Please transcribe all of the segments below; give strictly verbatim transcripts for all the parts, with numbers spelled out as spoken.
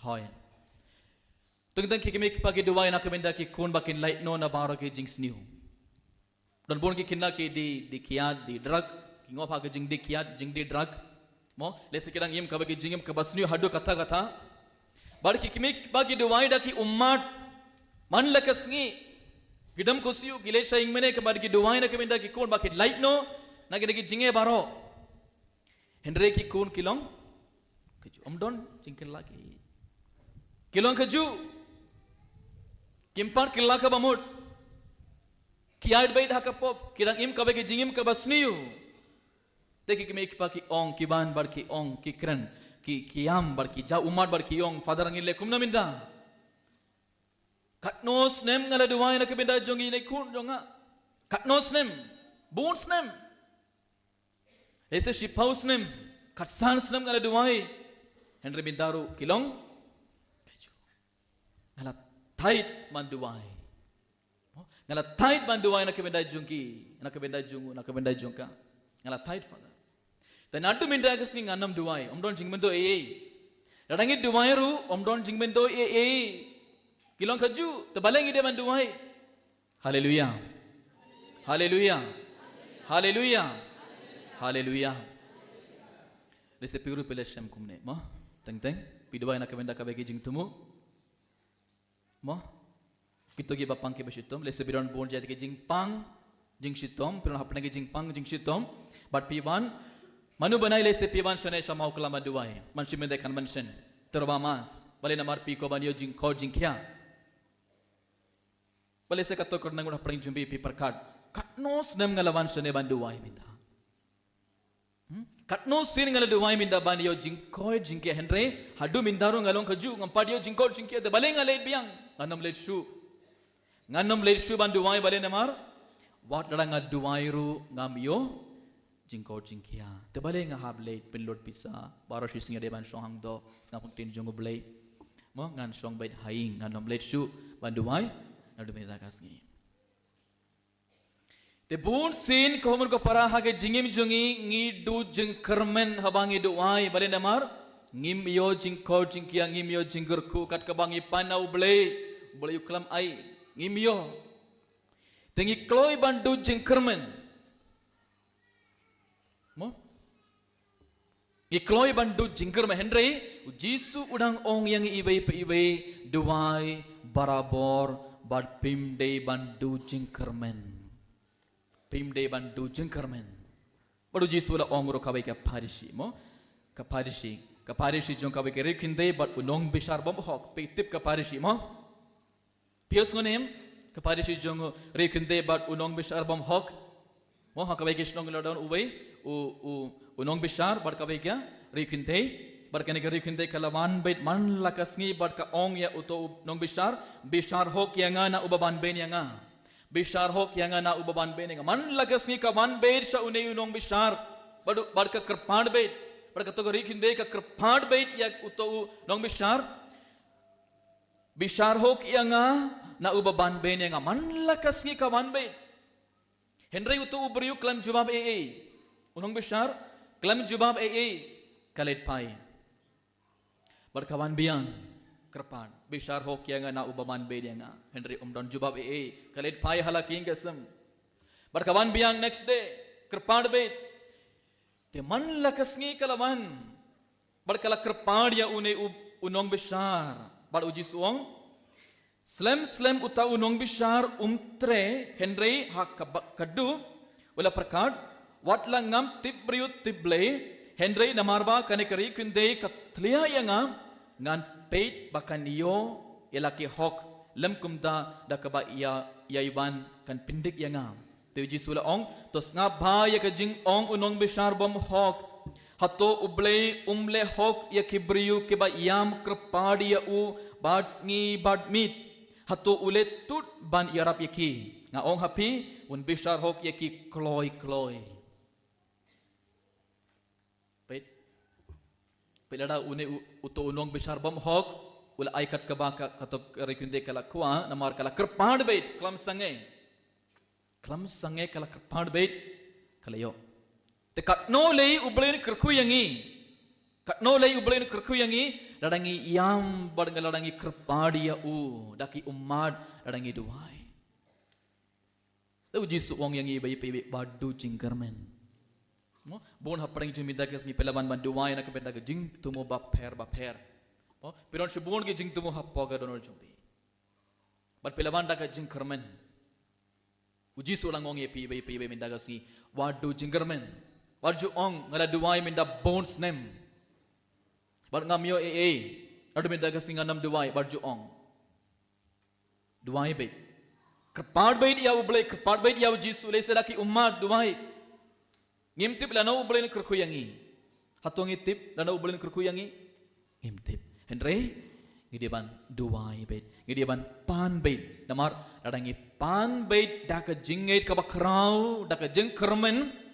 Hoi. Teng teng ki kmie ki kpa ki duwai na ka bynta ki khun ba kin lait noh na baroh ki jingsniew. Don bun ki khynnah ki die, die kiad, die drug, ki ngop ha ki jingdie kiad, jingdie drug. Mo, lehse ki dang im kaba ki jingim kaba sniew haduh katta katta. Bad ki kmie ki kpa ki duwai da ki ummat. Man la ka sngi. Ki dam khusiu, ki leit sha ïingmane kaba ki duwai na ka bynta ki khun ba kin lait noh na ki, na ki jingeh baroh. Hynrei ki khun ki long kajuh, ym don jingkylla ki. Ki long kajuh. Kim pat kylla kaba mut. Ki ïaid beit ha ka pop, ki dang im kaba ki jingim kaba sniew. Te ki kmie ki kpa ki ong, ki ban bad ki ong, ki kren, ki, ki ïam bad ki jaw ummat bad ki ong, Father, ngin leh kumno mynta? Katno snem nga la duwai na ka bynta jong ine i khun jong nga. Katno snem? Bun snem. Lehse shiphew snem, katsan snem nga la duwai. Hynrei mynta ruh ki long kajuh. Nga la tied ban duwai. Nga la tied ban duwai na ka bynta jong ki, na ka bynta jong u, na ka bynta jong ka. Nga la tied, Father. Te naduh mynta ka sngi ngan nym duwai, ym don jingmyntoi ei ei. Lada ngi duwai ruh, ym don jingmyntoi ei ei. Ki long kajuh, te balei ngi dei ban duwai? Haleluya. Haleluya. Haleluya. Haleluya. Lehse phi ruh phi la shem kumne, mo? Teng teng, phi duwai na ka bynta kaba ki jingthmu. Mo? Kito kiba pang kiba shitom, lehse phi don bun jait ki jingpang, jingshitom, phi don hapdeng ki jingpang, jingshitom. Bad phi wan, mano ba nai lehse phi wan shane sha Mawklam ban duwai. Man shi mynta kan mention. Te ruh ba mas. Balei namar phi kwah ban ïoh jingkoit jingkhiah. Balei se kato ka dang ngut hapdeng jong phi, phi pyrkhat, katno snem nga la wan shane ban duwai mynta. Hmm? Katno sien nga la duwai mynta ban ïoh jingkoit jingkhiah, hynrei haduh mynta ruh nga long kajuh, ngam pat ïoh jingkoit jingkhiah, te balei nga leit biang? Ngan nym leit shuh. Ngan nym leit shuh ban duwai, balei namar wat lada nga duwai ruh ngam ïoh jingkoit jingkhiah. Te balei nga hap leit pynlut pisa baroh shi sngi, dei ban shong hangto, sngap ha ktien jong U Blei. Mo, ngan shong beit ha ïing, ngan nym leit shuh ban duwai naduh mynta ka sngi. Te bun sien ko hynmen ko para ha ka jingim jong ngi, ngi duh jingkyrmen haba ngi duwai, balei namar ngim ïoh jingkoit jingkhiah, ngim ïoh jingkyrkhu kat kaba ngi pan na U Blei, U Blei u khlem ai, ngim ïoh. Te ngi kloi ban duh jingkyrmen. Mo? Ngi kloi ban duh jingkyrmen, hynrei U Jisu u dang ong ïa ngi iwei pa iwei, duwai barabor bad phim dei ban duh jingkyrmen. Phim dei ban duh jingkyrmen. Bad U Jisu u la ong ruh kawei ka Pharisi, mo? Ka Pharisi, ka Pharisi jong kawei ka ri kynthei bad u nongbishar bymhok. Phi tip ka Pharisi, mo? Phi ïohsngew ne em, ka Pharisi jong u ri kynthei bad u nongbishar bymhok. Mo, ha kawei ka shnong la don uwei u, u, u nongbishar bad kawei ka ri kynthei. Bad kane ka ri kynthei ka la wan beit man la ka sngi bad ka ong ïa uto u nongbishar, bishar hok ïa nga na uba ban beiñ ïa nga. Bishar hok ïa nga na uba ban beiñ ïa nga. Man la ka sngi ka wan beit sha une u nongbishar. Bad u, bad ka kyrpad beit. Bad kato ka ri kynthei ka kyrpad beit ïa uto u nongbishar. Bishar hok ïa nga na uba ban beiñ ïa nga. Man la ka sngi ka wan beit. Hynrei uto u briew khlem jubab ei ei. U nongbishar khlem jubab ei ei. Ka leit phai. Bad ka wan biang, kyrpad. Bishar hok ïa nga na uba ban beiñ ïa nga. Hynrei um don jubab ei ei. Ka leit phai ha la ka ïing ka sem. Bad ka wan biang next day, kyrpad beit. Te man la ka sngi ka la wan. Bad ka la kyrpad ïa une u, u nongbishar. Bad U Jisu u ong, slem slem uta u nongbishar um treh, hynrei ha kaba, kaba khatduh u la pyrkhat, wat la ngam tip briew tip Blei, hynrei namar ba kane ka ri kynthei ka tlia ïa nga, ngan peit ba kan ïoh ïa la ki hok, lym kumta da kaba ïa, ïa i wan kan pyndik ïa nga. Te U Jisu u la ong, to sngap bha ïa ka jingong u nongbishar bymhok. Hato U Blei um leh hok ïa ki briew kiba ïam kyrpad ïa u bad sngi bad miet? Hato u leh tut ban ïarap ïa ki? Nga ong ha phi, un bishar hok ïa ki kloi kloi. Peit. Peit lada une u, uto u nongbishar bymhok u la ai kat kaba ka, kato ka ri kynthei ka la kwah, namar ka la kyrpad beit, khlem sangeh. Khlem sangeh ka la kyrpad beit, ka la ïoh. Te katno lei U Blei un kyrkhu ïa ngi. Katno lei U Blei un kyrkhu ïa ngi? Lada ngi ïam bad nga lada ngi kyrpad ïa u da ki ummat, lada ngi duwai. Te U Jisu u ong ïa ngi iwei pa iwei, wat duh jingkyrmen. Mo, bun hapdeng jong phi mynta ka sngi phi lah ban duwai na ka bynta ka jingthmu bapher bapher. Mo, phi don shibun ki jingthmu hapoh ka dohnud jong phi. Bad phi lah ban da ka jingkyrmen. U Jisu u la ong ïa phi iwei pa iwei mynta ka sngi, wat duh jingkyrmen. Wat ju ong nga la duwai mynta bun snem. Bad ngam ïoh ei ei. Naduh mynta ka sngi ngam duwai, wat ju ong. Duwai beit. Kyrpad beit ïa U Blei, kyrpad beit ïa U Jisu, lehse da ki ummat duwai. Ngim tip lano U Blei un kyrkhu ïa ngi. Hato ngi tip lano U Blei un kyrkhu ïa ngi? Ngim tip. Hynrei ngi dei ban duwai beit, ngi dei ban pan beit. Namar lada ngi pan beit da ka jingngeit kaba khraw, da ka jingkyrmen,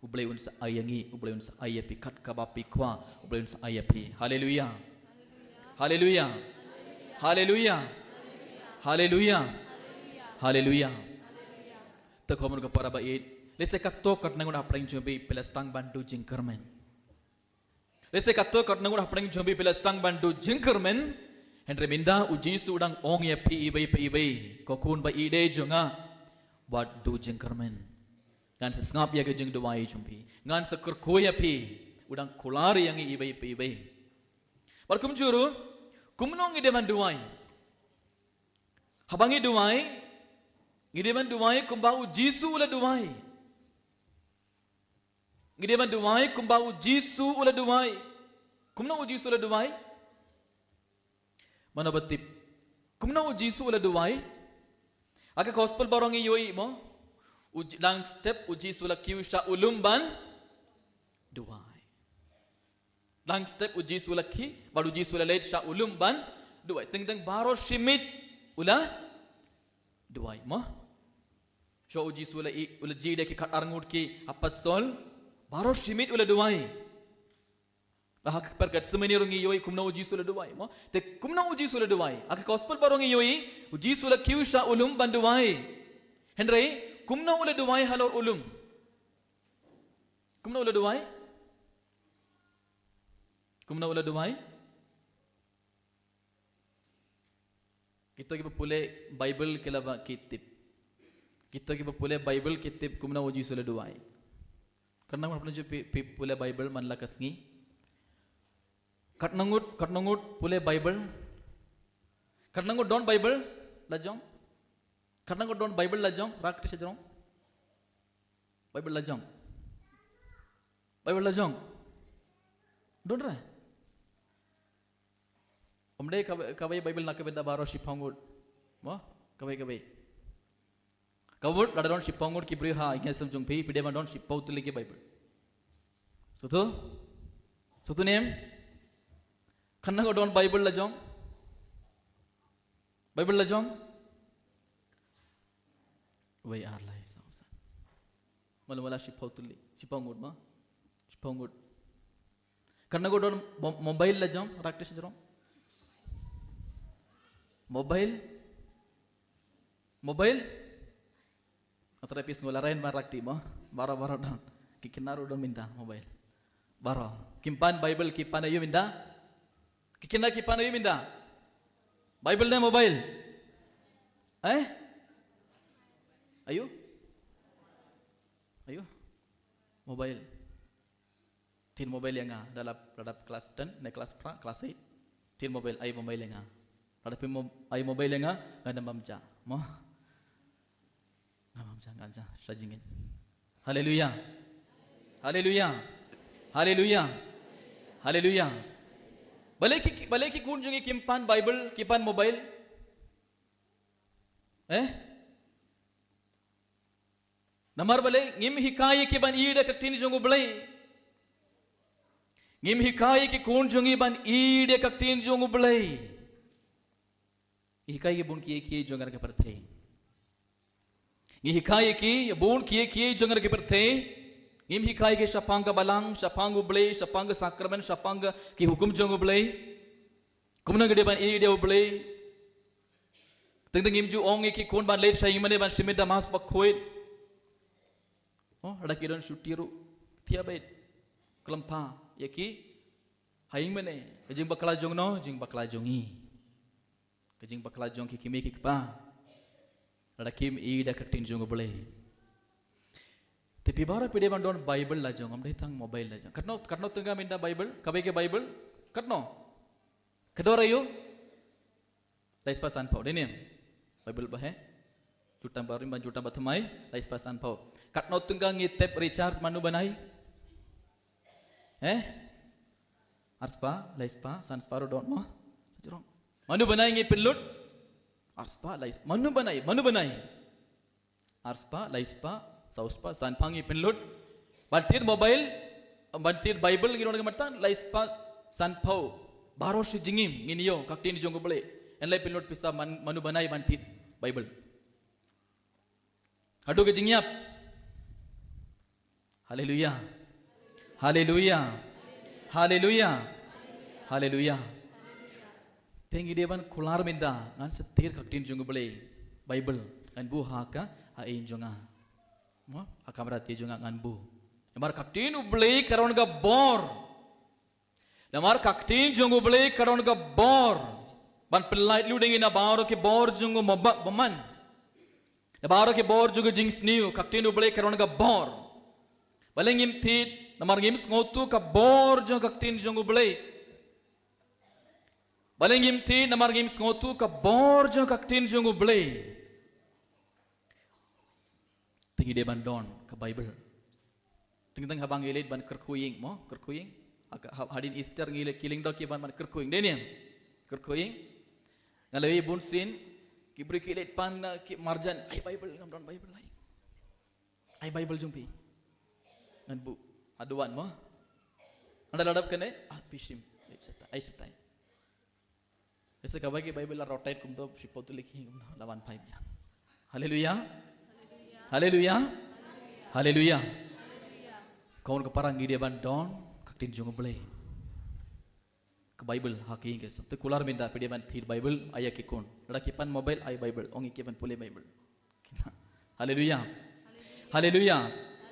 U Blei un sa ai ïa ngi, U Blei un sa ai ïa phi kat kaba phi kwah, U Blei un sa ai ïa phi. Haleluia. Haleluia. Haleluia. Haleluia. Haleluia. Te khun ka para ba ïeit, lehse katto katne ngut hapdeng jong phi phi la sdang ban duh jingkyrmen. Lehse katto katne ngut hapdeng jong phi phi la sdang ban duh jingkyrmen. Hynrei mynta U Jisu u dang ong ïa phi iwei pa iwei, ko khun ba ïeit jong nga, wat duh jingkyrmen. Ngan sa sngap ïa ka jingduwai jong phi. Ngan sa kyrkhu ïa phi. U dang kular ïa ngi iwei pa iwei. Bad kumjuh ruh, kumno ngi dei ban duwai? Haba ngi duwai, ngi dei ban duwai kumba U Jisu u la duwai. Ngi dei ban duwai kumba U Jisu u la duwai. Kumno U Jisu u la duwai? Mano ba tip kumno U Jisu u la duwai? Ha ka gospel baroh ngi ïohi mo, u Ji-, dang step U Jisu u la kiew sha u lum ban duwai. Dang step U Jisu u la kiew, bad U Jisu u la leit sha u lum ban duwai. Teng teng baroh shi miet u la duwai mo. Shuwa U Jisu u la i, u la jied ïa ki khatar ngut ki apostol, baroh shi miet u la duwai. Ha ka kper Gethsemane ruh ngi ïohi kumno U Jisu u la duwai mo. Te kumno U Jisu u la duwai? Ha ka gospel baroh ngi ïohi U Jisu u la kiew sha u lum ban duwai. Hynrei kumno u la duwai halor u lum? Kumno u la duwai? Kumno u la duwai? Kito kiba pule Bible ki lah ba ki tip. Kito kiba pule Bible ki tip kumno U Jisu u la duwai. Katno ngut hapdeng jong phi phi pule Bible man la ka sngi? Katno ngut, katno ngut pule Bible? Katno ngut don Bible la jong? Katno ngut don Bible la jong? Rak ti sha jrong. Bible la jong. Bible la jong. Don re. Ym dei kawei, kawei Bible na ka bynta baroh shiphew ngut. Mo? Kawei, kawei. Kawut, lada don shiphew ngut ki briew ha ïing ha sem jong phi, phi dei ban don shiphew tylli ki Bible. Sngewthuh? Sngewthuh ne em? Katno ngut don Bible la jong? Bible la jong? Wei, ar, lai, saw, san. Malu mala shiphew tylli, shiphew ngut mo? Shiphew ngut. Katno ngut don mo-, mobile la jong, rak ti sha jrong? Mobile? Mobile? Atra pis ngula rain ba rak ti mo. Baroh, baroh don. Ki kynnoh ruh don mynta mobile. Baroh. Kim pan Bible, ki pan aïu mynta? Ki kynnoh ki pan aïu mynta? Bible ne mobile? Eh? Aïu? Aïu? Mobile. Tin mobile ïa nga, da lap, da lap class ten, ne class pra, class eight. Tin mobile, ai mobile ïa nga. Lada phi mo-, ai mobile ïa nga, nga dang bam ja. Mo. Nga bam ja, nga ja, sha jingin. Haleluya. Haleluya. Haleluya. Haleluya. Balei ki, balei ki khun jong ngi kim pan Bible, ki pan mobile? Eh? Namar balei, ngim hikai ïa ki ban ïeit ïa ka ktien jong U Blei. Ngim hikai ïa ki khun jong ngi ban ïeit ïa ka ktien jong U Blei. Ngi hikai ïa ki bun kiei kiei jong ka pyrthei. Ngi hikai ïa ki bun kiei kiei jong ka pyrthei. Ngim hikai ïa ki shaphang ka balang, shaphang U Blei, shaphang ka sakramen, shaphang ka ki hukum jong U Blei. Kumno ngi dei ban ïeit ïa U Blei? Teng teng ngim ju ong ïa ki khun ban leit sha ïing mane ban shimet da mask bakhuid. Oh, lada ki don shuti ruh, thia beit. Khlem pha ïa ki Ha ïing mane, ka jingbakla jong no, jingbakla jong ngi. Ka jingbakla jong ki kmie ki kpa. Lada kim ïohi da ka ktien jong U Blei. Te phi baroh phi dei ban don Bible la jong, ym dei tang mobile la jong. Katno, katno tyngka mynta Bible, kawei ka Bible, katno. Ka dor aïu? Lai spah sanphew, dei ne? Bible ba he? Jutang barim ban jutang ba thymmai, lai spah sanphew. Katno tyngka ngi tep recharge mano ban ai? He? Ar spah, lai spah, san spah ruh don mo? Jrong. Mano ban ai ngi pynlut? Ar spah, lai spah. Mano ban ai, mano ban ai? Ar spah, lai spah, saw spah, sanphew ngi pynlut. Ban thied mobile, ban thied Bible ngi don ka mata, lai spah sanphew. Baroh shi jingim ngin ïoh ka ktien jong U Blei. Yn leh pynlut pisa man, mano ban ai ban thied Bible. Haduh ka jingïap. Haleluya. Haleluya. Haleluya. Haleluya. Te ngi dei ban kular mynta, ngan sa thied ka ktien jong U Blei, Bible, ngan buh ha ka, ha ïing jong nga. Mo, ha kamra thied jong nga ngan buh. Namar ka ktien U Blei ka don ka bor. Namar ka ktien jong U Blei ka don ka bor. Ban pynlait lyndet ïa ngi na baroh ki bor jong u bymman. Na baroh ki bor jong ka jingsniew, ka ktien U Blei ka don ka bor. Balei ngim thied, namar ngim sngewthuh ka bor jong ka ktien jong U Blei. Balei ngim thied, namar ngim sngewthuh ka bor jong ka ktien jong U Blei. Te ngi dei ban don ka Bible. Teng teng haba ngi leit ban kyrkhu ïing mo, kyrkhu ïing. Ha ka, ha, hadien Easter ngi leit ki lyngdoh ki ban ban kyrkhu ïing. Dei ne? Kyrkhu ïing. Nga la ïohi bun sien, ki briew ki leit pan, eh, ki marjan, ai Bible, ngam don Bible ai. Ai Bible jong phi. Ngan buh. Haduh wan mo. Ynda la dep kane, ah, phi shim. Ai shatai. Ai shatai. Ese kaba ki Bible la rotate kumto, shiphew tylli ki kumto, la wan phai biang. Haleluya. Haleluya. Haleluya. Khun ka para ngi dei ban don ka ktien jong U Blei. Ka Bible ha ki ïing ki sem. Te kular mynta phi dei ban thied Bible, ai ïa ki khun. Lada ki pan mobile, ai Bible, ong ïa ki ban pule Bible. Haleluya. Haleluya.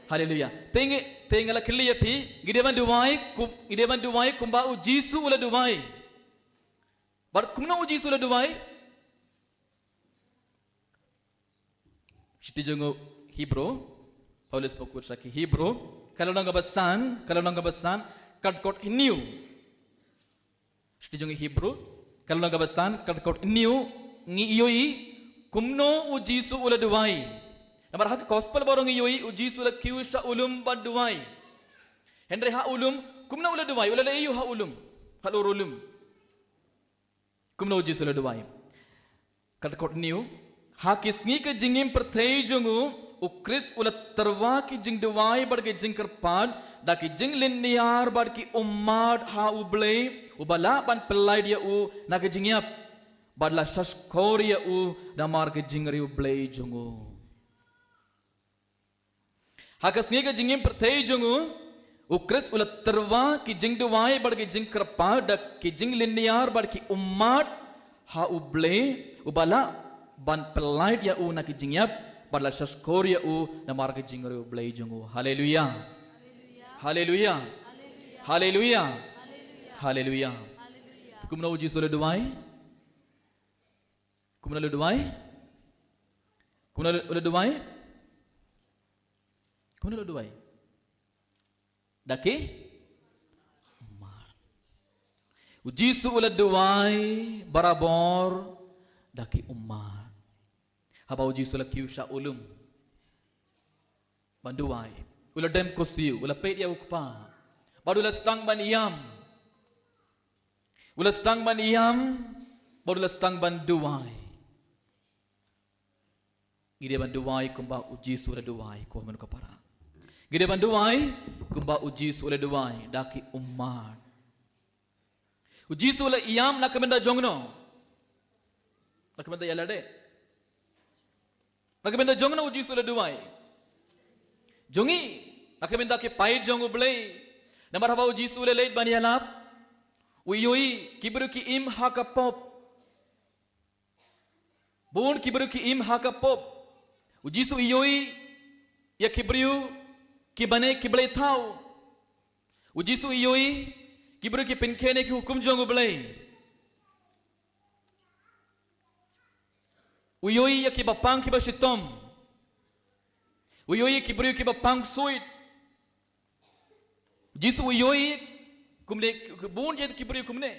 Haleluya. Te ngi, te nga la kylli ïa phi, ngi dei ban duwai, kum, ngi dei ban duwai kumba U Jisu u la duwai. Bad kumno U Jisu u la duwai? Shithi jong u Hebru, Paulus u kut sha ki Hebru, ka lynnong kaba san, ka lynnong kaba san, ka dkhot hynñiew. Shithi jong u Hebru, ka lynnong kaba san, ka dkhot hynñiew, ngi ïohi kumno U Jisu u la duwai. Namar ha ka gospel baroh ngi ïohi U Jisu u la kiew sha u lum ban duwai. Hynrei ha u lum, kumno u la duwai, u la leh aïu ha u lum, halor u lum. Kumno U Jisu u la duwai. Ka dkhot hynñiew, ha ki sngi ka jingim pyrthei jong u, U Khrist u la tyrwa ki jingduwai bad ki jingkyrpad, da ki jinglynñiar bad ki ummat ha U Blei, uba lah ban pyllait ïa u na ki jingïap, bad la shahshkor ïa u namar ki jingriewblei jong u. Ha ka sngi ka jingim pyrthei jong u, U Khrist u la tyrwa ki jingduwai bad ki jingkyrpad da ki jinglynñiar bad ki ummat ha U Blei, uba lah ban pyllait ïa u na ki jingïap, bad la shahshkor ïa u namar ki jingriewblei jong u. Haleluya. Haleluya. Haleluya. Haleluya. Kumno U Jisu u la duwai? Kumno u la duwai? Kumno u la duwai? Kumno u la duwai? Da ki ummat. U Jisu u la duwai barabor da ki ummat. Haba U Jisu u la kiew sha u lum ban duwai, u la dem kynshew, u la peit ïa u Kpa, bad u la sdang ban ïam. U la sdang ban ïam, bad u la sdang ban duwai. Ngi dei ban duwai kumba U Jisu u la duwai, ko hynmen ko para. Ngi dei ban duwai kumba U Jisu u la duwai, da ki ummat. U Jisu u la ïam na ka bynta jong no? Na ka bynta ïa lade? Na ka bynta jong no U Jisu u la duwai? Jong ngi, na ka bynta ki paid jong U Blei. Namar haba U Jisu u la leit ban ïalap, u ïohi ki briew ki im ha ka pop. Bun ki briew ki im ha ka pop. U Jisu u ïohi ïa ki briew ki bane ki blei thaw. U Jisu u ïohi Ki briew ki pynkhein ïa ki hukum jong U Blei. U ïohi ïa ki bapang ki bashitom. U ïohi ïa ki briew ki bapang suit. Jisu u ïohi kumne, bun jait ki briew kumne.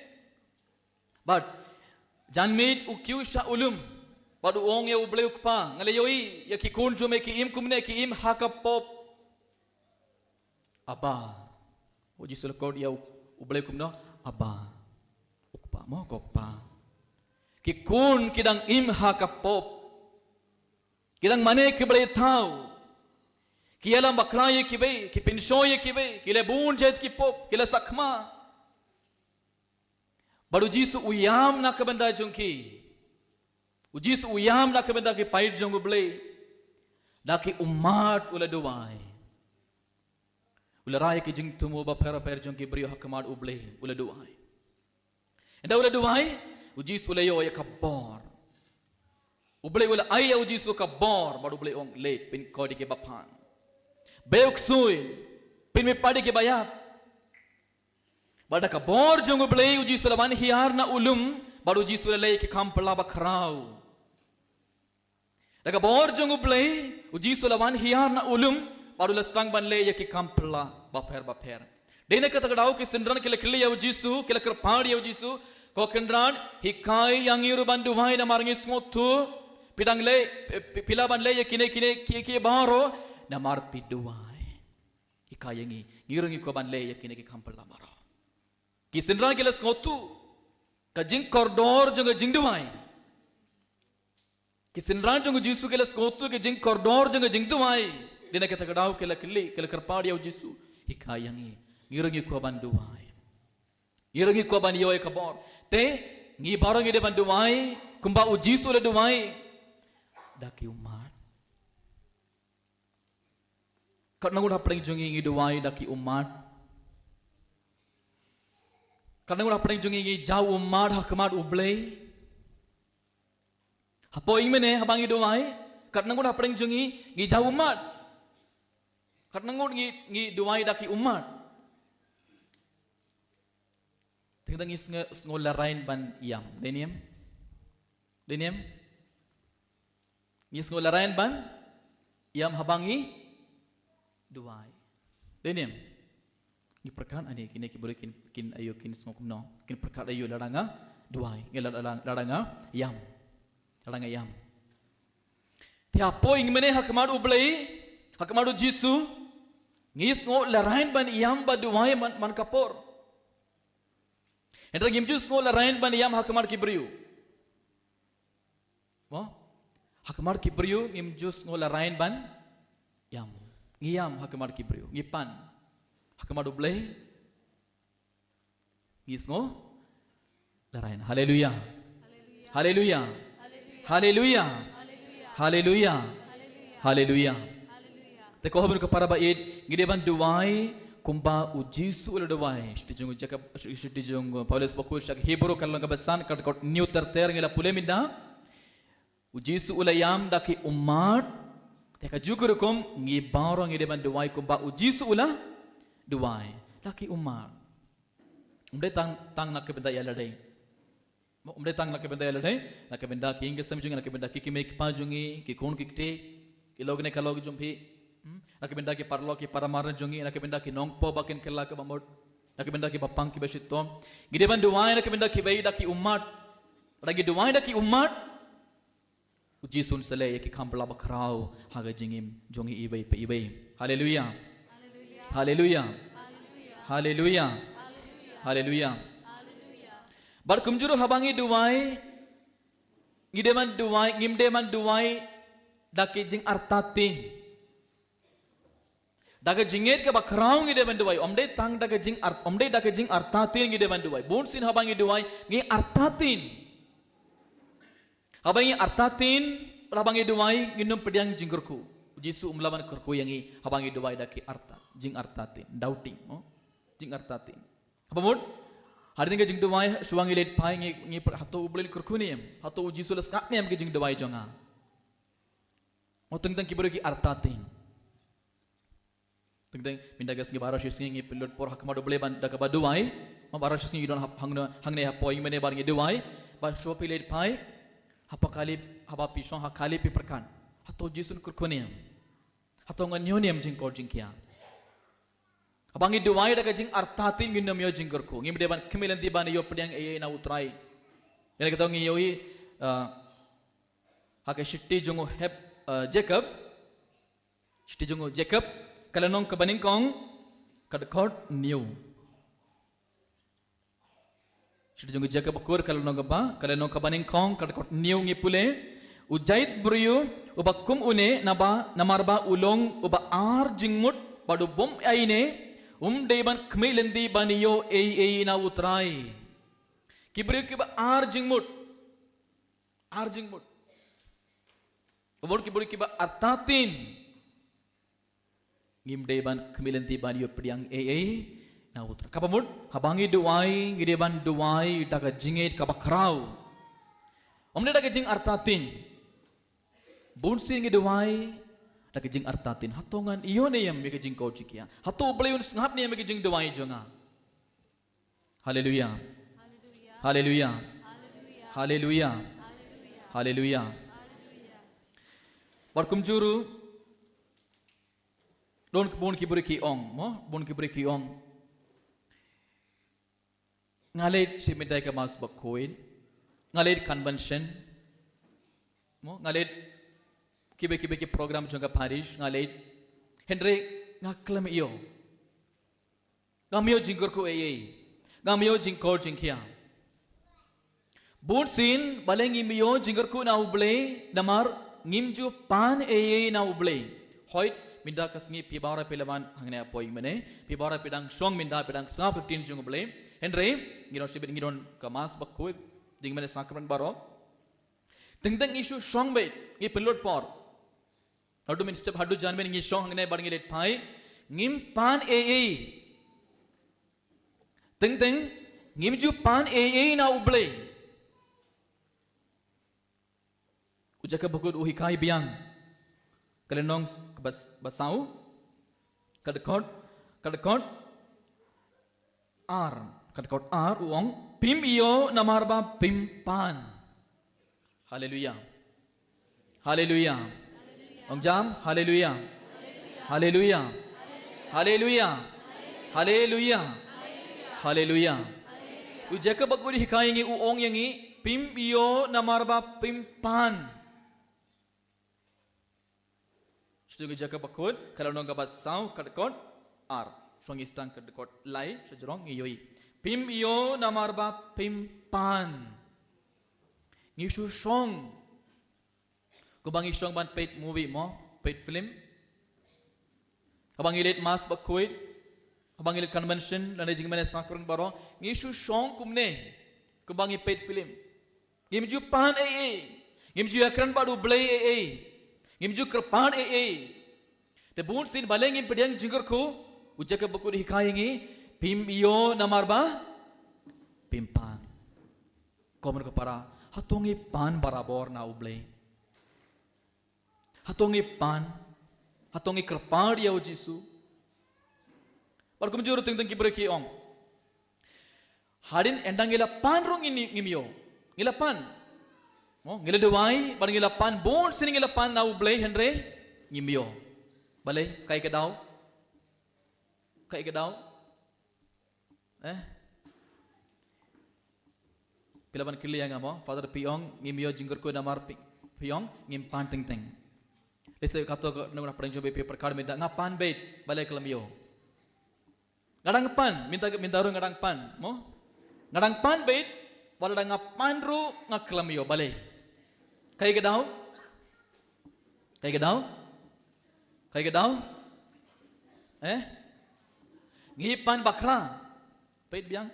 Bad janmiet u kiew sha u lum bad u ong ïa U Blei U Kpa, nga la ïohi ïa ki khun jong me ki im kumne, ki im ha ka pop. Abba. U Jisu u la khot ïa U, U Blei kumno? Abba. U Kpa, mo, ko Kpa. Ki khun ki dang im ha ka pop. Ki dang mane ki blei thaw. Ki ïalam bakla ïa kiwei, ki pynshoi ïa kiwei, ki leh bun jait ki pop, ki leh sakma. Bad U Jisu u ïam na ka bynta jong ki. U Jisu u ïam na ka bynta ki paid jong U Blei. Da ki ummat u la duwai. U la rai ki jingthmu bapher bapher jong ki briew ha khmat U Blei, u la duwai. Ynda u la duwai, U Jisu u la ïoh ïa ka bor. U Blei u la ai ïa U Jisu ka bor, bad U Blei u ong, leit, pynkoit ïa ki bapang. Beh u ksuid, pynmihpat ïa ki baïap. Bad da ka bor jong U Blei, U Jisu u la wan hiar na u lum, bad U Jisu u la leh ïa ki kam phylla bakhraw. Da ka bor jong U Blei, U Jisu u la wan hiar na u lum, bad u la sdang ban leh ïa ki kam phylla bapher bapher. Dei na kata ka daw ki synran ki la kylli ïa U Jisu, ki la kyrpad ïa U Jisu, ko Kynrad, hikai ïa ngi ruh ban duwai namar ngi sngewthuh, phi dang leh, phi, phi lah ban leh ïa kine, kine, ki, ki baroh, namar phi duwai. Hikai ïa ngi, ngi ruh ngi kwah ban leh ïa kine ki kam phylla baroh. Ki synran ki la sngewthuh ka jingkordor jong ka jingduwai. Ki synran jong U Jisu ki la sngewthuh ka jingkordor jong ka jingduwai. Dei na kata ka daw ki la kylli, ki la kyrpad ïa U Jisu, hikai ïa ngi, ngi ruh ngi kwah ban duwai. Ngi ruh ngi kwah ban ïoh ïa ka bor. Te ngi baroh ngi dei ban duwai kumba U Jisu u la duwai. Da ki ummat. Katno ngut hapdeng jong ngi ngi duwai da ki ummat? Katno ngut hapdeng jong ngi ngi jaw ummat ha khmat U Blei? Hapoh ïing mane haba ngi duwai, katno ngut hapdeng jong ngi ngi jaw ummat? Katno ngut ngi, ngi duwai da ki ummat? Te ngi sngew, sngew lehrain ban ïam. Dei ne em? Dei ne em? Ngi sngew lehrain ban ïam haba ngi duwai. Dei ne em? Ngi pyrkhat ani kine ki briew kin, kin aïu kin sngew kumno. Kin pyrkhat aïu lada nga duwai. Ngi lada, lada, lada nga ïam. Lada nga ïam. Te hapoh ïing mane ha khmat U Blei, ha khmat U Jisu, ngi sngew lehrain ban ïam bad duwai man, man ka por. Hynrei ngim ju sngew lehrain ban ïam ha khmat ki briew. Mo? Ha khmat ki briew ngim ju sngew lehrain ban ïam. Ngi ïam ha khmat ki briew, ngi pan. Ha khmat U Blei ngi sngew lehrain. Haleluya. Haleluya. Haleluya. Haleluya. Te ko haba ngi, ko para baieit, ngi dei ban duwai kumba U Jisu u la duwai. Shithi jong u Jakob, shithi jong u Paulus ba khuid sha ki Hebru ka lynnong kaba san, ka dkhot hynñiew ter ter ngi la pule mynta. U Jisu u la ïam da ki ummat. Te kajuh ka rukom ngi baroh ngi dei ban duwai kumba U Jisu u la duwai. Da ki ummat. Ym dei tang, tang na ka bynta ïa lade. Ym dei tang na ka bynta ïa lade, na ka bynta ki ïing ki sem jong ngi, na ka bynta ki kmie ki kpa jong ngi, ki khun ki kti, ki lok ne ka lok jong phi. Hmm? Na ka bynta ki paralok ki para mar jong ngi, na ka bynta ki nongpop ba kin kylla kaba mut. Na ka bynta ki bapang ki bashitom. Ngi dei ban duwai na ka bynta kiwei da ki ummat. Lada ngi duwai da ki ummat, U Jisu un sa leh ïa ki kham phylla bakhraw ha ka jingim jong ngi iwei pa iwei. Haleluya. Haleluya. Haleluya. Haleluya. Bad kumjuh ruh haba ngi duwai, ngi dei ban duwai, ngim dei ban duwai da ki jingartatien. Da ka jingngeit kaba khraw ngi dei ban duwai, ym dei tang da ka jingar-, ym dei da ka jingartatien ngi dei ban duwai. Bun sien haba ngi duwai, ngi artatien. Haba ngi artatien, haba ngi duwai, ngin ym pdiang jingkyrkhu. U Jisu um lah ban kyrkhu ïa ngi, haba ngi duwai da ki arta, jingartatien, doubting, mo? Jingartatien. Haba mut, hadien ka jingduwai, shuwa ngi leit phai ngi, ngi pyrkhat hato U Blei u kyrkhu ne em, hato U Jisu u la sngap ne em ka jingduwai jong nga. Mo, teng teng ki briew ki artatien. Teng teng, mynta ka sngi baroh shi sngi ngi pynlut por ha khmat U Blei ban da kaba duwai. Mo baroh shi sngi ngi don hap-, hangne, hangne hapoh ïing mane bad ngi duwai. Bad shuwa phi leit phai ha Apokalip, haba phi shong ha Apokalip phi pyrkhat, hato Jisu un kyrkhu ne em? Hato ngan ïoh ne em jingkor jingkhiah? Haba ngi duwai da ka jingartatien ngin ym ïoh jingkyrkhu. Ngim dei ban khmih lynti ban ïoh pdiang ei ei na U Trai. Ïa kata ngi ïohi, ah, ha ka shithi jong u Heb-, ah, Jakob. Shithi jong u Jakob, ka lynnong kaba nyngkong, ka dkhot hynñiew. Shithi jong u Jakob bakhuid, ka lynnong kaba, ka lynnong kaba nyngkong, ka dkhot hynñiew ngi pule. U jaitbynriew uba kum une, naba, namar ba u long uba ar jingmut bad u bym aine, um dei ban khmih lynti ban ïoh ei ei na U Trai. Ki briew kiba ar jingmut. Ar jingmut. Bad ki briew kiba artatien. Ngim dei ban khmih lynti ban ïoh pdiang ei ei na U Trai. Kaba mut, haba ngi duwai, ngi dei ban duwai da ka jingngeit kaba khraw. Ym dei da ka jingartatien. Bun sien ngi duwai da ka jingartatien. Hato ngan ïoh ne em ïa ka jingkor jingkhiah? Hato U Blei un sngap ne em ïa ka jingduwai jong nga? Haleluya. Haleluya. Haleluya. Haleluya. Bad kumjuh ruh, don bun ki briew ki ong, mo, bun ki briew ki ong, nga leit sha mynta ka Mass bakhuid, nga leit convention, mo, nga leit kiba kiba ki program jong ka parish, nga leit, hynrei nga khlem ïoh. Ngam ïoh jingkyrkhu ei ei. Ngam ïoh jingkor jingkhiah. Bun sien, balei ngim ïoh jingkyrkhu na U Blei, namar ngim ju pan ei ei na U Blei. Hooid, mynta ka sngi phi baroh phi la wan hangne hapoh ïing mane, phi baroh phi dang shong mynta phi dang sngap ka ktien jong U Blei. Hynrei, ngi don shibit ngi don ka Mass bakhuid, jingmane sakrament baroh. Teng teng ngi shu shong beit, ngi pynlut por. Haduh mynstep haduh janmiet ngi shong hangne bad ngi leit phai. Ngim pan ei ei. Teng teng, ngim ju pan ei ei na U Blei. U Jakob bakhuid u hikai biang. Ka lynnong kaba s-, ba saw. Ka dkhot, ka dkhot ar, ka dkhot ar u ong, phim ïoh namar ba phim pan. Haleluya. Haleluya. Ong jam, haleluya. Haleluya. Haleluya. Haleluya. Haleluya. U Jakob bakhuid u hikai ïa ngi, u ong ïa ngi, phim ïoh namar ba phim pan. Shithi jong u Jakob bakhuid, ka lynnong kaba saw, ka dkhot ar. Shwa ngi sdang ka dkhot lai, shajrong ngi ïohi. Phim ïoh namar ba phim pan. Ngi shu shong. Kumba ngi shong ban peit movie mo, peit film. Haba ngi leit Mass bakhuid, haba ngi leit convention, lane jingmane sakrament baroh, ngi shu shong kumne. Kumba ngi peit film. Ngim ju pan ei ei. Ngim ju ïakren bad U Blei ei ei. Ngim ju kyrpad ei ei. Te bun sien balei ngim pdiang jingkyrkhu, u Jakob bakhuid u hikai ïa ngi, phim ïoh namar ba phim pan. Ko mon ko para, hato ngi pan barabor na U Blei? Hato ngi pan, hato ngi kyrpad ïa u Jisu? Bad kumjuh ruh teng teng ki briew ki ong, hadien ynda ngi la pan ruh ngin, ngim ïoh. Ngi la pan. Mo, ngi la duwai, bad ngi la pan, bun sien ngi la pan na U Blei hynrei ngim ïoh. Balei, kaei ka daw? Kaei ka daw? Eh? Phi lah ban kylli ïa nga mo, Father phi ong, ngim ïoh jingkyrkhu namar phi, phi ong, ngim pan teng teng. Lehse kato ka nongpynïaid jong phi pyrkhat mynta, nga pan beit, balei khlem ïoh. Nga dang pan, mynta, mynta ruh nga dang pan, mo? Nga dang pan beit, wat la nga pan ruh nga khlem ïoh, balei. Kaei ka daw? Kaei ka daw? Kaei ka daw? Eh? Ngi pan bakhraw. Peit biang.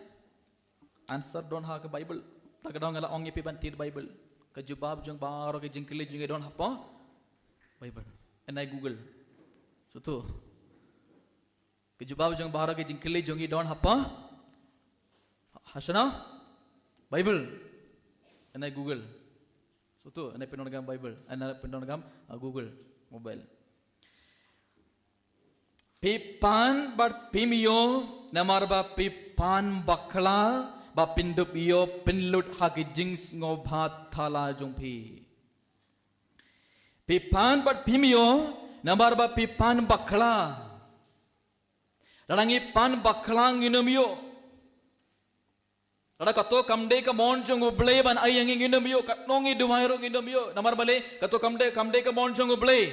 Answer don ha ka Bible. Ta ka daw nga la ong ïa phi ban thied Bible. Ka jubab jong baroh ki jingkylli jong ngi don hapoh Bible. Yn ai Google. Sngewthuh. Ka jubab jong baroh ki jingkylli jong ngi don hapoh. Ha shano? Bible. Yn ai Google. Sngewthuh, yn ai pyndonkam Bible. Yn ai pyndonkam, ah, Google mobile. Phi pan bad phim ïoh, namar ba phi pan bakla, ba phin dup ïoh pynlut ha ki jingsngewbha thala jong phi. Phi pan bad phim ïoh, namar ba phi pan bakla. Lada ngi pan bakla ngin ym ïoh. Lada kato kam dei ka mon jong U Blei ban ai ïa ngi ngin ym ïoh, katno ngi duwai ruh ngin ym ïoh. Namar balei, kato kam dei, kam dei ka mon jong U Blei.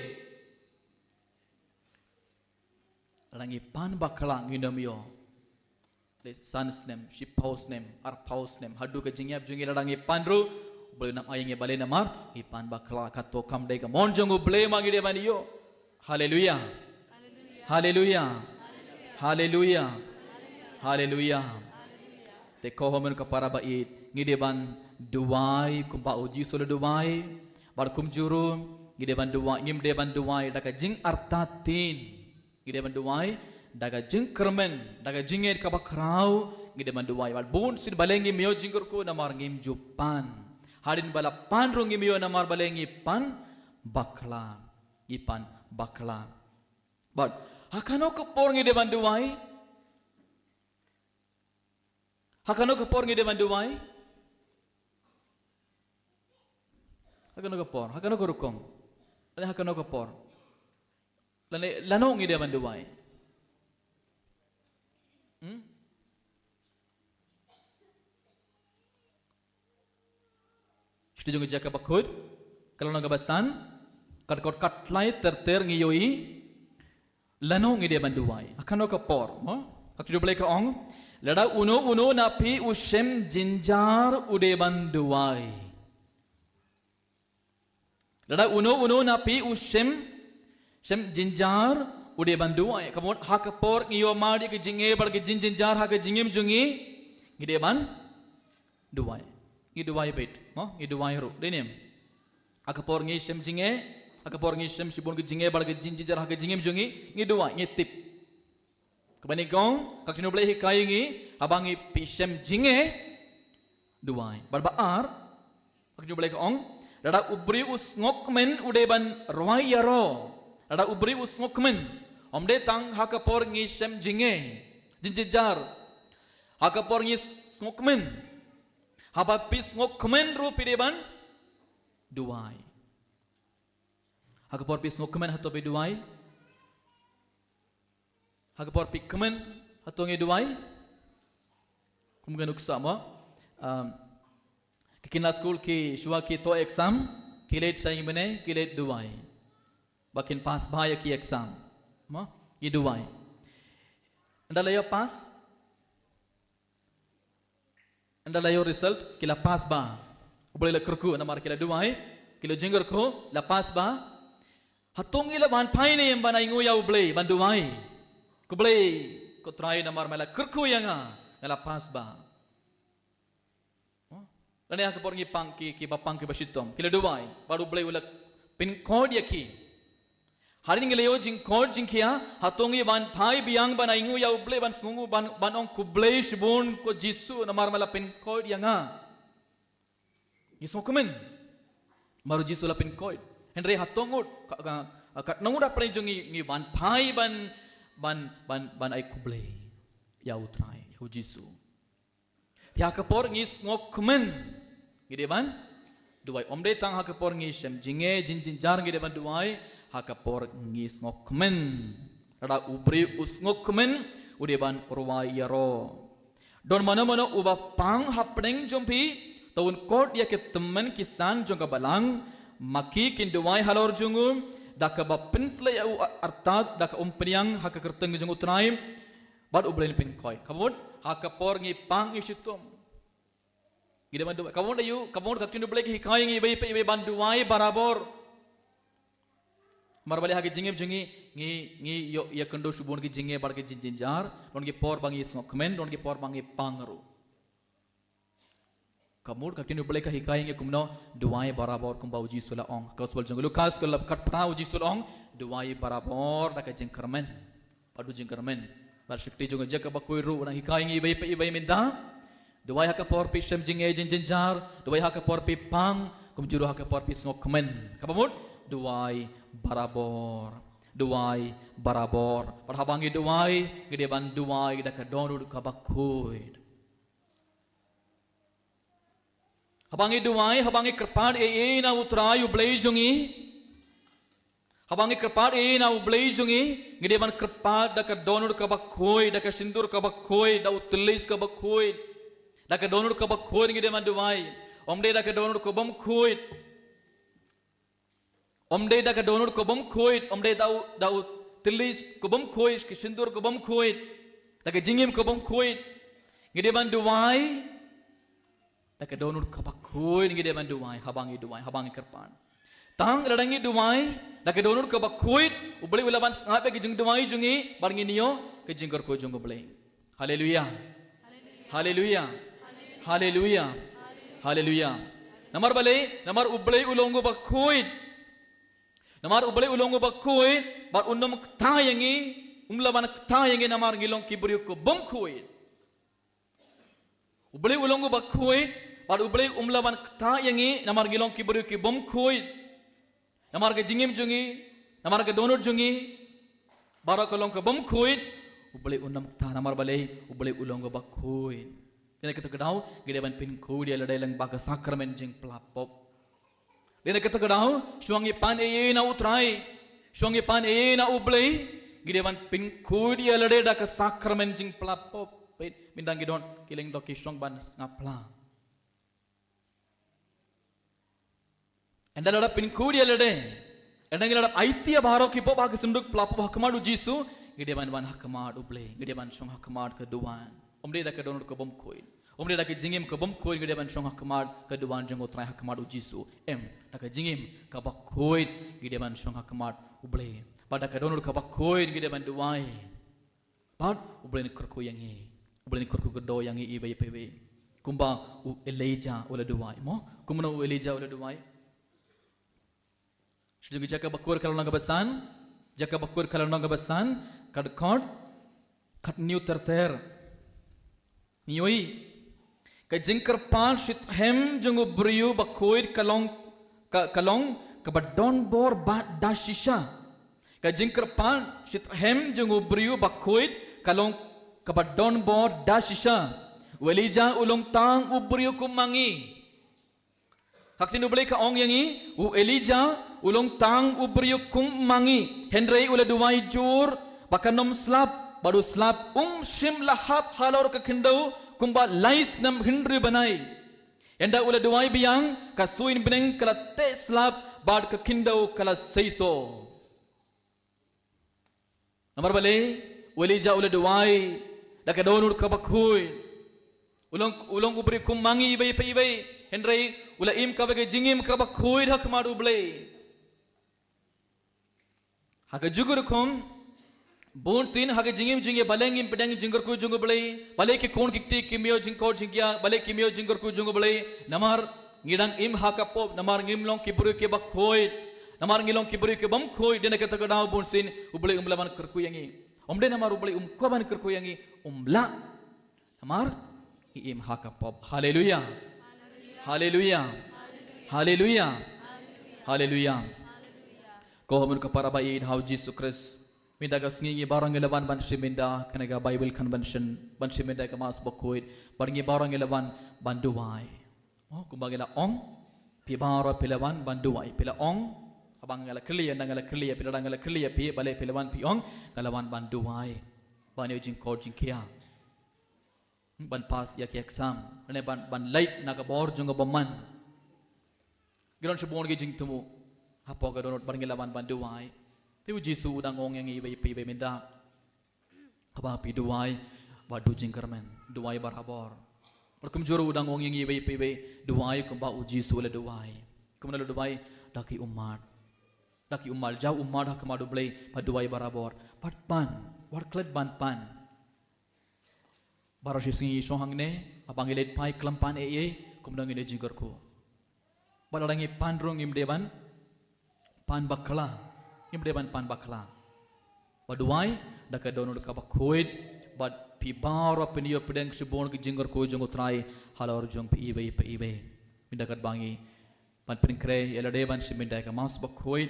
Lada ngi pan bakla ngin ym ïoh. Dei san snem, shiphew snem, arphew snem, haduh ka jingïap jong ngi lada ngi pan ruh, U Blei un ym ai ïa ngi balei namar ngi pan bakla, kato kam dei ka mon jong U Blei ma ngi dei ban ïoh. Haleluya. Haleluya. Haleluya. Te ko hynmen ko para ba ïeit, ngi dei ban duwai kumba U Jisu u la duwai. Bad kumjuh ruh ngi dei ban duwai, ngim dei ban duwai da ka jingartatien. Ngi dei ban duwai da ka jingkyrmen, da ka jingngeit kaba khraw, ngi dei ban duwai. Bad bunsien balei ngim ïoh jingkyrkhu, namar ngim ju pan. Hadien ba la pan ruh ngim ïoh namar balei, ngi pan bakla. Ngi pan bakla. Bad ha kano ka por ngi dei ban duwai? Ha kano ka por ngi dei ban duwai? Ha kano ka por? Ha kano ka rukom? Lane ha kano ka por? Lane lano ngi dei ban duwai? Hmm? Shithi jong ka Jaka Bakhuid, ka lynnong kaba san, ka dkhot khatlai ter ter ngi ïohi lano ngi dei ban duwai. Ha kano ka por, mo? Ka ktien U Blei ka ong, lada uno uno na phi u shem jynjar u dei ban duwai. Lada uno uno na phi u shem, shem jynjar u dei ban duwai. Ka mut ha ka por ngi ïoh mad ïa ka jingeh bad ka jingjynjar ha ka jingim jong ngi, ngi dei ban duwai. Ngi duwai beit, mo? Ngi duwai ruh. Dei ne em? Ha ka por ngi shem jingeh, ha ka por ngi shem shibun ka jingeh bad ka jingjynjar ha ka jingim jong ngi, ngi duwai, ngi tip. Kaba nyngkong, ka ktien U Blei hikai ïa ngi, haba ngi phi shem jingeh, duwai. Bad ba ar, ka ktien U Blei ka ong, lada u briew u sngewkmen u dei ban rwai ïaroh. Lada u briew u sngewkmen, ym dei tang ha ka por ngi shem jingeh, jingjynjar. Ha ka por ngi s-, sngewkmen. Haba phi sngewkmen ruh phi dei ban duwai. Ha ka por phi sngewkmen hato phi duwai? Ha ka por phi kmen hato ngi duwai? Kum ka nuksa mo. Um, ki kin la skul ki shuwa ki to exam, ki leit sha ïing mane, ki leit duwai. Ba kin pass bha ïa ki exam. Mo, ngi duwai. Ynda la ïoh pass? Ynda la ïoh result, ki la pass bha. U Blei la kyrkhu namar ki la duwai, ki la jingkyrkhu, la pass bha. Hato ngi la wan phai ne em ban ainguh ïa U Blei, ban duwai? Ko Blei, ko Trai namar me la kyrkhu ïa nga, nga la pass bha. Oh. Lane ha ka por ngi pang ki, ki ba pang ki ba shitom, ki la duwai, bad U Blei u la pynkhuid ïa ki. Hadien ngi la ïoh jingkhuid jingkhia, hato ngi wan phai biang ban ainguh ïa U Blei ban sngewnguh ban, ban ong khublei shibun ko Jisu namar me la pynkhuid ïa nga. Ngi sngewkmen. Namar U Jisu la pynkhuid. Hynrei hato ngut, ka, ka, katno ngut hapdeng jong ngi, ngi wan phai ban, ban, ban, ban ai khublei ïa U Trai, ïa U Jisu. Te ha ka por ngi sngewkmen, ngi dei ban duwai. Ym dei tang ha ka por ngi shem jingeh, jingjynjar ngi dei ban duwai, ha ka por ngi sngewkmen. Lada u briew u sngewkmen, u dei ban rwai ïaroh. Don mano mano uba pang hapdeng jong phi, to un khot ïa ki tymmen ki san jong ka balang, ma ki kin duwai halor jong u, da kaba pynshlei ïa u artat, da ka umphniang ha ka kyrteng jong U Trai, bad U Blei un pynkhuid. Ka mut, ha ka por ngi pang ngi shitom, ngi dei ban duwai. Ka mut aïu, ka mut ka ktien U Blei ka hikai ïa ngi iwei pa iwei ban duwai barabor. Namar balei ha ka jingim jong ngi, ngi, ngi ïoh ïakynduh shibun ki jingeh bad ki jingjynjar, don ki por ba ngi sngewkmen, don ki por ba ngi pang ruh. Ka mut ka ktien U Blei ka hikai ïa ngi kumno, duwai barabor kumba U Jisu u la ong. Gospel jong u Lukas ka lynnong khatphra U Jisu u la ong, duwai barabor da ka jingkyrmen. Bad u jingkyrmen. Bad shakti jong ka Jaka Bakhuid ruh u nang hikai ïa ngi iwei pa iwei mynta. Duwai ha ka por phi shem jingeh jingjynjar, duwai ha ka por phi pang, kumjuh ruh ha ka por phi sngewkmen. Kaba mut, duwai barabor. Duwai barabor. Bad haba ngi duwai, ngi dei ban duwai da ka dohnud kaba khuid. Haba ngi duwai, haba ngi kyrpad ïa, ïa na U Trai U Blei jong ngi. Haba ngi kyrpad ïa, ïa na U Blei jong ngi, ngi dei ban kyrpad da ka dohnud kaba khuid, da ka sindur kaba khuid, da u thyllis kaba khuid. Da ka dohnud kaba khuid ngi dei ban duwai. Ym dei da ka dohnud kabym khuid. Ym dei da ka dohnud kabym khuid, ym dei da u, da u thyllis kabym khuid, ka sindur kabym khuid, da ka jingim kabym khuid. Ngi dei ban duwai da ka dohnud kaba khuid, ngi dei ban duwai, haba ngi duwai, haba ngi kyrpad. Tang lada ngi duwai da ka dohnud kaba khuid, U Blei u lah ban sngap ïa ka jingduwai jong ngi, bad ngin ïoh ka jingkyrkhu jong U Blei. Haleluya. Haleluya. Haleluya. Haleluya. Namar balei, namar U Blei u long uba khuid. Namar U Blei u long uba khuid, bad um ktah ïa ngi, um lah ban ktah ïa ngi namar ngi long ki briew kibym khuid. U Blei u long uba khuid, bad U Blei um lah ban ktah ïa ngi namar ngi long ki briew kibym khuid. Namar ka jingim jong ngi, namar ka dohnud jong ngi, baroh ka long kabym khuid, U Blei un ym ktah namar balei, U Blei u long uba khuid. Dei na kata ka daw, ngi dei ban pynkhuid ïa lade lyngba ka sakramen jingpla pop. Dei na kata ka daw, shuwa ngi pan ïa, ïa na U Trai, shuwa ngi pan ïa, ïa na U Blei, ngi dei ban pynkhuid ïa lade da ka sakramen jingpla pop. Peit, mynta ngi don ki lyngdoh ki shong ban sngap pla. Ynda la dep pynkhuid ïa lade, ynda ngi la dep aiti ïa baroh ki pop ha ka synduk pla pop ha khmat U Jisu, ngi dei ban wan ha khmat U Blei, ngi dei ban shong ha khmat ka duwan. Ym dei da ka dohnud kabym khuid, ym dei da ka jingim kabym khuid ngi dei ban shong ha khmat ka duwan jong U Trai, ha khmat U Jisu. Em, da ka jingim kaba khuid ngi dei ban shong ha khmat U Blei. Bad da ka dohnud kaba khuid ngi dei ban duwai. Bad U Blei un kyrkhu ïa ngi. U Blei un kyrkhu kyrdoh ïa ngi iwei pa iwei. Kumba u Elijah u la duwai, mo? Kumno u Elijah u la duwai? Sha jong ki Jaka Bakhuid ka lynnong kaba san, Jaka Bakhuid ka lynnong kaba san, ka dkhot khathynñiew ter ter. Ngi ïohi, ka jingkyrpad shitrhem jong u briew bakhuid ka long, ka, ka long kaba don bor bad da shisha. Ka jingkyrpad shitrhem jong u briew bakhuid ka long kaba don bor da shisha. U Elijah u long tang u briew kum ma ngi. Ka ktien U Blei ka ong ïa ngi, u Elijah u long tang u briew kum ma ngi, hynrei u la duwai jur ba kan ym slap, bad u slap um shym la hap halor ka khyndew kumba lai snem hynriew bnai. Ynda u la duwai biang, ka suiñ bneng ka la teh slap bad ka khyndew ka la seisoh. Namar balei, u Elijah u la duwai da ka dohnud kaba khuid. U long, u long u briew kum ma ngi iwei pa iwei, hynrei u la im kawei ka jingim kaba khuid ha khmat U Blei. Ha kajuh ka rukom, bunsien ha ka jingim jong ngi, balei ngim pdiang jingkyrkhu jong U Blei, balei ki khun ki kti kim ïoh jingkoit jingkhiah, balei kim ïoh jingkyrkhu jong U Blei, namar ngi dang im ha ka pop, namar ngim long ki briew kiba khuid, namar ngi long ki briew kibym khuid, dei na kata ka daw bunsien U Blei um lah ban kyrkhu ïa ngi. Ym dei namar U Blei um kwah ban kyrkhu ïa ngi, um lah. Namar ngi im ha ka pop. Haleluya. Haleluya. Haleluya. Haleluya. Ko hynmen ko para ba ïeit ha U Jisu Khrist. Mynta ka sngi ngi baroh ngi la wan ban shim mynta kane ka Bible convention, ban shim mynta ka Mass bakhuid, bad ngi baroh ngi la wan ban duwai. Oh, kumba ngi la ong, phi baroh phi la wan ban duwai, phi la ong, haba nga la kylli ïa, nga la kylli ïa phi, lada nga la kylli ïa phi, balei phi la wan, phi ong, nga la wan ban duwai. Ban ïoh jingkoit jingkhiah. Ban pass ïa ki exam, lane ban, ban leit na ka bor jong ka bymman. Ngi don shibun ki jingthmu hapoh ka dohnud, bad ngi la wan ban duwai. Te U Jisu u dang ong ïa ngi iwei pa iwei mynta, haba phi duwai, bad duh jingkyrmen, duwai barabor. Bad kumjuh ruh u dang ong ïa ngi iwei pa iwei, duwai kumba U Jisu u la duwai. Kumno u la duwai? Da ki ummat. Da ki ummat, jaw ummat ha khmat U Blei, bad duwai barabor. Bad pan, wat klet ban pan. Baroh shi sngi ngi shong hangne, haba ngi leit phai khlem pan ei ei, kumno ngin ïoh jingkyrkhu? Bad lada ngi pan ruh ngim dei ban pan bakla, ngim dei ban pan bakla. Bad duwai da ka dohnud kaba khuid, bad phi baroh phin ïoh pdiang shibun ki jingkyrkhu jong U Trai halor jong phi iwei pa iwei. Mynta katba ngi ban pynkhreh ïa lade ban shim mynta ka Mass bakhuid,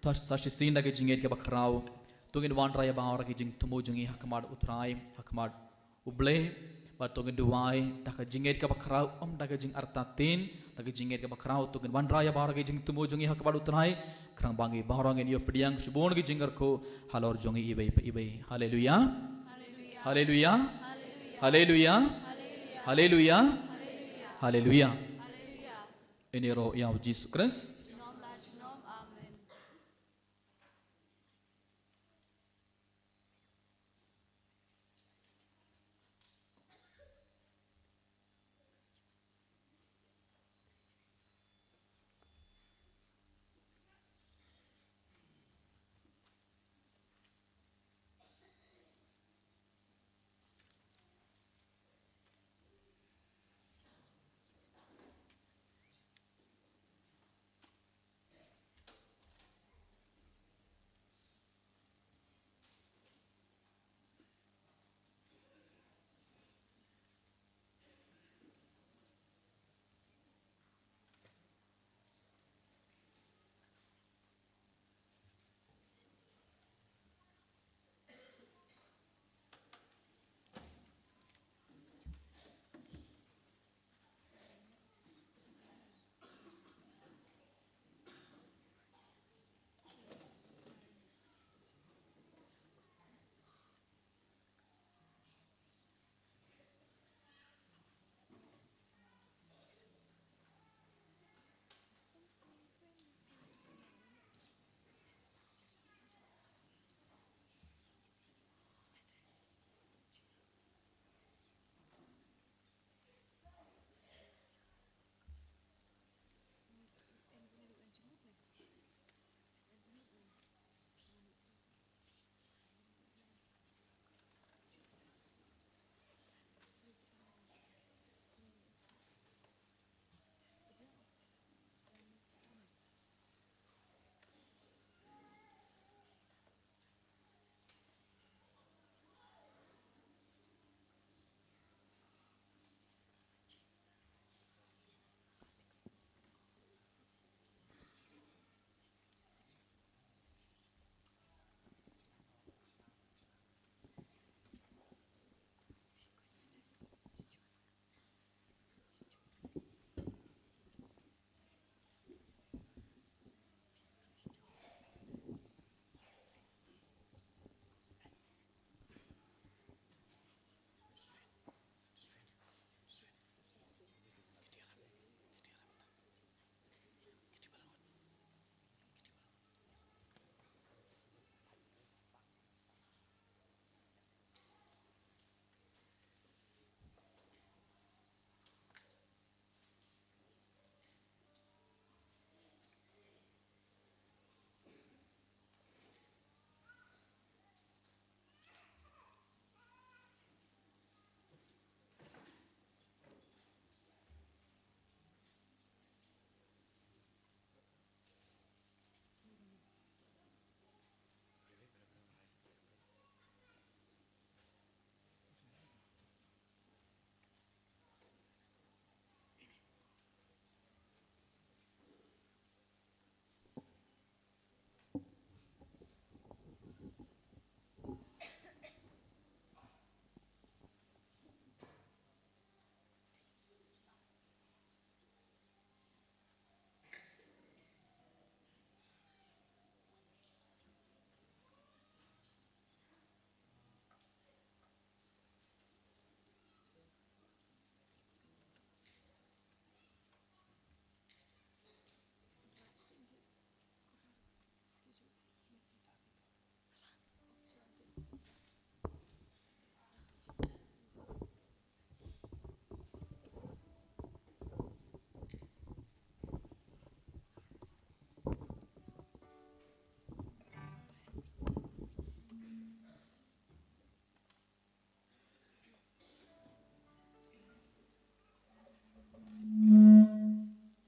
Sa shisien da ka jingngeit kaba khraw, to ngin wanrah ïa baroh ki jingthmu jong ngi ha khmat U Trai, ha khmat U Blei, bad to ngin duwai da ka jingngeit kaba khraw, ym da ka jingartatien, da ka jingngeit kaba khraw, to ngin wanrah ïa baroh ki jingthmu jong ngi ha khmat U Trai, khnang ba ngi baroh ngin ïoh pdiang shibun ki jingkyrkhu halor jong ngi iwei pa iwei. Haleluya. Haleluya. Haleluya. Haleluya. Haleluya. Haleluya. Haleluya. Haleluya. Haleluya. Ïaroh ïa U Jisu Khrist. Junom la junom. Amen.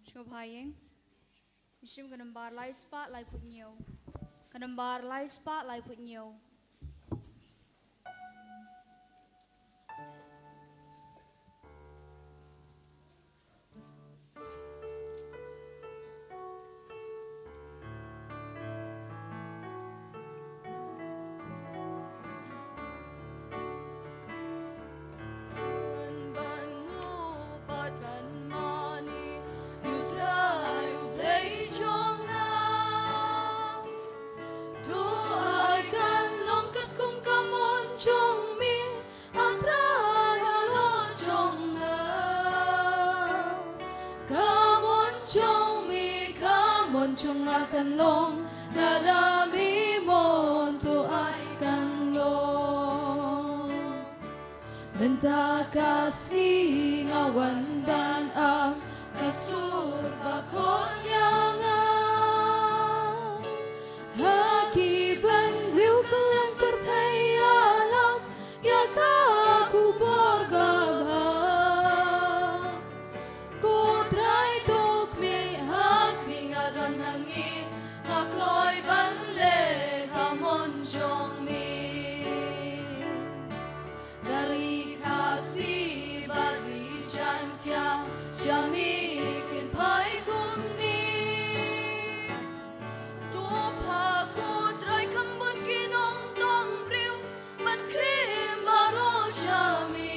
Sngewbha ïing. Shim ka nambar lai spah lai phew hynñiew. Ka nambar lai spah lai phew hynñiew. Ka mon jong me, ka mon jong nga kan long, lada me mon to ai kan long. Mynta ka sngi nga wan ban ap ka sur ba khot ïa nga. Ha ki bynriew kylleng pyrthei ïalap ïa ka khubor babha. Ko Trai, to khmih ha khmih nga don hangne, nga kloi ban leh ka mon jong me. Ka ri Khasi bad ri Jaiñtia, sha me kin phai kumne. To phah ko Trai kham bun ki nongtong briew, ban kren baroh sha me.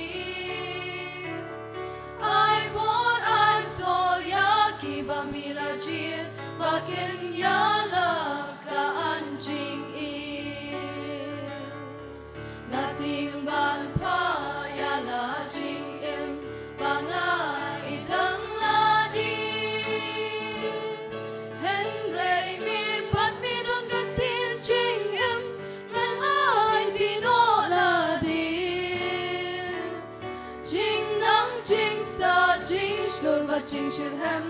Ai bor ai sor ïa ki ba me la jied, ba kin ïalap ka an jingim. Nga tieng ban phah ïa la jingim ba nga ïeit tang lade. Hynrei me pat me don ka ktien jingim, ngan aiti noh lade. Jingnang jingstad jingshlur bad jingshitrhem,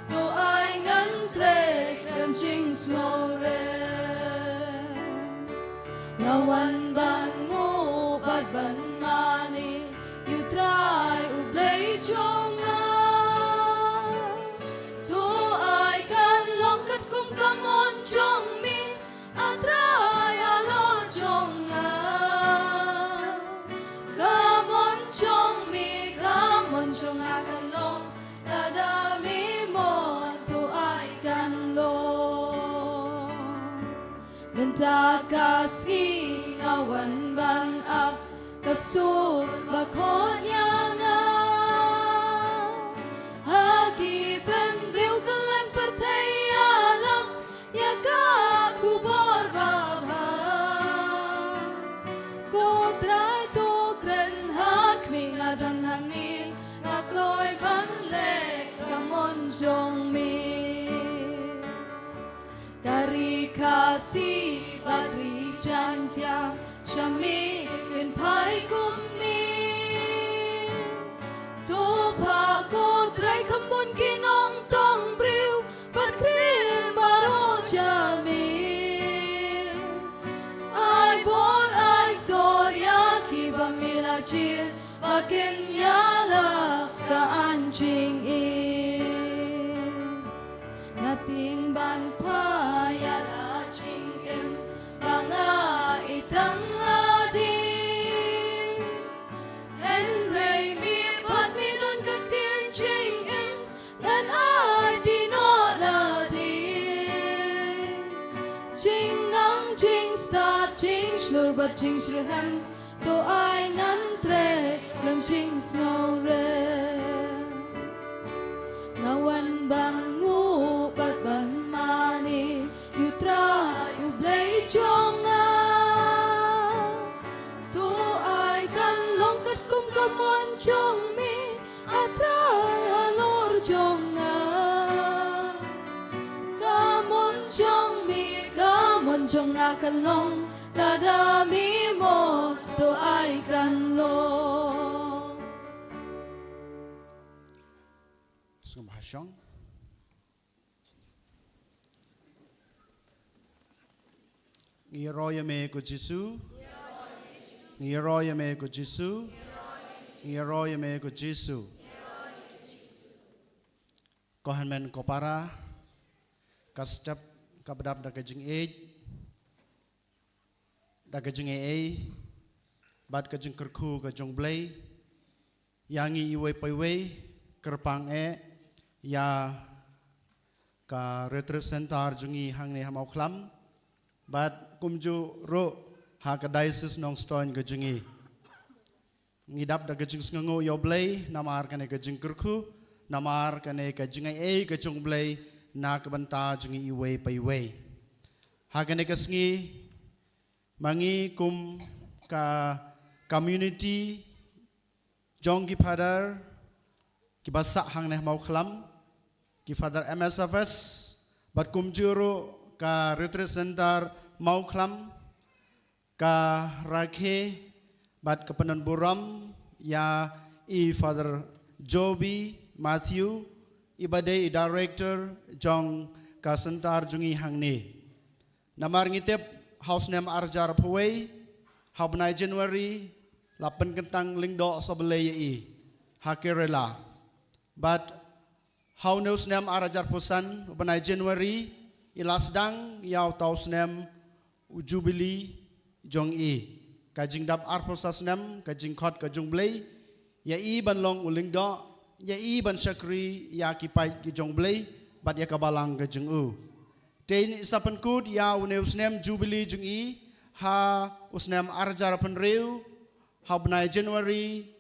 to ai ngan treh khlem jingsngewrem. Nga wan ban nguh bad ban mane ïa u Trai U Blei jong nga. To ai kan long katkum ka mon jong me, A Trai halor jong nga. Ka mon jong me, ka mon jong nga kan long, lada me mon to ai kan long. Mynta ka sngi nga wan ban ap ka sur ba khot ïa nga. Ha ki bynriew kylleng pyrthei ïalap ïa ka khubor babha. Ko Trai to kren ha khmih, nga don hangne, nga kloi ban leh ka mon jong me. Ka ri Khasi bad ri Jaiñtia, sha me kin phai kumne. To phah ko Trai kham bun ki nongtong briew, ban kren baroh sha me. Ai bor ai sor ïa ki ba me la jied, ba kin ïalap ka an jingim. Nga tieng ban phah ïa la jingim ba nga ïeit tang lade. Hynrei me pat me don ka ktien jingim, ngan aiti noh lade. Jingnang jingstad jingshlur bad jingshitrhem, to ai ngan treh khlem jingsngewrem. Nga wan ban nguh bad ban mane ïa u Trai U Blei jong nga. To ai kan long katkum ka mon jong me, A Trai halor jong nga. Ka mon jong me, ka mon jong nga kan long, lada me mon to ai kan long. Sngewbha shong. Ngi ïaroh ïa me ko Jisu. Ngi ïaroh ïa me ko Jisu. Ngi ïaroh ïa me ko Jisu. Ko hynmen ko para, ka step kaba dap da ka jingïeit, da ka jingaiei bad ka jingkyrkhu ka jong U Blei ïa ngi iwei pa iwei, kyrpang eh ïa ka Retreat Center jong ngi hangne ha Mawkhlam bad kumjuh ruh ha ka Diocese Nongstoiñ ka jong ngi. Ngi dap da ka jingsngewnguh ïa U Blei namar kane ka jingkyrkhu, namar kane ka jingaiei ka jong U Blei na ka bynta jong ngi iwei pa iwei. Ha kane ka sngi, ma ngi kum ka community jong ki Father kiba sah hangne ha Mawkhlam, ki Father M S F S, bad kumjuh ruh ka Retreat Center Mawkhlam, ka rakhe bad ka pynbun ïa i Father Joby Matthew, i ba dei i director jong ka center jong i hangne. Namar ngi tip ha u snem arhajar arphew wei, ha u bnai January, la pynkyntang lyngdoh sa Blei ïa i ha Kerala. Bad ha une u snem arhajar arphew san, u bnai January, i la sdang ïa uta u snem u Jubilee jong i. Ka jingdap arphew san snem ka jingkhot ka jong Blei ïa i ban long u lyngdoh, ïa i ban shakri ïa ki paid ki jong Blei bad ïa ka balang ka jong u. Te i sa pynkut ïa une u snem Jubilee jong i ha u snem arhajar arphew hynriew, ha u bnai January,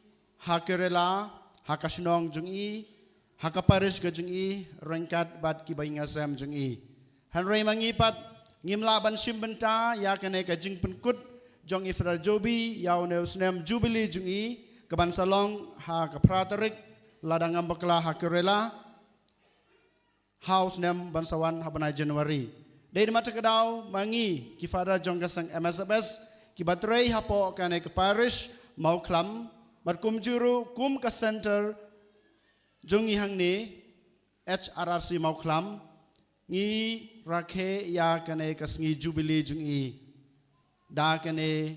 ha Kerala, ha ka shnong jong i, ha ka parish ka jong i, ryngkat bad ki ba ïing sem jong i. Hynrei ma ngi pat, ngim lah ban shim bynta ïa kane ka jingpynkut jong i Father Joby ïa une u snem Jubilee jong i, ka ban sa long ha ka phra tarik, lada ngam bakla, ha Kerala, ha u snem ban sa wan ha u bnai January. Dei namar kata ka daw ma ngi ki Father jong ka seng M S F S, ki ba trei hapoh kane ka parish Mawkhlam, bad kumjuh ruh kum ka center jong i hangne, H R R C Mawkhlam, ngi rakhe ïa kane ka sngi Jubilee jong i da kane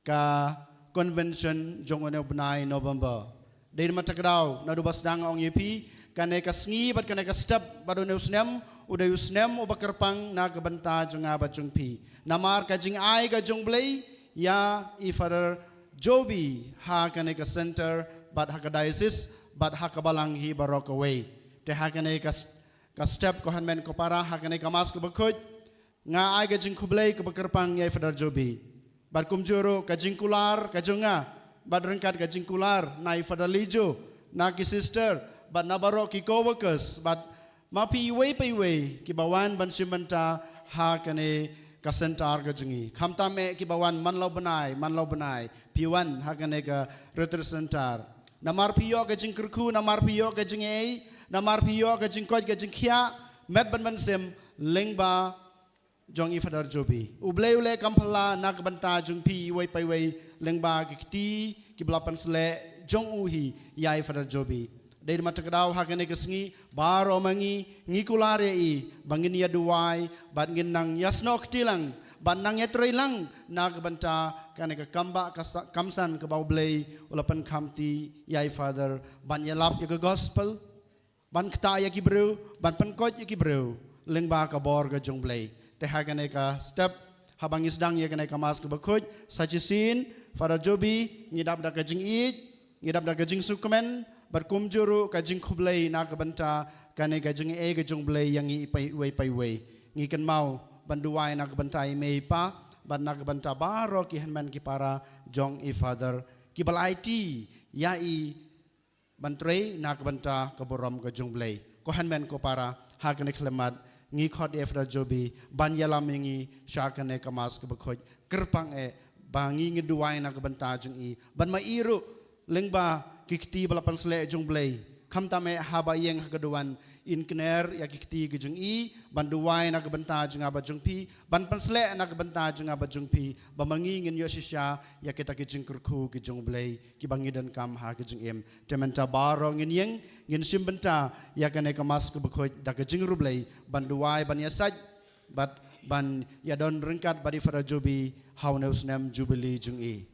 ka convention jong une u bnai November. Dei namar kata ka daw, naduh ba sdang, ong ïa phi, kane ka sngi bad kane ka step bad une u snem u dei u snem u ba kyrpang na ka bynta jong nga bad jong phi. Namar ka jingai ka jong Blei ïa i Father Joby ha kane ka center bad ha ka diocese bad ha ka balang hi baroh kawei. Te ha kane ka, ka step, ko hynmen ko para, ha kane ka Mass ka bakhuid, nga ai ka jingkhublei ka ba kyrpang ïa i Father Joby. Bad kumjuh ruh ka jingkular ka jong nga, bad ryngkat ka jingkular na i Father Lijo, na ki sister, bad na baroh ki co-workers, bad ma phi iwei pa iwei ki ba wan ban shim bynta ha kane ka center ka jong i. Khamtam eh ki ba wan man la u bnai, man la u bnai, phi wan ha kane ka retreat center. Namar phi ïoh ka jingkyrkhu, namar phi ïoh ka jingaiei, namar phi ïoh ka jingkoit ka jingkhiah, met bad mynsiem, lyngba jong i Father Joby. U Blei u leh kam phylla na ka bynta jong phi iwei pa iwei lyngba ki kti ki ba la pynsleh jong u hi ïa i Father Joby. Dei namar kata ka daw ha kane ka sngi baroh ma ngi ngi kular ïa i ba ngin ïa duwai bad ngin nang ïasnoh kti lang bad nang ïatrei lang na ka bynta kane ka kambah ka sa-, kamsan ka ba u Blei u la pynkhamti ïa i Father ban ïalap ïa ka gospel, ban ktah ïa ki briew, ban pynkoit ïa ki briew lyngba ka bor ka jong Blei. Te ha kane ka step, haba ngi sdang ïa kane ka Mass ka bakhuid, sa shisien, Father Joby, ngi dap da ka jingïeit, ngi dap da ka jingsngewkmen, bad kumjuh ruh ka jingkhublei na ka bynta kane ka jingaiei ka jong Blei ïa ngi i pa iwei pa iwei. Ngi kynmaw ban duwai na ka bynta i mei i pa bad na ka bynta baroh ki hynmen ki para jong i Father ki ba la aiti ïa i ban trei na ka bynta ka burom ka jong Blei. Ko hynmen ko para, ha kane ka khyllipmat ngi khot ïa i Father Joby ban ïalam ïa ngi sha kane ka Mass ka bakhuid. Kyrpang eh ba ngi ngin duwai na ka bynta jong i, ban ma i ruh lyngba ki kti ba la pynsleh jong Blei. Khamtam eh haba ïeng ha ka duwan, in kner ïa ki kti ki jong i, ban duwai na ka bynta jong nga bad jong phi, ban pynsleh na ka bynta jong nga bad jong phi, ba ma ngi ngin ïoh shisha ïa kita ki jingkyrkhu ki jong Blei ki ba ngi donkam ha ka jingim. Te mynta baroh ngin ïeng, ngin shim bynta ïa kane ka Mass ka bakhuid da ka jingriewblei, ban duwai, ban ïasaid bad ban ïadon ryngkat bad i Father Joby ha une u snem Jubilee jong i.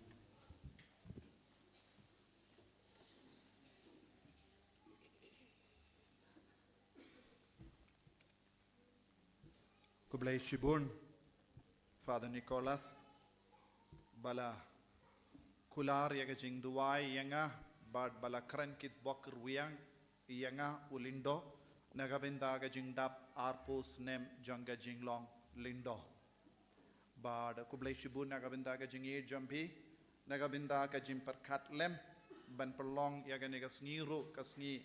Khublei shibun, Father Nicholas, ba la kular ïa ka jingduwai ïa nga, bad ba la kren kitbok rwiang ïa nga u lyngdoh, na ka bynta ka jingdap arphew snem jong ka jinglong lyngdoh. Bad khublei shibun na ka bynta ka jingïeit jong phi, na ka bynta ka jingpyrkhat lem, ban pynlong ïa kane ka sngi ruh ka sngi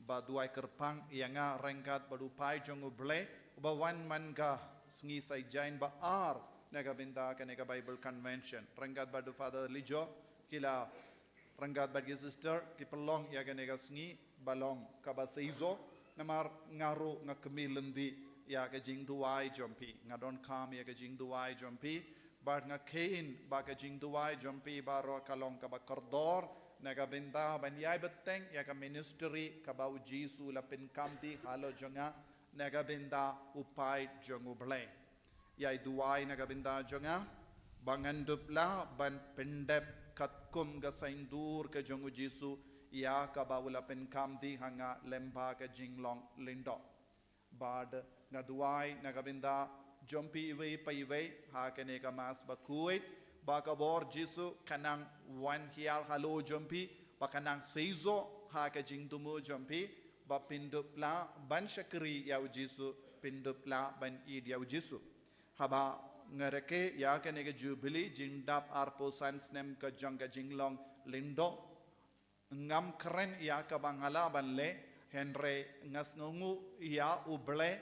ba duwai kyrpang ïa nga ryngkat bad u paid jong u Blei, uba wan man ka sngi Saitjaiñ ba ar na ka bynta kane ka Bible Convention. Ryngkat bad u Father Lijo, ki la, ryngkat bad ki sister, ki pynlong ïa kane ka sngi ba long kaba seisoh, Namar nga ruh nga kmie lynti ïa ka jingduwai jong phi, nga donkam ïa ka jingduwai jong phi, bad nga kheiñ ba ka jingduwai jong phi baroh ka long kaba kordor, na ka bynta ban ïai bteng ïa ka ministry kaba U Jisu u la pynkhamti halor jong nga, na ka bynta u paid jong U Blei. Ïai duwai na ka bynta jong nga, ba ngan dup lah ban pyndep katkum ka saiñdur ka jong U Jisu, ïa kaba u la pynkhamti ha nga lyngba ka jinglong lyngdoh. Bad nga duwai na ka bynta jong phi iwei pa iwei ha kane ka Mass bakhuid, ba ka bor Jisu kan nang wan hiar halor jong phi, ba kan nang seisoh ha ka jingthmu jong phi, ba phin dup lah ban shakri ïa U Jisu, phin dup lah ban ïeit ïa U Jisu. Haba nga rakhe ïa kane ka Jubili jingdap arphew san snem ka jong ka jinglong lyngdoh, ngam kren ïa kaba nga lah ban leh, hynrei nga sngewnguh ïa U Blei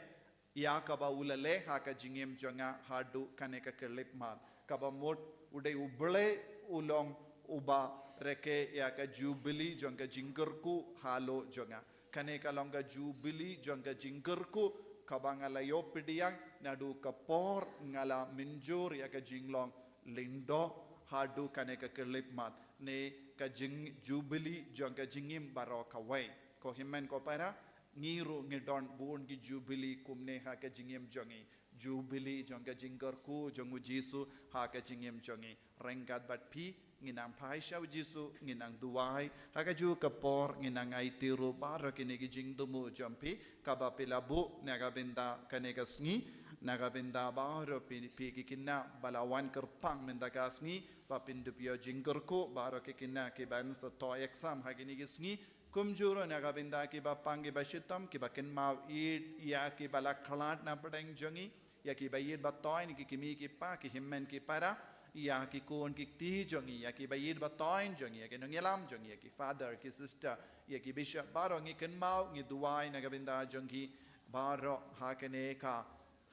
ïa kaba u la leh ha ka jingim jong nga haduh kane ka khyllipmat. Kaba mut u dei U Blei u long uba rakhe ïa ka Jubili jong ka jingkyrkhu halor jong nga. Kane ka long ka Jubili jong ka jingkyrkhu kaba nga la ïoh pdiang naduh ka por nga la mynjur ïa ka jinglong lyngdoh haduh kane ka khyllipmat, ne ka jing Jubili jong ka jingim baroh kawei. Ko hynmen ko para, ngi ruh ngi don bun ki Jubili kumne ha ka jingim jong ngi. Jubili jong ka jingkyrkhu jong U Jisu ha ka jingim jong ngi. Ryngkat bad phi, ngin nang phai sha U Jisu, ngin nang duwai ha kajuh ka por, ngin nang aiti ruh baroh kine ki jingthmu jong phi kaba phi la buh na ka bynta kane ka sngi, na ka bynta baroh phi, phi ki khynnah ba la wan kyrpang mynta ka sngi, ba phin dup ïoh jingkyrkhu, baroh ki khynnah kiban sa thoh exam ha kine ki sngi, kumjuh ruh na ka bynta kiba pang kiba shitom, kiba kynmaw ïeit ïa kiba la khlad na pdeng jong ngi, ïa kiba ïeit ba thoiñ, ki kmie ki kpa, ki hynmen ki para, ïa ki khun ki kti jong ngi, ïa kiba ïeit ba thoiñ jong ngi, ïa ki nongïalam jong ngi, ïa ki father, ki sister, ïa ki bishop, baroh ngi kynmaw, ngi duwai na ka bynta jong ki baroh ha kane ka,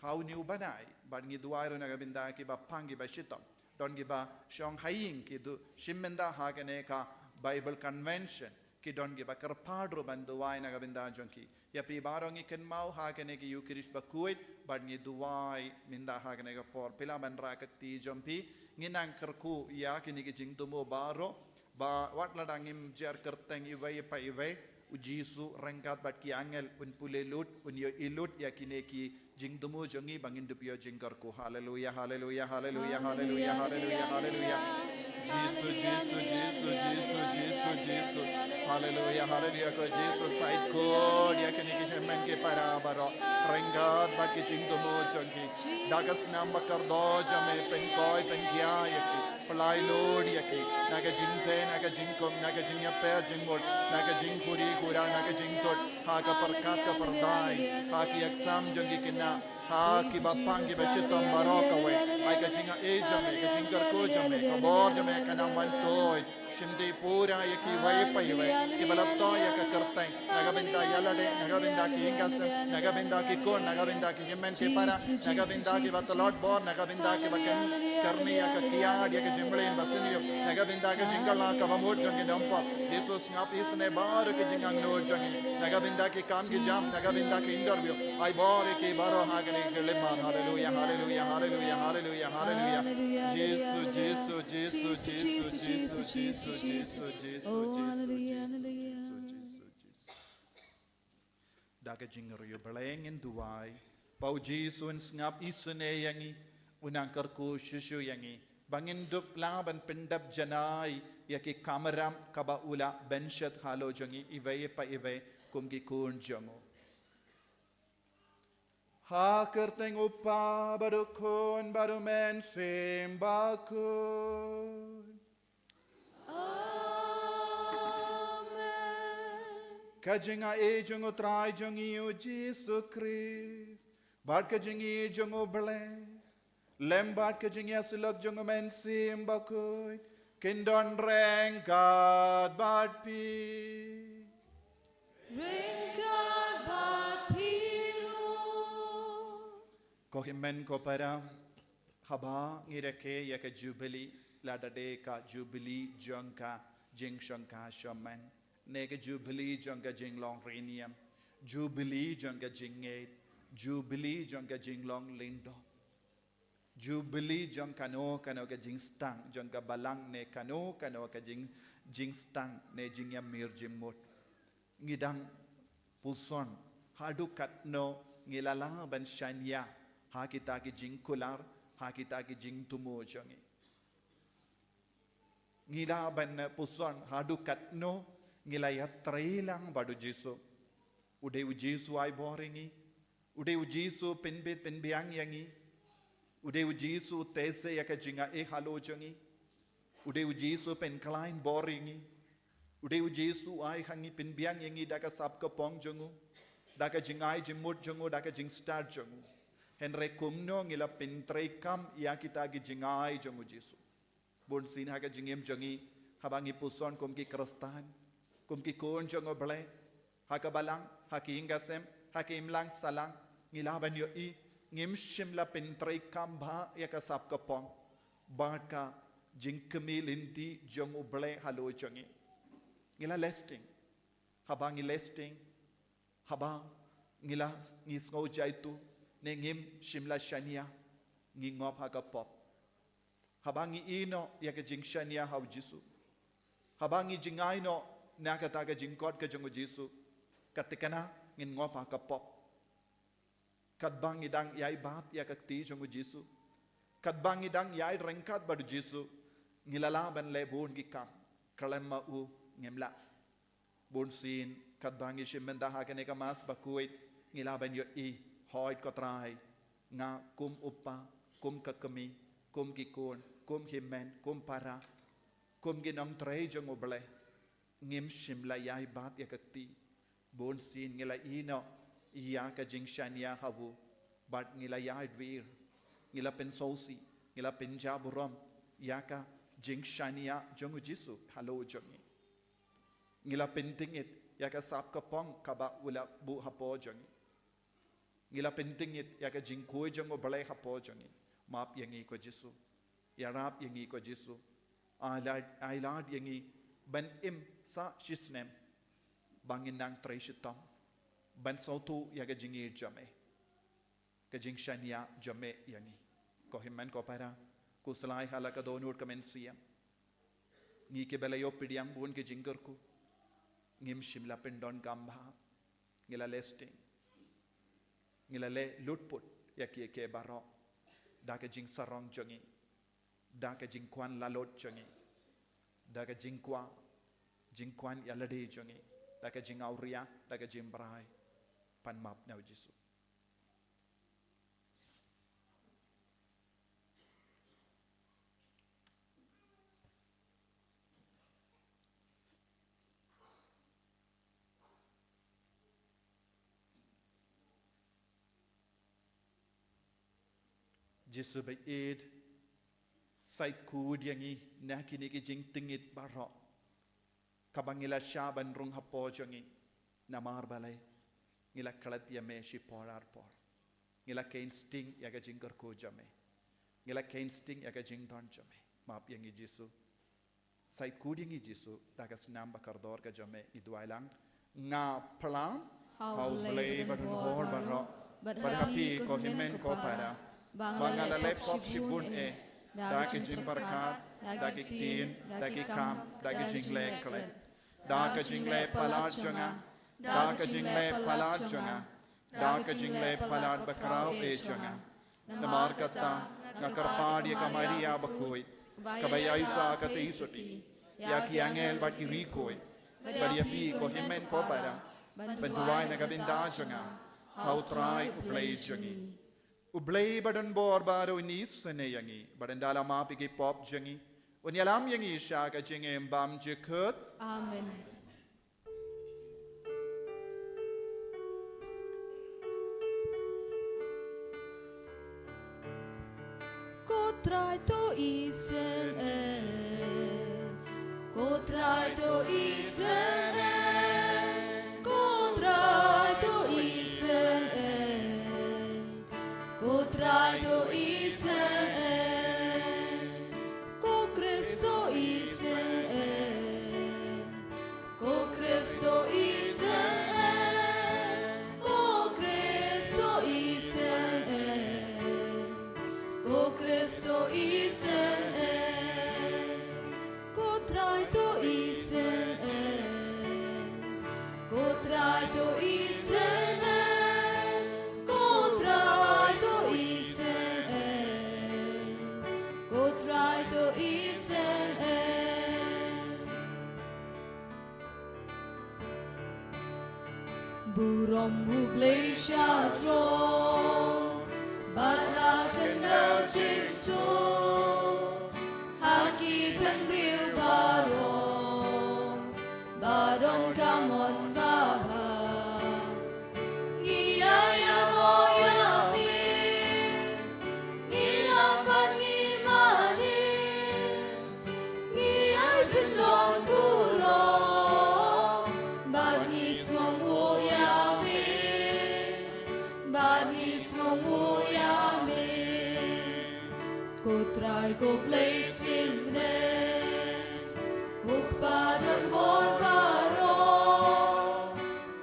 ha une u bnai, bad ngi duwai ruh na ka bynta kiba pang kiba shitom. Don kiba shong ha ïing, ki duh shim bynta ha kane ka Bible Convention, ki don kiba kyrpad ruh ban duwai na ka bynta jong ki. Ïa phi baroh ngi kynmaw ha kane ka Eucharist bakhuid, bad ngi duwai mynta ha kane ka por. Phi lah ban rah ka kti jong phi, ngin nang kyrkhu ïa kine ki jingthmu baroh, ba wat lada ngim jer kyrteng iwei pa iwei, U Jisu ryngkat bad ki angel un pule lut, un ïohi lut ïa kine ki jingthmu jong ngi ba ngin dup ïoh jingkyrkhu. Haleluya, haleluya, haleluya, haleluya, haleluya, haleluya. Jisu, Jisu, Jisu, Jisu, Jisu, Jisu. Haleluya, haleluya, ko Jisu, sa ïeit khun ïa kine ki hynmen ki para baroh, ryngkat bad ki jingthmu jong ki. Da ka snam ba kordor jong me, pynkhuid pynkhia ïa ki. Pynlait lut ïa ki na ka jingteh, na ka jingkhum, na ka jingïapher jingmut, na ka jingkhuri khura, na ka jingthut, ha ka pyrkhat ka pyrthai, ha ki exam jong ki khynnah, ha kiba pang kiba shitom baroh kawei. Ai ka jingaiei jong me, ka jingkyrkhu jong me, ka bor jong me kan nang wan khuid shimti pura ïa kiwei pa iwei kiba la thoh ïa ka kyrteng na ka bynta ïa lade, na ka bynta ki ïing ka sem, na ka bynta ki khun, na ka bynta ki hynmen ki para, na ka bynta kiba tlot bor, na ka bynta kiba kyrni ïa ka kiad ïa ka jingmlien ba sniew, na ka bynta ka jingkylla kaba mut jong ki nongpop. Jisu, sngap isynei baroh ki jingangnud jong ngi, na ka bynta ki kam ki jam, na ka bynta ki interview. Ai bor ïa ki baroh ha kane ka khyllipmat. Haleluya, haleluya, haleluya, haleluya, haleluya. Jisu, Jisu, Jisu, Jisu, Jisu, Jisu, Jisu, Jisu, Jisu, Jisu, Jisu. Da ka jingriewblei ngin duwai ba U Jisu un sngap isynei ïa ngi, un nang kyrkhu shuh shuh ïa ngi, ba ngin dup lah ban pyndap janai ïa ki kamram kaba u la bynshet halor jong ngi iwei pa iwei kum ki khun jong u. Ha ka kyrteng U Kpa bad U Khun bad U Mynsiem Bakhuid. Amen. Ka jingaiei jong U Trai jong ngi U Jisu Khrist, bad ka jingïeit jong U Blei, lem bad ka jingïasyllok jong U Mynsiem Bakhuid, kin don ryngkat bad phi. Ryngkat bad phi ruh. Ko hynmen ko para, haba ngi rakhe ïa ka Jubili, lada dei ka Jubili jong ka jingshongkha shongman, ne ka Jubili jong ka jinglong riewniam, Jubili jong ka jingngeit, jubili jong ka jinglong lyngdoh. Jubili jong kano kano ka jingstad jong ka balang ne kano kano ka jing, jingstad ne jingïamir jingmut. Ngi dang puson haduh katno ngi la lah ban shaniah ha kita ki jingkular, ha kita ki jingthmu jong ngi. Ngi lah ban puson haduh katno ngi la ïatrei lang bad U Jisu. U dei U Jisu ai bor ïa ngi. U dei U Jisu pynbit pynbiang ïa ngi. U dei U Jisu teh se ïa ka jingaiei halor jong ngi. U dei U Jisu pynkhlaiñ bor ïa ngi. U dei U Jisu ai ha ngi, pynbiang ïa ngi da ka sap ka pong jong u, da ka jingai jingmut jong u, da ka jingstad jong u. Hynrei kumno ngi la pyntreikam ïa kita ki jingai jong U Jisu? Bunsien ha ka jingim jong ngi, haba ngi puson kum ki Khristan, kum ki khun jong U Blei, ha ka balang, ha ka ïing ka sem, ha ka imlang sahlang, ngi lah ban ïohi ngim shym la pyntreikam bha ïa ka sap ka pong bad ka jingkmie lynti jong U Blei halor jong ngi. Ngi la leh shiteng. Haba ngi leh shiteng, haba ngi la, ngi sngew jaitu, ne ngim shym la shaniah, ngi ngop ha ka pop. Haba ngi ïehnoh ïa ka jingshaniah ha U Jisu, haba ngi jngai noh na kata ka jingkhot ka jong U Jisu, ka thikna ngin ngop ha ka pop. Katba ngi dang ïai bat ïa ka kti jong U Jisu, katba ngi dang ïai ryngkat bad U Jisu, ngi la lah ban leh bun ki kam, khlem ma u ngim lah. Bunsien katba ngi shim bynta ha kane ka Mass bakhuid, ngi lah ban ïohi, hooid ko Trai, nga kum u kpa, kum ka kmie, kum ki khun, kum hynmen, kum para, kum ki nongtrei jong U Blei, ngim shym la ïai bat ïa ka kti. Bunsien ngi la ïehnoh ïa ka jingshaniah ha u, bad ngi la ïai dwar, ngi la pynsngewsih, ngi la pynjah burom ïa ka jingshaniah jong U Jisu halor jong ngi. Ngi la pyntngit ïa ka sap ka pong kaba u la buh hapoh jong ngi. Ngi la pyntngit ïa ka jingkhuid jong U Blei hapoh jong ngi. Map ïa ngi ko Jisu. Ïarap ïa ngi ko Jisu. Ai lad, ai lad ïa ngi ban im sa shisnem, ba ngin nang trei shitom ban sngewthuh ïa ka jingïeit jong me, ka jingshaniah jong me ïa ngi. Ko hynmen ko para, khuslai ha la ka dohnud ka mynsiem. Ngi kiba la ïoh pdiang bun ki jingkyrkhu, ngim shym la pyndonkam bha. Ngi la leh shiteng, ngi la leh lutput ïa kiei kiei baroh da ka jingsarong jong ngi, da ka jingkwah lalot jong ngi, da ka jingkwah, jingkwah ïalade jong ngi, da ka jingawria, da ka jingbrai. Pan map na U Jisu. Jisu ba ïeit, sa khuid ïa ngi na kine ki jingtngit baroh kaba ngi la shah ban rung hapoh jong ngi. Namar balei? Ngi la klet ïa me shipor ar por. Ngi la kheiñ shiteng ïa ka jingkyrkhu jong me. Ngi la kheiñ shiteng ïa ka jingdon jong me. Map ïa ngi Jisu. Sa khuid ïa ngi Jisu, da ka snam ba kordor ka jong me ngi duwai lang. Nga pyrshang ha U Blei badonbor baroh, bad ha phi ko hynmen ko para, ba nga la leh pop shibun eh, da ka jingpyrkhat, da ki ktien, da ki kam, da ka jingleh klet, da ka jingleh palat jong nga, da ka jingleh palat jong nga, da ka jingleh palat bakhraw eh jong nga. Namar kata nga kyrpad ïa ka Maria bakhuid, kaba ïaisah katei sotti ïa ki angel bad ki riewkhuid, bad ïa phi ko hynmen ko para, ban duwai na ka bynta jong nga ha U Trai U Blei jong ngi. U Blei badonbor baroh un isynei ïa ngi, bad un da la map ïa ki pop jong ngi, un ïalam ïa ngi sha ka jingim bymjukut. Amen. Ko Trai to isynei, ko Trai to isynei, ko Trai to isynei, ko Trai to isynei, ko Khrist to isynei, ko Khrist to isynei. Burom U Blei sha throne, bad ha khyndew jingïasuk, ha ki bynriew baroh, ba don ka mon babha. Ngi ïaroh ïa me, ngi ïam bad ngi mane. Ngi ai pynlong burom, bad ngi sngewnguh ïa me, bad ngi sngewnguh ïa me. Ko Trai ko Blei skhem bneng, ko Kpa don bor baroh,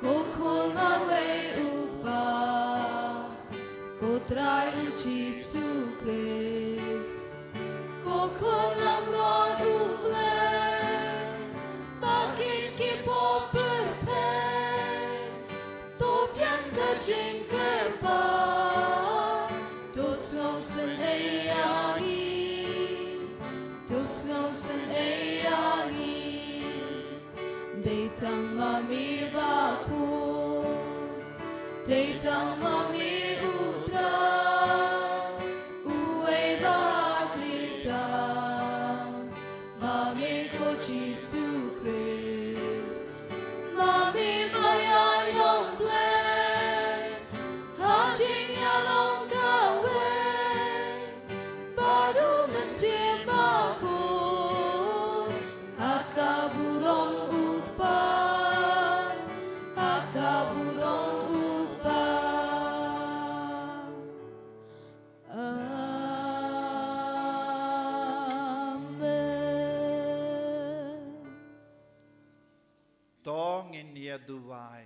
ko Khun marwei U Kpa, ko Trai U Jisu Khrist, ko Khun lamrot U Blei, ba kit ki pop pyrthei, to biang ka jingkyrpad, to sngewsynei ïa ngi, to sngewsynei ïa ngi. Dei tang ma me ba khuid, dei tang ma me U Trai, uwei ba khlid tam, ma me ko Jisu Khrist, ma me ba ïaineh Blei, ha jingïalong kawei, bad U Mynsiem Bakhuid, ha ka burom U Kpa, ha ka burom U Kpa. Amen. To ngin ïa duwai.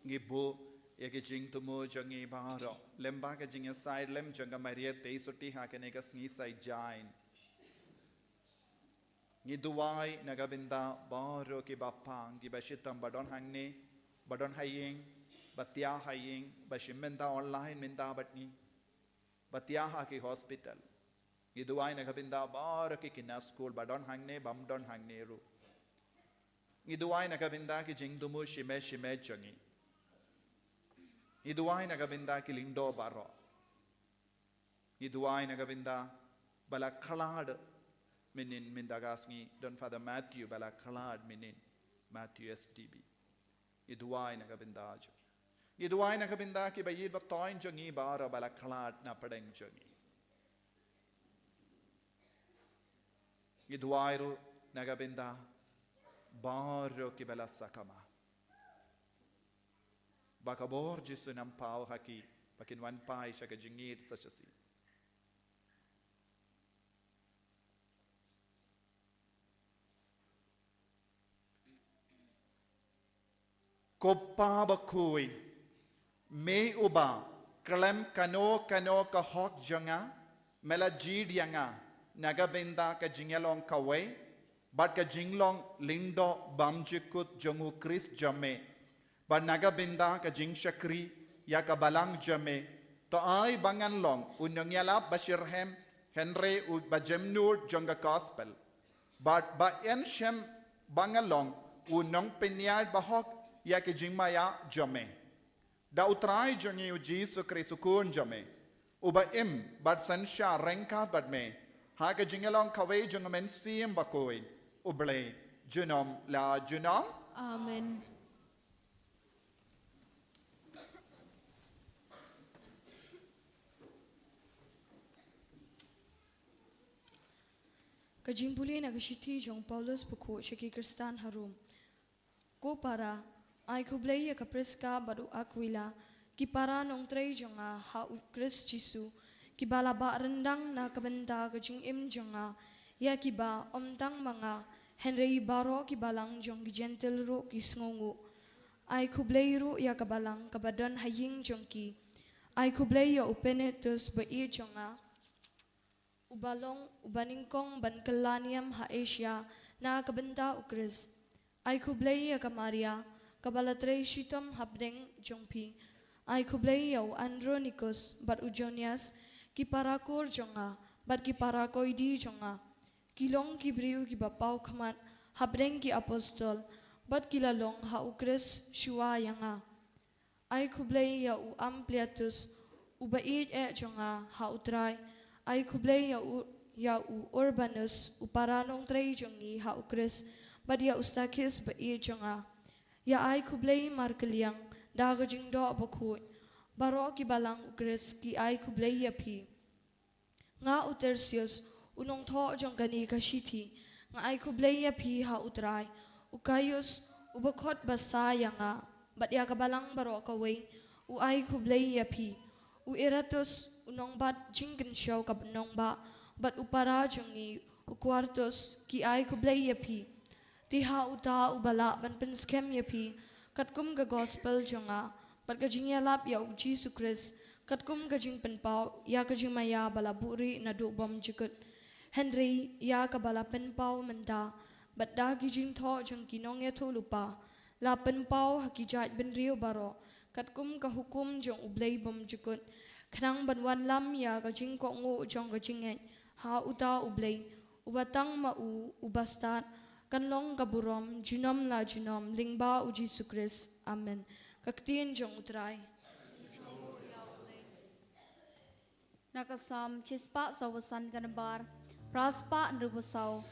Ngi buh ïa ki jingthmu jong ngi baroh, lem bad ka jingïasaid lem jong ka Maria Theisotti ha kane ka sngi Saitjaiñ. Ngi duwai na ka bynta baroh kiba pang, kiba shitom, ba don hangne, ba don ha ïing, ba thiah ha ïing, ba shim bynta online mynta bad ngi, ba thiah ha ki hospital. Ngi duwai na ka bynta baroh ki khynnah skul, ba don hangne, bym don hangne ruh. Ngi duwai na ka bynta ki jingthmu shimet shimet jong ngi. Ngi duwai na ka bynta ki lyngdoh baroh. Ngi duwai na ka bynta ba la khlad mynnin, mynta ka sngi don Father Matthew ba la khlad mynnin, Matthew S D B. Ngi duwai na ka bynta jong ngi. Ngi duwai na ka bynta kiba ïeit ba thoiñ jong ngi baroh ba la khlad na pdeng jong ngi. Ngi duwai ruh na ka bynta baroh kiba la sakma, ba ka bor Jisu un ym paw ha ki, ba kin wan phai sha ka jingïeit sa shisien. Ko Pa bakhuid, me uba khlem kano kano ka hok jong nga, me la jied ïa nga na ka bynta ka jingïalong kawei bad ka jinglong lyngdoh bymjukut jong U Khrist jong me, bad na ka bynta ka jingshakri ïa ka balang jong me. To ai ba ngan long u nongïalap ba shitrhem, hynrei uba jemnud jong ka gospel, bad ba yn shem ba ngan long u nongpynïaid bahok ïa ki jingmaïa jong me. Da U Trai jong ngi U Jisu Khrist U Khun jong me, uba im bad synshar ryngkat bad me ha ka jingïalong kawei jong U Mynsiem Bakhuid, U Blei junom la junom. Amen. Ka jingpule na ka shithi jong u Paulus bakhuid sha ki Khristan ha Rom. Ko para, ai khublei ïa ka Priska bad u Akwila, ki para nongtrei jong nga ha U Khrist Jisu, kiba la bah ryndang na ka bynta ka jingim jong nga, ïa kiba ym tang ma nga, hynrei baroh ki balang jong ki Jentil ruh ki sngewnguh. Ai khublei ruh ïa ka balang kaba don ha ïing jong ki. Ai khublei ïa u Epenetus ba ïeit jong nga, uba long uba nyngkong ban kylla niam ha Asia na ka bynta U Khrist. Ai khublei ïa ka Maria, kaba la trei shitom hapdeng jong phi. Ai khublei ïa u Andronikus bad u Junias, ki para kur jong nga bad ki para koidi jong nga. Ki long ki briew kiba paw khmat hapdeng ki apostol, bad ki la long ha U Khrist shuwa ïa nga. Ai khublei ïa u Ampliatus, u baieit eh jong nga ha u Trai. Ai khublei ïa u, ïa u Urbanus, u para nongtrei jong ngi ha u Khrist, bad ïa u Stakhis baieit jong nga. Ïa ai khublei markylliang da ka jingdoh bakhuid. Baroh ki balang u Khrist ki ai khublei ïa phi. Nga u Tertius, u nongthoh jong kane ka shithi, nga ai khublei ïa phi ha u Trai. U Gaius, u bakhot basa ïa nga, bad ïa ka balang baroh kawei, u ai khublei ïa phi. U Erastus, u nongbat jingkynshew ka nongbah, bad u para jong ngi, u Kwartus, ki ai khublei ïa phi. Te ha uta uba lah ban pynskhem ïa phi, katkum ka gospel jong nga, bad ka jingïalap ïa u Jisu Khrist, katkum ka jingpynpaw ïa ka jingmaïa ba la buhrieh naduh bymjukut. Hynrei ïa kaba la pynpaw mynta, bad da ki jingthoh jong ki nongïathuhlypa, la pynpaw ha ki jaitbynriew baroh, katkum ka hukum jong U Blei bymjukut, khnang ban wanlam ïa ka jingkohnguh jong ka jingngeit ha uta U Blei, uba tang ma u, uba stad, kan long ka burom, junom la junom, lyngba u Jisu Khrist. Amen. Ka ktien jong u Trai. Na ka Salm shispah saw phew san ka nambar, phra spah hynriew phew saw.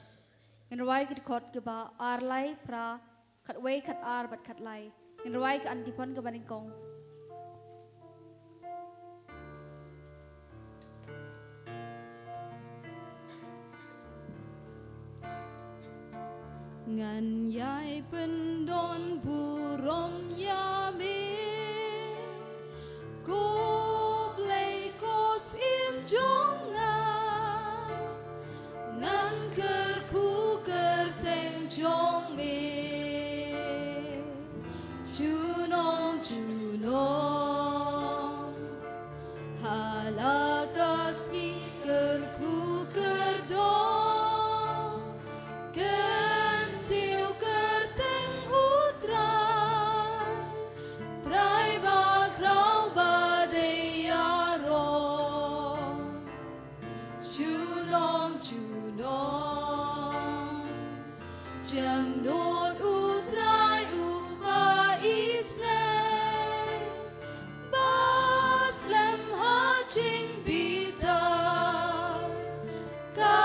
Ngin rwai ki dkhot kiba ar lai phra, khatwei khat ar bad khat lai. Ngin rwai ka antiphon kaba nyngkong. Ngan ïai pyndon burom ïa me, ko Blei ko Syiem jong nga. Ngan kyrkhu kyrteng jong me. Junom junom. Ha la ka sngi kyrkhu kyrdoh, kyntiew kyrteng U Trai, Trai bakhraw ba dei ïaroh. Junom junom. Jemnud U Trai uba isynei, ba slem ha jingbitar, ka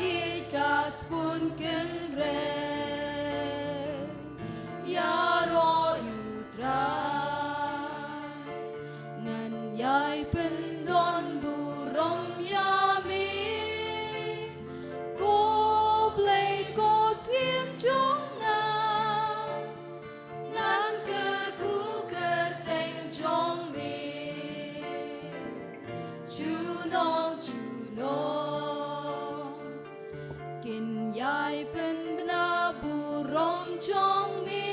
ïeit ka sbun kynrei. Ïaroh ïa U Trai. Ngan ïai pyndon burom ïa me, ko Blei ko Syiem jong nga. Ngan kyrkhu kyrteng jong me. Junom junom. Kin ïai pynbna burom jong me.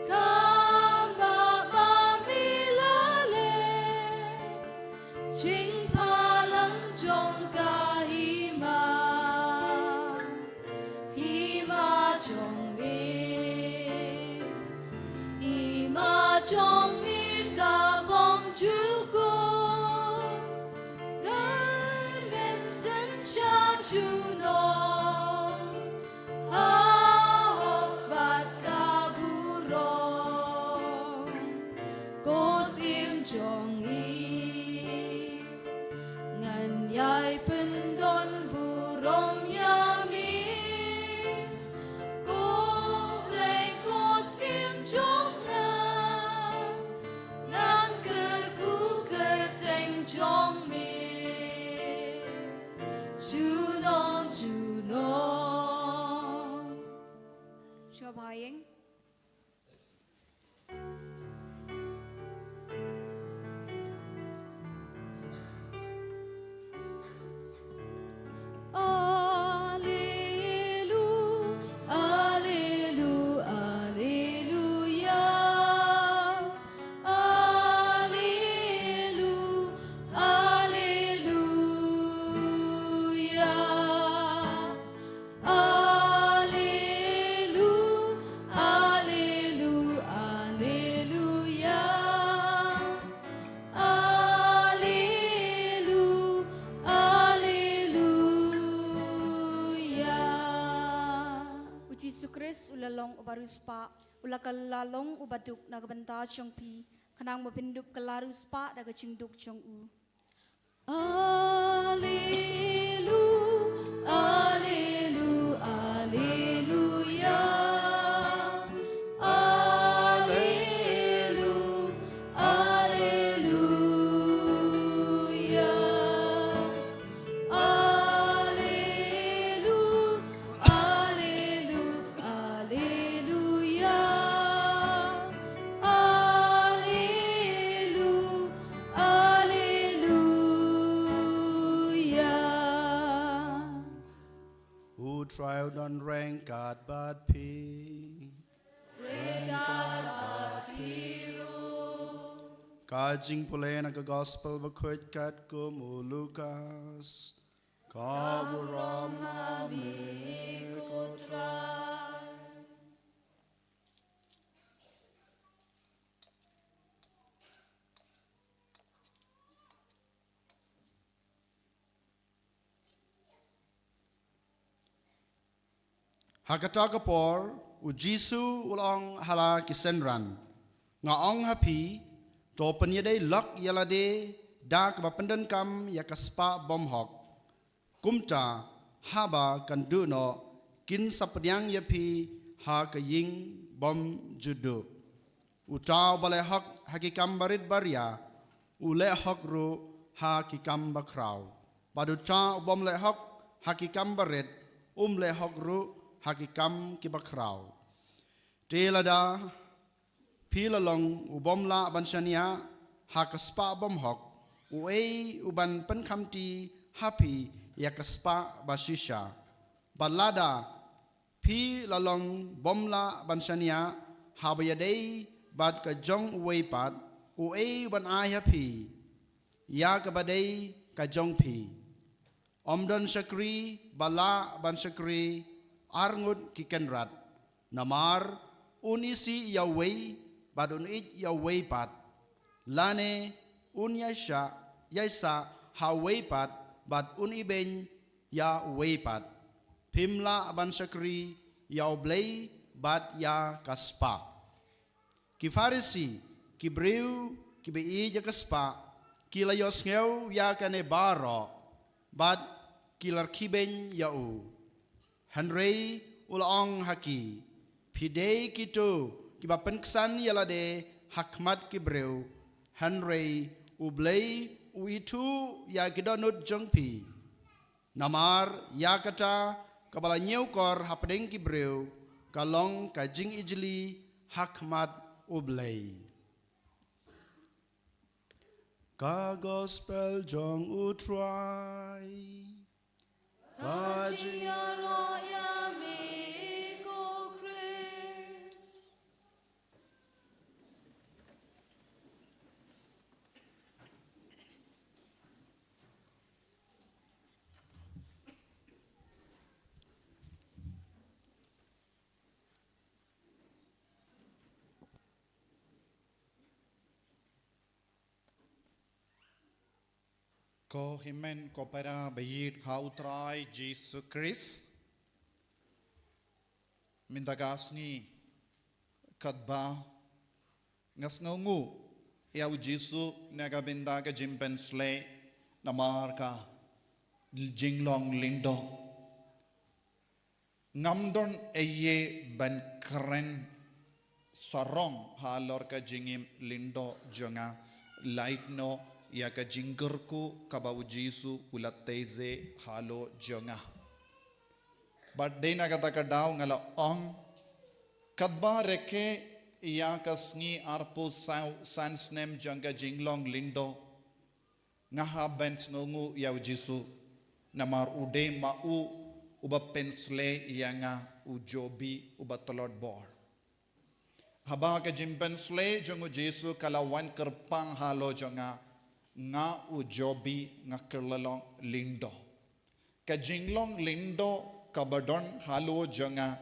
Kumba ba me la leh. Jingphalang jong ka hima. Hima jong me. Hima jong me ka bym jukut. Kan mynsiem sha junom. Ha hok bad ka burom. Ko Syiem jong ngi. Ngan ïai pyndon burom ïa me. Ko Blei ko Syiem jong nga. Ngan kyrkhu kyrteng jong me. Junom junom. Sngewbha ïing. Allelu, allelu, alleluia. Allelu, alleluia. Allelu, allelu, alleluia. Allelu, alleluia. U Jisu Khrist u la long uba riewspah. U la kylla long u baduk na ka bynta jong phi, khnang ba phin dup kylla riewspah da ka jingduk jong u. U Trai u don ryngkat bad phi. Ka jingpule na ka Gospel bakhuid katkum u Lukas. Ka burom ha me ko Trai. Ha kata ka por, u Jisu u la ong ha la ki synran, nga ong ha phi, to pynïadei lok ïa lade da kaba pyndonkam ïa ka spah bymhok. Kumta, haba kan duh noh, kin sa pdiang ïa phi ha ka ïing bymjukduh. Uta uba leh hok ha ki kam barit baria, u leh hok ruh ha ki kam bakhraw. Bad uta u bym leh hok ha ki kam barit, um leh hok ruh ha ki kam ki bakhraw. Te lada phi la long u bym lah ban shaniah ha ka spah bymhok, uei u ban pynkhamti ha phi ïa ka spah bashisha? Bad lada phi la long bym lah ban shaniah haba ïadei bad ka jong uwei pat, uei u ban ai ha phi ïa kaba dei ka jong phi? Ym don shakri ba lah ban shakri ar ngut ki kynrad, namar un isih ïa uwei bad un ïeit ïa uwei pat, lane un ïaishah, ïaishah ha uwei pat bad un ibeiñ ïa uwei pat. Phim lah ban shakri ïa U Blei bad ïa ka spah. Ki Pharisi, ki briew kiba ïeit ïa ka spah, ki la ïohsngew ïa kane baroh, bad ki la rkhibeiñ ïa u. Hynrei u la ong ha ki, phi dei kito kiba pynksan ïa lade ha khmat ki briew, hynrei U Blei u ithuh ïa ki dohnud jong phi. Namar ïa kata kaba la ñiewkor hapdeng ki briew ka long ka jingijli ha khmat U Blei. Ka Gospel jong U Trai. Ka jingïaroh ïa me ko Khrist. Ko hynmen ko para ba ïeit ha U Trai Jisu Khrist. Mynta ka sngi katba nga sngewnguh ïa U Jisu na ka bynta ka jingpynshlei namar ka jinglong lyngdoh. Ngam don ei ei ban kren sarong halor ka jingim lyngdoh jong nga, lait noh ïa ka jingkyrkhu kaba U Jisu u la tei halor jong nga. Bad dei na kata ka daw nga la ong, katba rakhe ïa ka sngi arphew saw san snem jong ka jinglong lyngdoh, nga hap ban sngewnguh ïa U Jisu, namar u dei ma u uba pynshlei ïa nga, u jobi uba tlot bor. Haba ka jingpynshlei jong U Jisu ka la wan kyrpang halor jong nga, nga u jobi nga kylla long lyngdoh. Ka jinglong lyngdoh kaba don halor jong nga,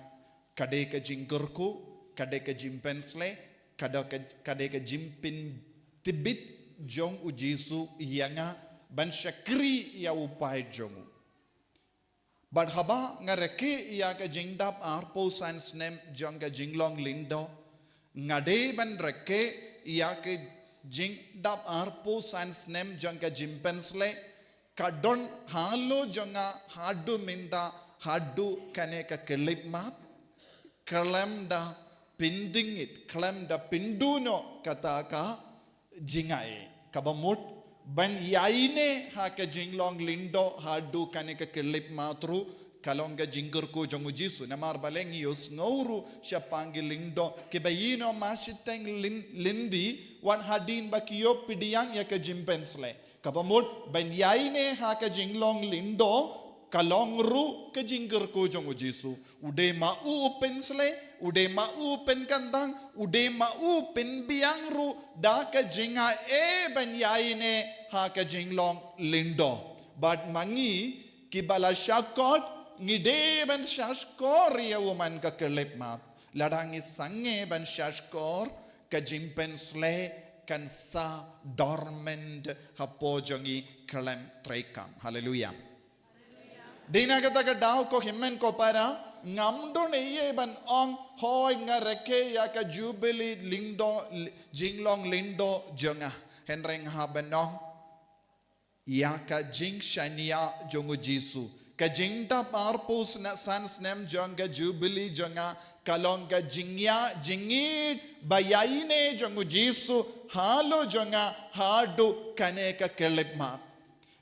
ka dei ka jingkyrkhu, ka dei ka jingpynshlei, ka dei ka, ka dei ka jingpyntbit jong U Jisu ïa nga ban shakri ïa u paid jong u. Bad haba nga rakhe ïa ka jingdap arphew san snem jong ka jinglong lyngdoh, Nga dei ban rakhe ïa ka jingdap arphew san snem jong ka jingpynsleh, ka don halor jong nga haduh mynta, haduh kane ka khyllipmat, khlem da pyndengit, khlem da pynduh noh kata ka jingaiei. Kaba mut, ban ïaineh ha ka jinglong lyngdoh haduh kane ka khyllipmat ruh, ka long ka jingkyrkhu jong u Jisu. Namar balei ngi ïohsngew ruh shaphang ki lyngdoh kiba ïehnoh mashiteng lyn-, lynti, wat hadien ba ki ïoh pdiang ïa ka jingpynsleh. Kaba mut, ban ïaineh ha ka jinglong lyngdoh, ka long ruh ka jingkyrkhu jong u Jisu. U dei ma u u pynsleh, u dei ma u u pynkyndang, u dei ma u u pynbiang ruh da ka jingaiei ban ïaineh ha ka jinglong lyngdoh. Bad ma ngi kiba la shah kot, ngi dei ban shah shkor ïa u man ka khyllipmat. Lada ngi sangeh ban shah shkor, ka jingpynsleh kan sa dormant hapoh jong ngi khlem treikam. Haleluia. Dei na kata ka daw ko hynmen ko para, ngam don eiei ban ong hooid nga rakhe ïa ka jubili lyngdoh, jinglong lyngdoh jong nga. Hynrei nga hap ban ong ïa ka jingshaniah jong u Jisu. Ka jingdap arphew sna-, san snem jong ka jubili jong nga, ka long ka jingïa, jingïeit ba ïaineh jong u Jisu halor jong nga haduh kane ka khyllipmat.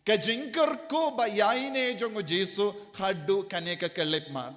Ka jingkyrkhu ba ïaineh jong u Jisu haduh kane ka khyllipmat.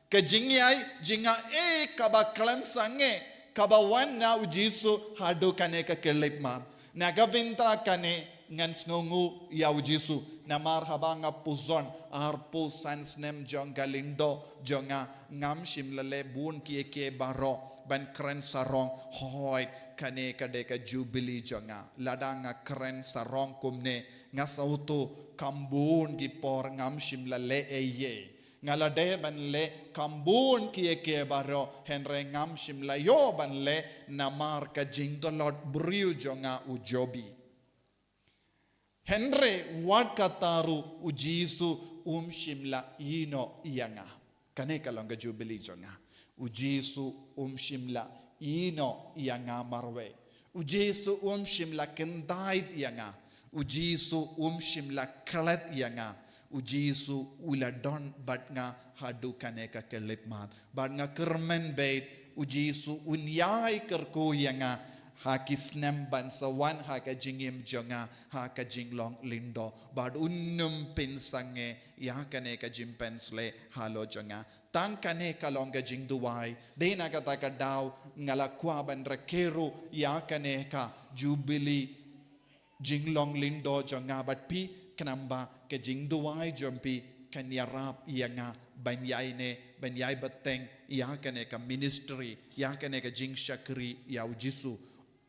Ka jingïai, jingaiei kaba khlem sangeh, kaba wan na u Jisu haduh kane ka khyllipmat. Na ka bynta kane ngan sngewnguh ïa u Jisu. Namar haba nga pyrshang arphew san snem jong ka lyngdoh jong nga, ngam shym la leh bun kiei kiei baroh ban kren sarong, hooid kane ka dei ka jubili jong nga. Lada nga kren sarong kumne, nga sngewthuh kam bun ki por ngam shym la leh eiei. Nga la dei ban leh kam bun kiei kiei baroh, hynrei ngam shym la ïoh ban leh namar ka jingtlot briew jong nga u Jobi. Hynrei wat kata ruh u Jisu um shym la ïehnoh ïa nga. Kane ka long ka jubili jong nga. U Jisu um shym la ïehnoh ïa nga marwei. U Jisu um shym la khyndait ïa nga. U Jisu um shym la klet ïa nga. U Jisu u la don bad nga haduh kane ka khyllipmat. Bad nga kyrmen beit u Jisu un ïai kyrkhu ïa nga ha ki snem ban sa wan ha ka jingim jong nga, ha ka jinglong lyngdoh. Bad un nym pynsangeh ïa kane ka jingpynsleh halor jong nga. Tang kane ka long ka jingduwai. Dei na kata ka daw nga la kwah ban rakhe ruh ïa kane ka jubili jinglong lyngdoh jong nga bad phi, khnang ba ka jingduwai jong phi kan ïarap ïa nga ban ïaineh, ban ïai bteng ïa kane ka ministry, ïa kane ka jingshakri ïa u Jisu.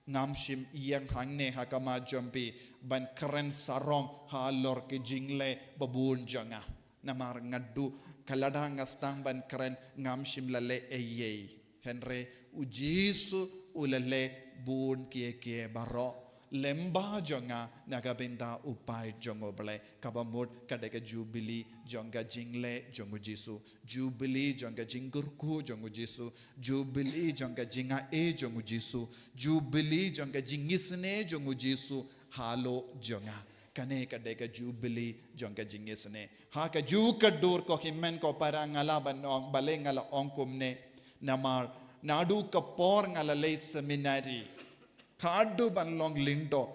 Ngam shym ïeng hangne ha khmat jong phi ban kren sarong halor ki jingleh babun jong nga. Namar nga duh ka lada nga sdang ban kren ngam shym la leh eiei. Hynrei u Jisu u la leh bun kiei kiei baroh lyngba jong nga na ka bynta u paid jong U Blei. Kaba mut ka dei ka jubili jong ka jingleh jong u Jisu. Jubili jong ka jingkyrkhu jong u Jisu. Jubili jong ka jingaiei jong u Jisu. Jubili jong ka jingisynei jong u Jisu halor jong nga. Kane ka dei ka jubili jong ka jingisynei. Ha ka juh ka dur ko hynmen ko para nga lah ban ong, balei nga la ong kumne. Namar naduh ka por nga la leit seminari haduh ban long lyngdoh,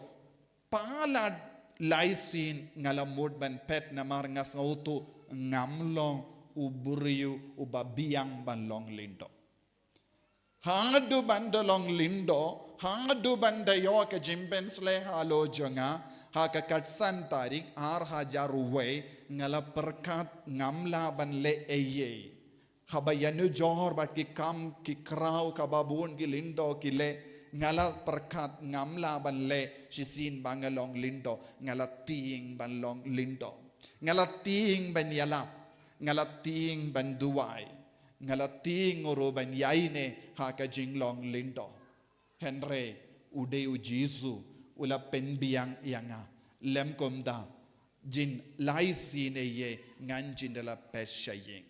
palat lai sien nga la mut ban phet namar nga sngewthuh ngam long u briew uba biang ban long lyngdoh. Haduh ban da long lyngdoh, haduh ban da ïoh ka jingpynsleh halor jong nga, ha ka khatsan tarik ar hajar wei, nga la pyrkhat ngam lah ban leh eiei. Haba ïanujor bad ki kam ki khraw kaba bun ki lyngdoh ki leh, nga la pyrkhat ngam lah ban leh shisien ba nga long lyngdoh, nga la tieng ban long lyngdoh. Nga la tieng ban ïalap, nga la tieng ban duwai. Nga la tieng ruh ban ïaineh ha ka jinglong lyngdoh. Hynrei u dei u Jisu u la pynbiang ïa nga. Lym kumta, jin lai sien eiei ngan jin da la phet sha ïing.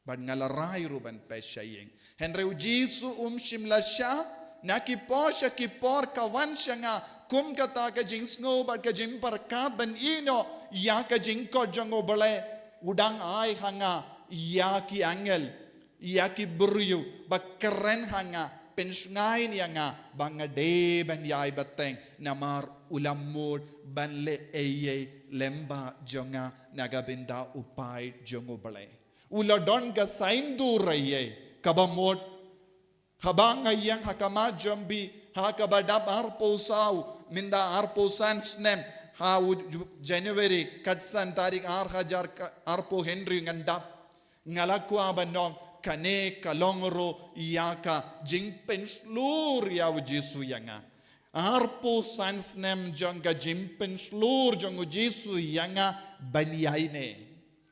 Bad nga la rai ruh ban phet sha ïing. Hynrei u Jisu um shym la shah Na ki por sha ki por ka wan sha nga kum kata ka jingsngew bad ka jingpyrkhat ban ïehnoh ïa ka jingkhot jong U Blei. U dang ai ha nga ïa ki angel, ïa ki briew ba kren ha nga, pynshngaiñ ïa nga ba nga dei ban ïai bteng, namar u la mut ban leh ei ei lyngba jong nga na ka bynta u paid jong U Blei. U la don ka saiñdur ei ei kaba mut. Haba nga ïeng ha ka mat jong phi ha kaba dap arphew saw, mynta arphew san snem, ha u Ju-, January khatsan tarik ar hajar ka-, arphew hynriew ngan dap. Nga la kwah ban ong kane ka long ruh ïa ka jingpynshlur ïa U Jisu ïa nga. Arphew san snem jong ka jingpynshlur jong U Jisu ïa nga ban ïaineh.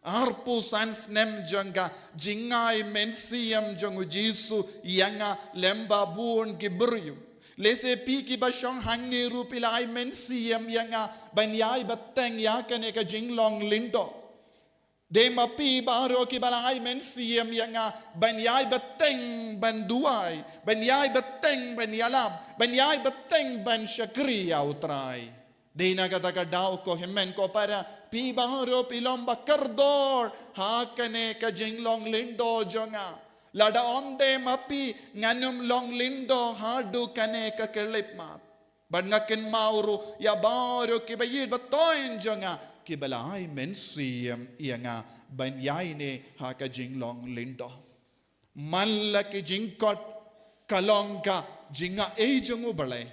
Arphew san snem jong ka jingai mynsiem jong U Jisu ïa nga lyngba bun ki briew. Lehse phi kiba shong hangne ruh phi la ai mynsiem ïa nga ban ïai bteng ïa kane ka jinglong lyngdoh. Dei ma phi baroh kiba la ai mynsiem ïa nga ban ïai bteng ban duwai, ban ïai bteng ban ïalap, ban ïai bteng ban shakri ïa U Trai. Dei na kata ka daw ko hynmen ko para, phi baroh phi long ba kordor ha kane ka jinglong lyngdoh jong nga. Lada ym dei ma phi ngan ym long lyngdoh haduh kane ka khyllipmat. Bad nga kynmaw ruh ïa baroh kiba ïeit ba thoiñ jong nga kiba la ai mynsiem ïa nga ban ïaineh ha ka jinglong lyngdoh. Man la ki jingkhot ka long ka jingai jong U Blei.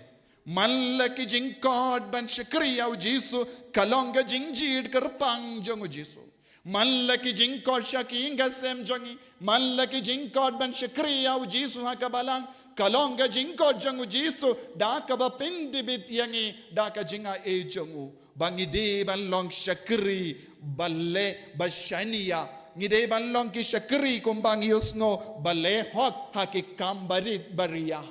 Man la ki jingkhot ban shakri ïa U Jisu ka long ka jingjied kyrpang jong U Jisu. Man la ki jingkhot sha ki ïing ki sem jong ngi, man la ki jingkhot ban shakri ïa U Jisu ha ka balang ka long ka jingkhot jong U Jisu da kaba pyndibit ïa ngi da ka jingai jong u. Ba ngi dei ban long shakri ba leh ba shaniah. Ngi dei ban long ki shakri kumba ngi ïohsngew ba leh hok ha ki kam barit baria.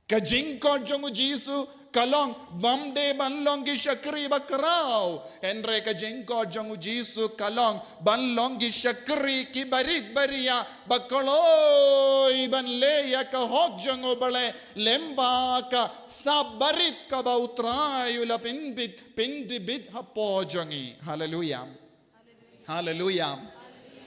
Ka jingkhot jong U Jisu ka long bym dei ban long ki shakri ba khraw. Hynrei ka jingkhot jong U Jisu ka long ban long ki shakri ki barit baria ba kloi ban leh ïa ka hok jong U Blei lyngba ka sap barit kaba U Trai u la pynbit pyndibit hapoh jong ngi. Haleluia. Haleluia.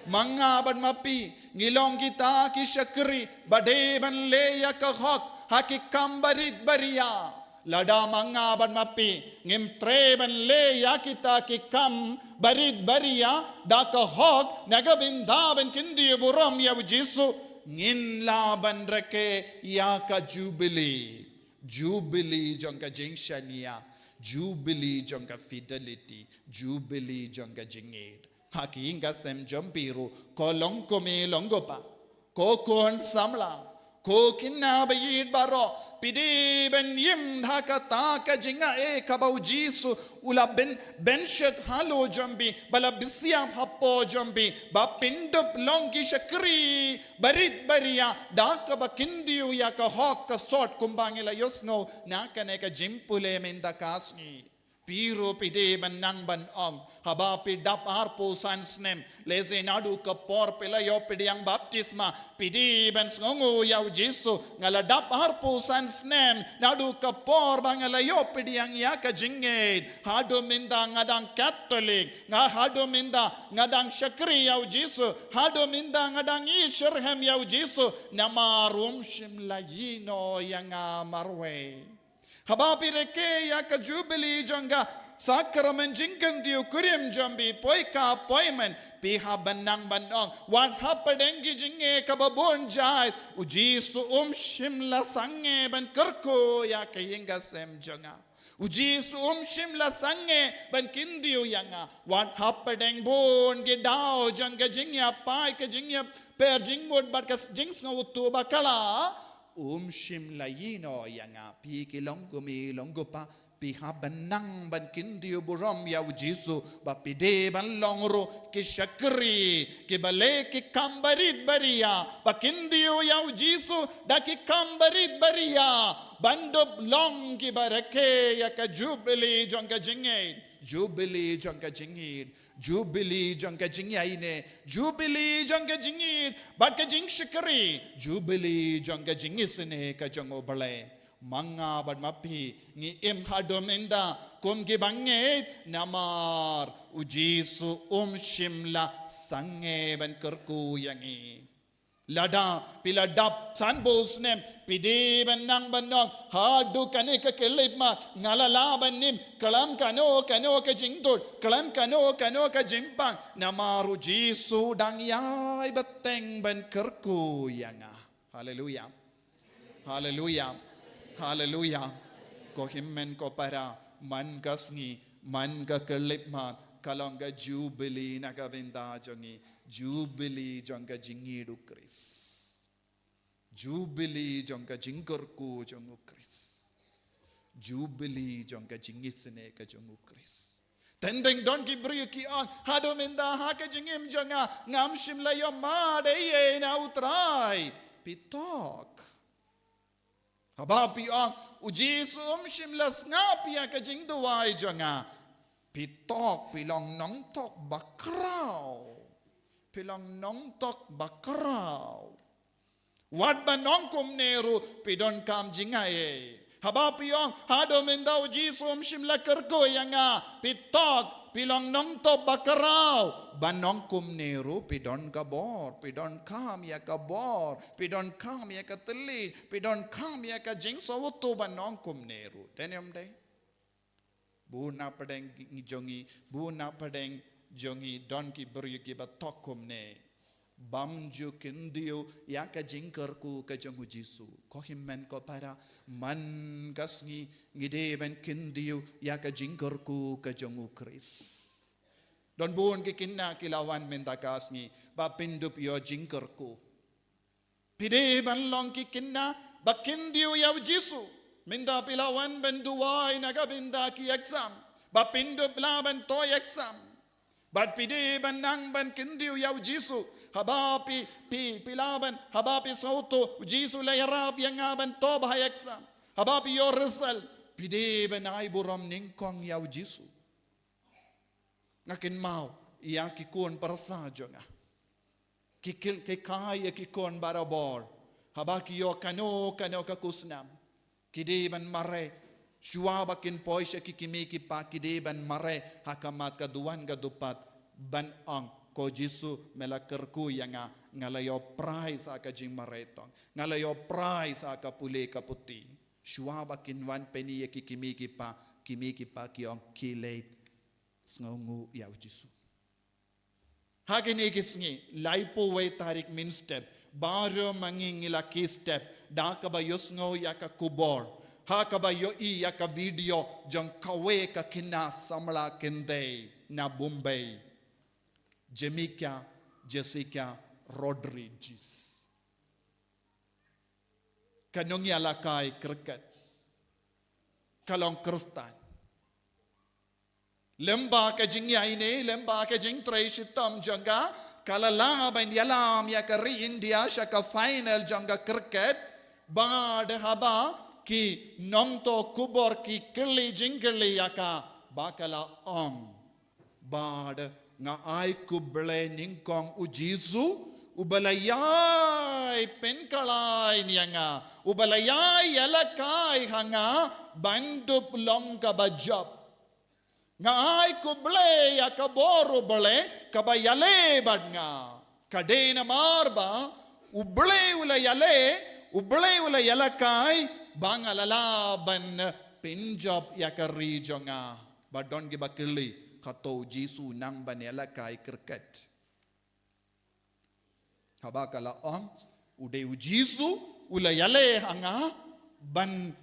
Ma nga bad ma phi ngi long kita ki shakri ba dei ban leh ïa ka hok ha ki kam barit baria. Lada ma nga bad ma phi ngim treh ban leh ïa kita ki kam barit baria da ka hok na ka bynta ban kyntiew burom ïa U Jisu, ngin lah ban rakhe ïa ka jubili. Jubili jong ka jingshaniah, jubili jong ka fidelity, jubili jong ka jingïeit. Ha ki ïing ki sem jong phi ruh, ko long kmie long kpa, ko khun samla, ko khynnah ba ïeit baroh, phi dei ban im ha kata ka jingai kaba U Jisu u la pyn, pynshet halor jong phi, ba la pynsiap hapoh jong phi, ba phin dup long ki shakri barit baria da kaba kyntiew ïa ka hok ka sot kumba ngi la ïohsngew na kane ka jingpule mynta ka sngi. Phi ruh phi dei ban nang ban ong, haba phi dap arphew san snem, lehse naduh ka por phi la ïoh pdiang baptisma, phi dei ban sngewnguh ïa U Jisu, nga la dap arphew san snem naduh ka por ba nga la ïoh pdiang ïa ka jingngeit. Haduh mynta nga dang Katholik, nga haduh mynta nga dang shakri ïa U Jisu, haduh mynta nga dang ïeit shitrhem ïa U Jisu, namar um shym la ïehnoh ïa nga marwei. Haba phi rakhe ïa ka jubili jong ka sakramen jingkyntiew kurim jong phi, poi ka appointment, phi hap ban nang ban ong, wat hapdeng ki jingeh kaba bun jait, U Jisu um shym la sangeh ban kyrkhu ïa ka ïing ka sem jong nga. U Jisu um shym la sangeh ban kyntiew ïa nga. Wat hapdeng bun ki daw jong ka jingïapait, ka jingïapher jingmut bad ka jingsngewthuh bakla, um shym la ïehnoh ïa nga. Phi ki long kmie long kpa, phi hap ban nang ban kyntiew burom ïa U Jisu, ba phi dei ban long ruh ki shakri kiba leh ki kam barit baria, ba kyntiew ïa U Jisu da ki kam barit baria, ban dup long kiba rakhe ïa ka jubili jong ka jingngeit. Jubili jong ka jingïeit, jubili jong ka jingïaineh, jubili jong ka jingïeit bad ka jingshakri, jubili jong ka jingisynei ka jong U Blei. Ma nga bad ma phi ngi im haduh mynta kum ki bangeit namar U Jisu um shym la sangeh ban kyrkhu ïa ngi. Lada phi la dap sanphew snem, phi dei ban nang ban ong, haduh kane ka khyllipmat nga la lah ban im khlem kano kano ka jingtut, khlem kano kano ka jingpang, namar U Jisu dang ïai bteng ban kyrkhu ïa nga. Haleluya. Haleluya. Haleluya. Ko hynmen ko para, man ka sngi, man ka khyllipmat ka long ka jubili na ka bynta jong ngi, jubili jong ka jingïeit U Khrist. Jubili jong ka jingkyrkhu jong U Khrist. Jubili jong ka jingisynei ka jong U Khrist. Teng teng don ki briew ki ong, haduh mynta ha ka jingim jong nga ngam shym la ïoh mad ei ei na U Trai. Phi tok. Haba phi ong, U Jisu um shym la sngap ïa ka jingduwai jong nga, phi tok, phi long nongtok bakhraw. Phi long nongtok bakhraw. Wat ban ong kumne ruh phi donkam jingai ei. Haba phi ong, haduh mynta U Jisu um shym la kyrkhu ïa nga, phi tok, phi long nongtok bakhraw. Ban ong kumne ruh phi don ka bor, phi donkam ïa ka bor, phi donkam ïa ka thylliej, phi donkam ïa ka jingsngewthuh ban ong kumne ruh. Dei ne ym dei? Bun na pdeng jong ngi, bun na pdeng jong ngi don ki briew kiba tok kumne. Bym ju kyntiew ïa ka jingkyrkhu ka jong U Jisu. Ko hynmen ko para, man ka sngi ngi dei ban kyntiew ïa ka jingkyrkhu ka jong U Khrist. Don bun ki khynnah ki la wan mynta ka sngi ba pyndup ïoh jingkyrkhu. Phi dei ban long ki khynnah ba kyntiew ïa U Jisu. Mynta phi la wan ban duwai na ka bynta ki exam, ba pyndup lah ban thoh exam. Bad phi dei ban nang ban kyntiew ïa U Jisu. Haba phi, phi, phi lah ban, haba phi sngewthuh U Jisu la ïarap ïa nga ban thoh bha exam, haba phi ïoh result, phi dei ban ai burom nyngkong ïa U Jisu. Nga kynmaw ïa ki khun pyrsa jong nga. Ki kil, ki kai ïa ki khun barabor. Haba ki ïoh kano kano ka khusnam, ki dei ban mareh. Shuwa ba kin poi sha ki kmie ki kpa, ki dei ban mareh ha khmat ka duwan ka dupat, ban ong, ko Jisu, me la kyrkhu ïa nga, nga la ïoh prize ha ka jingmareh tong, nga la ïoh prize ha ka pule ka puthi. Shuwa ba kin wan pyni ïa ki kmie ki kpa, kmie ki kpa ki ong, khie leit sngewnguh ïa U Jisu. Ha kine ki sngi, laiphew wei tarik mynstep, baroh ma ngi ngi la khie step da kaba ïohsngew ïa ka khubor, ha kaba ïohi ïa ka video jong kawei ka khynnah samla kynthei na Bombay, Jamika Jessica Rodriguez. Ka nongïalehkai cricket, ka long Khristan. Lem bad ka jingïaineh, lem bad ka jingtrei shitom jong ka, ka la lah ban ïalam ïa ka ri India sha ka final jong ka cricket. Bad haba ki nongthoh khubor ki kylli jingkylli ïa ka, ba ka la ong, bad nga ai khublei nyngkong U Jisu, uba la ïai pynkylla ïa nga, uba la ïai ïalehkai ha nga ban dup long kaba jop. Nga ai khublei ïa ka bor U Blei kaba ïaleh bad nga. Ka dei namar ba U Blei u la ïaleh, U Blei u la ïalehkai, ba nga la lah ban pynjop ïa ka ri jong nga. Ba don kiba kylli, hato U Jisu u nang ban ïalehkai cricket? Haba ka la ong, u dei U Jisu u la ïaleh ha nga ban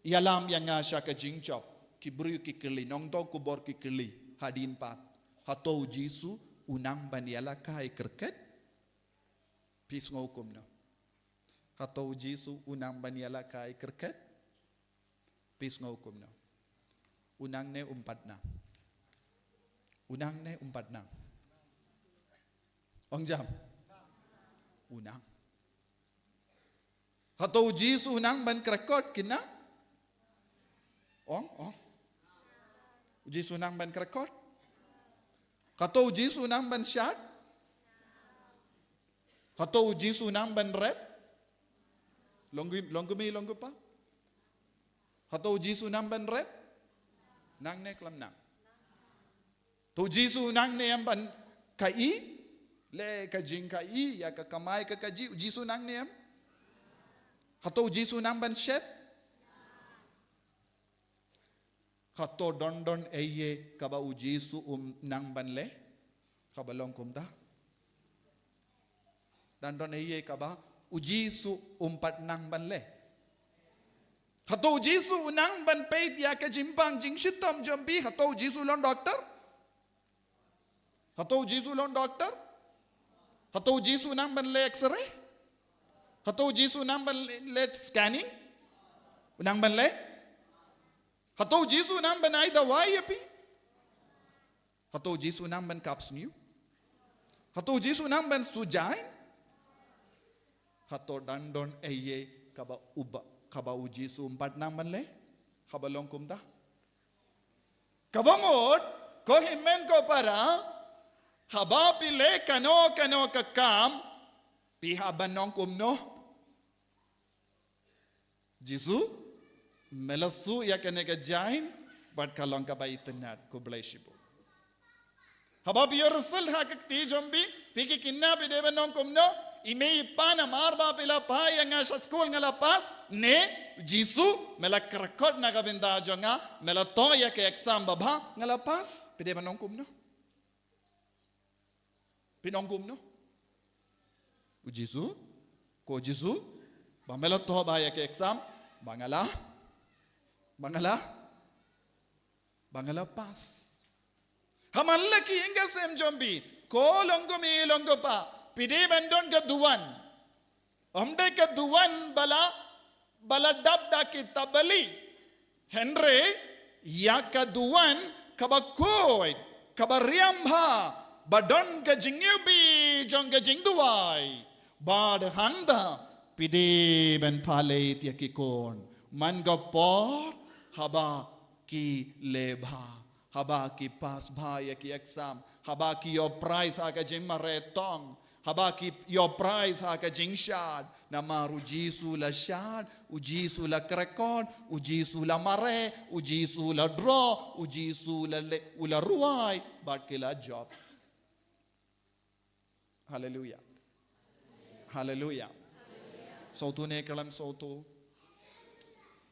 ïalam ïa nga sha ka jingjop. Ki briew ki kylli, nongthoh khubor ki kylli hadien pat, hato U Jisu u nang ban ïalehkai cricket? Phi sngew kumno? Hato U Jisu u nang ban ïalehkai cricket? Phi sngew kumno? U nang ne um pat nang? U nang ne um pat nang? Ong jam. U nang. Hato U Jisu u nang ban krekot kine? Ong, ong. U Jisu nang ban kyrkot? Hato u Jisu nang ban shad? Hato u Jisu nang ban rep? Long gu, long gu mi, long gu pa? Hato u Jisu nang ban rep? Nangne khlem nang? To u Jisu nangne em ban ka i? Le ka jing ka i, ïa ka kamai ka ka ji, u Jisu nangne em? Hato u Jisu nang ban shet? Hato don don ei ei kaba u Jisu um nang ban leh? Haba long kumta. Don don ei ei kaba u Jisu um pat nang ban leh? Hato u Jisu u nang ban peit ïa ka jingpang jingshitom jong phi? Hato u Jisu long doktor? Hato u Jisu long doktor? Hato u Jisu nang ban leh X-ray? Hato u Jisu nang ban leh, leh scanning? U nang ban leh? Hato u Jisu nang ban ai dawai ïa phi? Hato u Jisu nang ban kap sniew? Hato u Jisu nang ban sujain? Hato don don ei ei kaba uba, kaba u Jisu um pat nang ban leh? Haba long kumta. Kaba mut, ko hynmen ko para, haba phi leh kano kano ka kam, phi hap ban ong kumno? Jisu, me la suh ïa kane ka jain, bad ka long kaba itynnad, khublei shibun. Haba phi ïoh result ha ka kti jong phi, phi ki kynna phi dei ban ong kumno? I mei i pa, namar ba phi la phah ïa nga sha skul nga la pass, ne, Jisu, me la kyrkot na ka bynta jong nga, me la thoh ïa ka exam babha, nga la pass, phi dei ban ong kumno? Phin ong kumno? U Jisu, ko Jisu, ba me la thoh bha ïa ka exam, ba nga la, ba nga la, ba nga la pass. Ha man la ki ïing ki sem jong phi, ko long ko mi long ko pa, phi dei ban don ka duwan. Ym dei ka duwan ba la, ba la dap da ki tabali. Hynrei, ïa ka duwan kaba khuid, kaba riam bha, ba don ka jingïohi jong ka jingduwai. Bad hangta, phi dei ban pynleit ïa ki khun. Man ka por, haba ki leh bha. Haba ki pass bha ïa ki exam. Haba ki ïoh prize ha ka jingmareh tong. Haba ki ïoh prize ha ka jingshad. Namar u Jisu la shad, u Jisu la kyrkot, u Jisu la mareh, u Jisu la draw, u Jisu la le-, u la rwai, bad ki la jop. Haleluya. Haleluya. Sngewthuh ne khlem sngewthuh?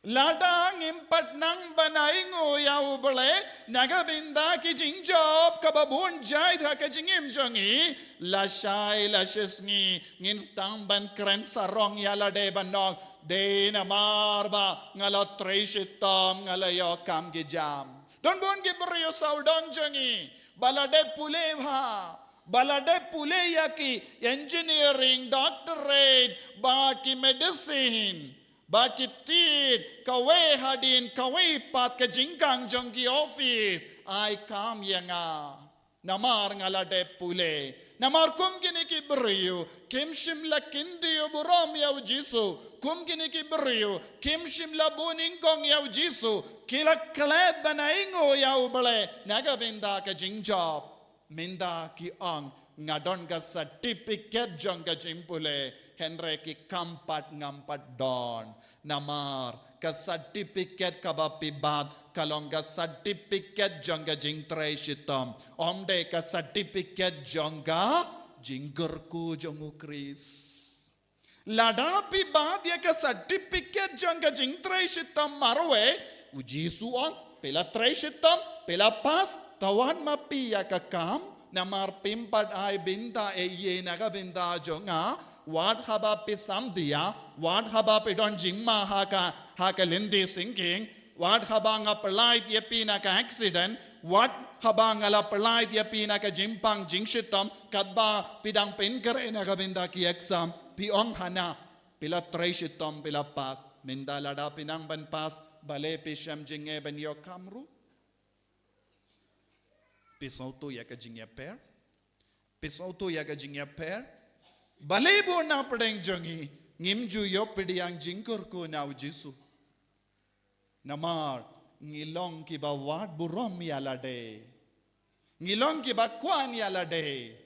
Lada ngim pat nang ban ainguh ïa u Blei, na ka bynta ki jingjop kaba bun jait ha ka jingim jong ngi, lashai lashisngi, ngin sdang ban kren sarong ïa lade ban ong, dei namar ba nga la trei shitom, nga la ïoh kam ki jam. Don bun ki briew sawdong jong ngi, ba la dep pule bha, ba la dep pule ïa ki engineering, doctorate, bad ki medicine, bad ki tied, kawei hadien kawei pat ka jingkhang jong ki office, ai kam ïa nga. Namar nga la dep pule. Namar kum kine ki briew, kim shym la kyntiew burom ïa u Jisu. Kum kine ki briew, kim shym la bun nyngkong ïa u Jisu. Ki la klet ban ainguh ïa u Blei, na ka bynta ka jingjop. Mynta ki ong, nga don ka certificate jong ka jingpule, hynrei ki kam pat ngam pat don. Namar, ka certificate kaba phi bat, ka long ka certificate jong ka jingtrei shitom. Ym dei ka certificate jong ka jingkyrkhu jong u Khrist. Lada phi bat ïa ka certificate jong ka jingtrei shitom marwei, u Jisu u ong, phi la trei shitom, phi la pass, to wan ma phi ïa ka kam, namar phim pat ai bynta ei ei na ka bynta jong nga, wat haba phi samdia, wat haba phi don jingma ha ka, ha ka lynti syngkien, wat haba nga pynlait ïa phi na ka accident, wat haba nga la pynlait ïa phi na ka jingpang jingshitom, katba phi dang pynkhreh na ka bynta ki exam, phi ong hana, phi la trei shitom, phi la pass, mynta lada phi nang ban pass, balei phi shem jingeh ban ïoh kam ruh? Phi sngewthuh ïa ka jingïapher? Phi sngewthuh ïa ka jingïapher? Balei bun na pdeng jong ngi, ngim ju ïoh pdiang jingkyrkhu na u Jisu? Namar, ngi long kiba wad burom ïa lade. Ngi long kiba kwah ïa lade.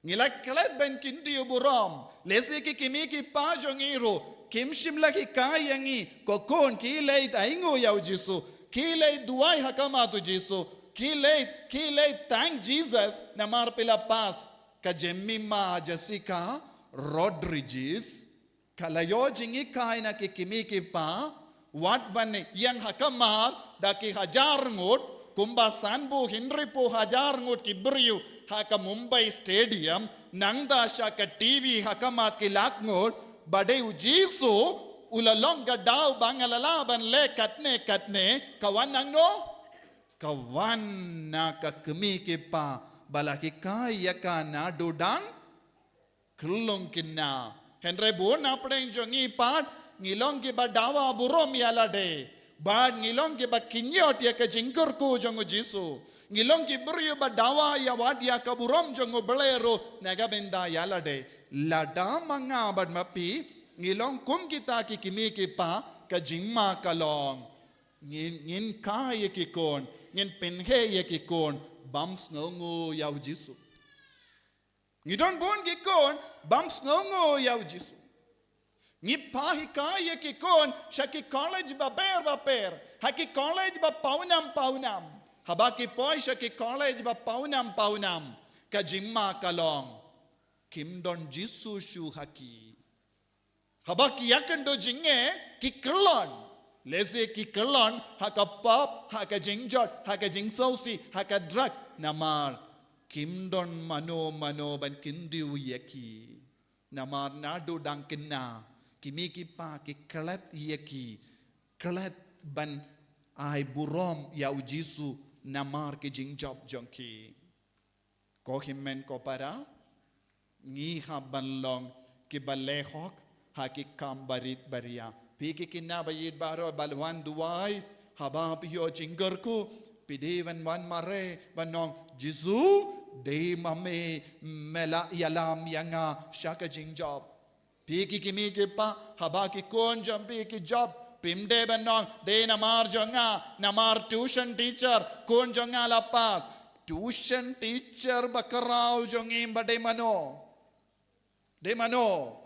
Ngi la klet ban kyntiew burom. Lehse ki kmie ki kpa jong ngi ruh kim shym la hikai ïa ngi, ko khun, khie leit ainguh ïa u Jisu. Khie leit duwai ha khmat u Jisu. Khie leit, khie leit thank Jesus. Namar phi la pass. Ka Jemima Jessica Rodriguez ka la ïoh jinghikai na ki kmie ki kpa, wat ban ïeng ha khmat da ki hajar ngut, kumba sanphew hynriewphew hajar ngut ki briew ha ka Mumbai Stadium, nangta sha ka T V ha khmat ki lak ngut, ba dei u Jisu u la long ka daw ba nga la lah ban leh katne katne. Ka wan nangno? Ka wan na ka kmie ki kpa ba la hikai ïa ka naduh dang khyllung khynnah. Hynrei bun na pdeng jong ngi pat, ngi long kiba dawa burom ïa lade. Bad ngi long kiba kynñiot ïa ka jingkyrkhu jong u Jisu. Ngi long ki briew ba dawa ïa wad ïa ka burom jong u Blei ruh na ka bynta ïa lade. Lada ma nga bad ma phi ngi long kum kita ki kmie ki kpa, ka jingma ka long, ngin, ngin hikai ïa ki khun, ngin pynheh ïa ki khun bam sngewnguh ïa u Jisu. Ngi don bun ki khun bam sngewnguh ïa u Jisu. Ngi phah hikai ïa ki khun sha ki college bapher bapher, ha ki college ba pawnam pawnam. Haba ki poi sha ki college ba pawnam pawnam, ka jingma ka long, kim don Jisu shuh ha ki. Haba ki ïakynduh jingeh, ki kyllon. Lehse ki kyllon ha ka pop, ha ka jingjot, ha ka jingsngewsih, ha ka drug. Namar kim don mano mano ban kyntiew ïa ki. Namar naduh dang khynnah, ki kmie ki kpa ki klet ïa ki, klet ban ai burom ïa u Jisu namar ki jingjop jong ki. Ko hynmen ko para, ngi hap ban long kiba leh hok ha ki kam barit baria. Phi ki khynnah ba ïeit baroh, ba wan duwai, haba phi ïoh jingkyrkhu, phi dei ban wan mareh ban ong, Jisu, dei ma me me la ïalam ïa nga sha ka jingjop. Phi ki kmie ki kpa, haba ki khun jong phi ki jop, phim dei ban ong, dei namar jong nga, namar tuition teacher khun jong nga la pass. Tuition teacher ba khraw jong ngi ba dei mano? Dei mano?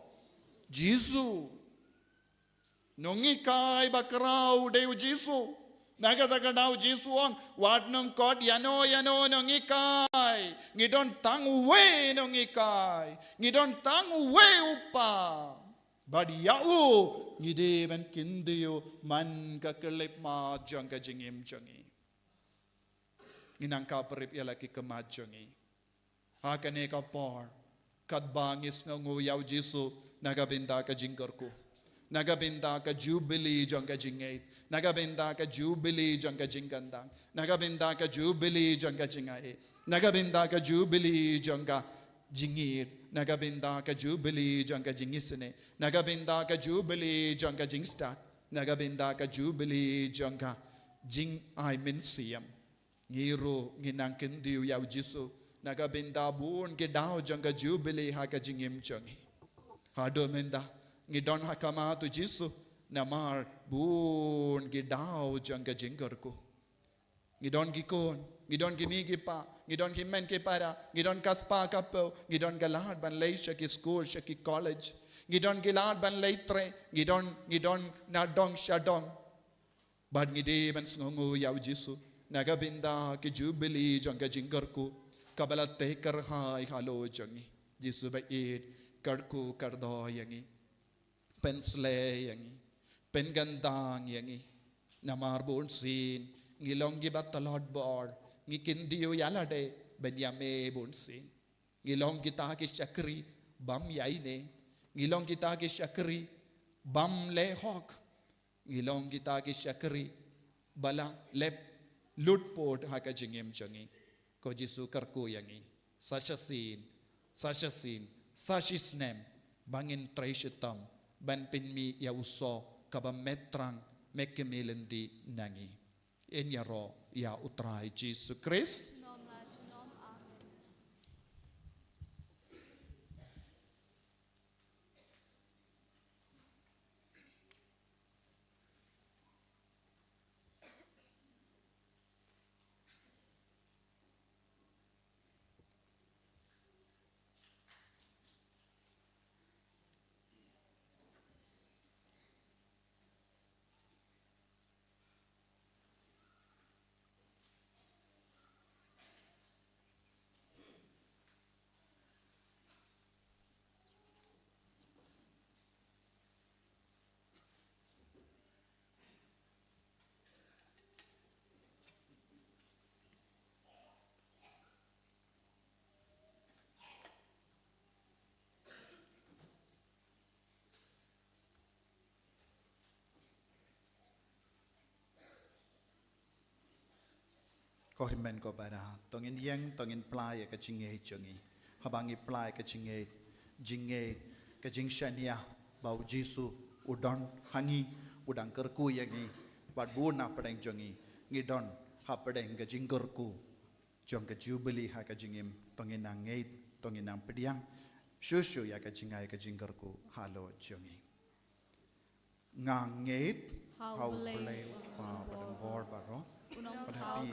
Jisu. Nonghikai ba khraw dei u Jisu. Na kata ka daw u Jisu u ong, wat nym khot ïano ïano nonghikai. Ngi don tang uwei nonghikai. Ngi don tang uwei u Kpa. Bad ïa u ngi dei ban kyntiew man ka khyllipmat jong ka jingim jong ngi. Ngi nang khaprip ïa la ki khmat jong ngi. Ha kane ka por, katba ngi sngewnguh ïa u Jisu na ka bynta ka jingkyrkhu, na ka bynta ka jubili jong ka jingngeit, na ka bynta ka jubili jong ka jingkyndang, na ka bynta ka jubili jong ka jingai, na ka bynta ka jubili jong ka jingïeit, na ka bynta ka jubili jong ka jingisynei, na ka bynta ka jubili jong ka jingstad, na ka bynta ka jubili jong ka jingai mynsiem. Ngi ruh ngi nang kyntiew ïa u Jisu na ka bynta bun ki daw jong ka jubili ha ka jingim jong ngi. Haduh mynta ngi don ha khmat u Jisu namar bun ki daw jong ka jingkyrkhu. Ngi don ki khun, ngi don ki kmie ki kpa, ngi don ki hynmen ki para, ngi don ka spah ka phew, ngi don ka lad ban leit sha ki skul, sha ki college, ngi don ki lad ban leit trei, ngi don, ngi don na dong sha dong. Bad ngi dei ban sngewnguh ïa u Jisu na ka bynta ki jubili jong ka jingkyrkhu kaba la tei kyrhai halor jong ngi. Jisu ba ïeit, kyrkhu kyrdoh ïa ngi, pynsleh ïa ngi, pynkyndang ïa ngi. Namar bunsien ngi long kiba tlot bor, ngi kyntiew ïa lade ban ïa me bunsien. Ngi long kita ki shakri bym ïaineh, ngi long kita ki shakri bym leh hok, ngi long kita ki shakri ba la leh lut pud ha ka jingim jong ngi. Ko Jisu, kyrkhu ïa ngi sa shisien, sa shisien, sa shisnem, ba ngin trei shitom ban pynmih ïa u soh kaba me thrang, me khmih lynti na ngi. Yn ïaroh ïa u Trai Jisu Khrist. Junom la junom. Amen. Ko hynmen ko para, to ngin ïeng, to ngin plie ïa ka jingngeit jong ngi. Haba ngi plie ïa ka jingngeit, jingngeit, ka jingshaniah ba U Jisu u don ha ngi, u dang kyrkhu ïa ngi, bad bun na pdeng jong ngi, ngi don ha pdeng ka jingkyrkhu jong ka Jubili ha ka jingim, to ngin nang ngeit, to ngin nang pdiang shuh shuh ïa ka jingai ka jingkyrkhu halor jong ngi. Nga ngeit ha U Blei U Kpa badonbor baroh, bad ha phi,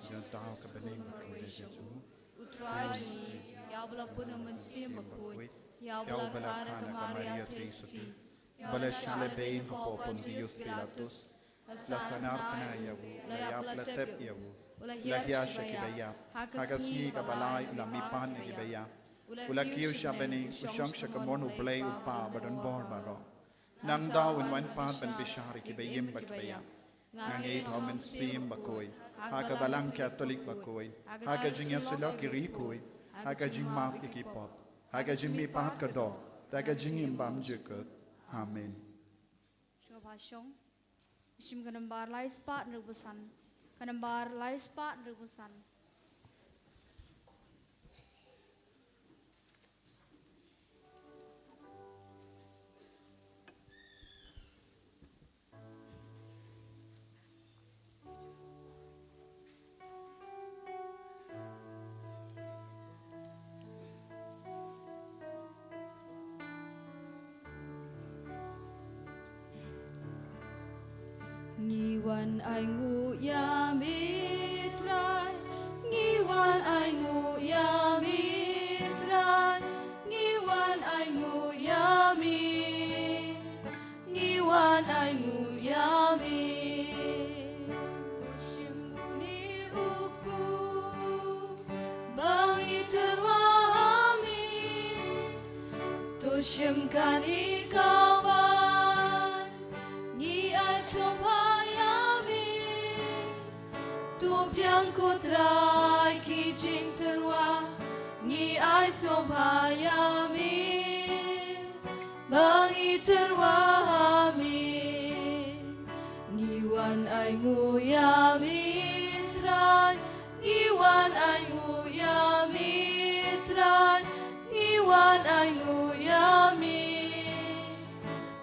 jong ta ka bneng ba kyrkhu, U Trai jong ngi, ïa uba la pun u Mynsiem Bakhuid, ïa uba la khar ha ka Maria Theisotti, ba la shah lehbeiñ hapoh Pontius Pilatus, la sahnarphna ïa u, la ïap, la tep ïa u, la hiar sha ki baïap, ha ka sngi kaba lai u la mihpat na ki baïap, u la kiew sha bneng, u shong sha kamon U Blei U Kpa badonbor baroh. Nangta un wan pat ban bishar ïa ki baïm bad ki baïap. Nga ngeit ha U Mynsiem Bakhuid, ha ka Balang Katholik bakhuid, ha ka jingïasyllok ïa ki riewkhuid, ha ka jingmap ïa ki pop, ha ka jingmihpat ka doh, ha ka jingim bymjukut. Amen. Sngewbha shong. Shim ka nambar lai spah hynriewphew san. Ka nambar lai spah hynriewphew san. Ngi wan ainguh ïa me Trai, ngi wan ainguh ïa me Trai, ngi wan ainguh ïa me. Ngi wan ainguh ïa me. To shim une u kpu ba ngi tyrwa ha me. To shim kane ka waiñ, ngi ai sngewbha ïa me. To biang ko Trai ki jingtyrwa, ngi ai sngewbha ïa me. Ba ngi tyrwa ha me. Ngi wan ainguh ïa me Trai, ngi wan ainguh ïa me Trai, ngi wan ainguh ïa me.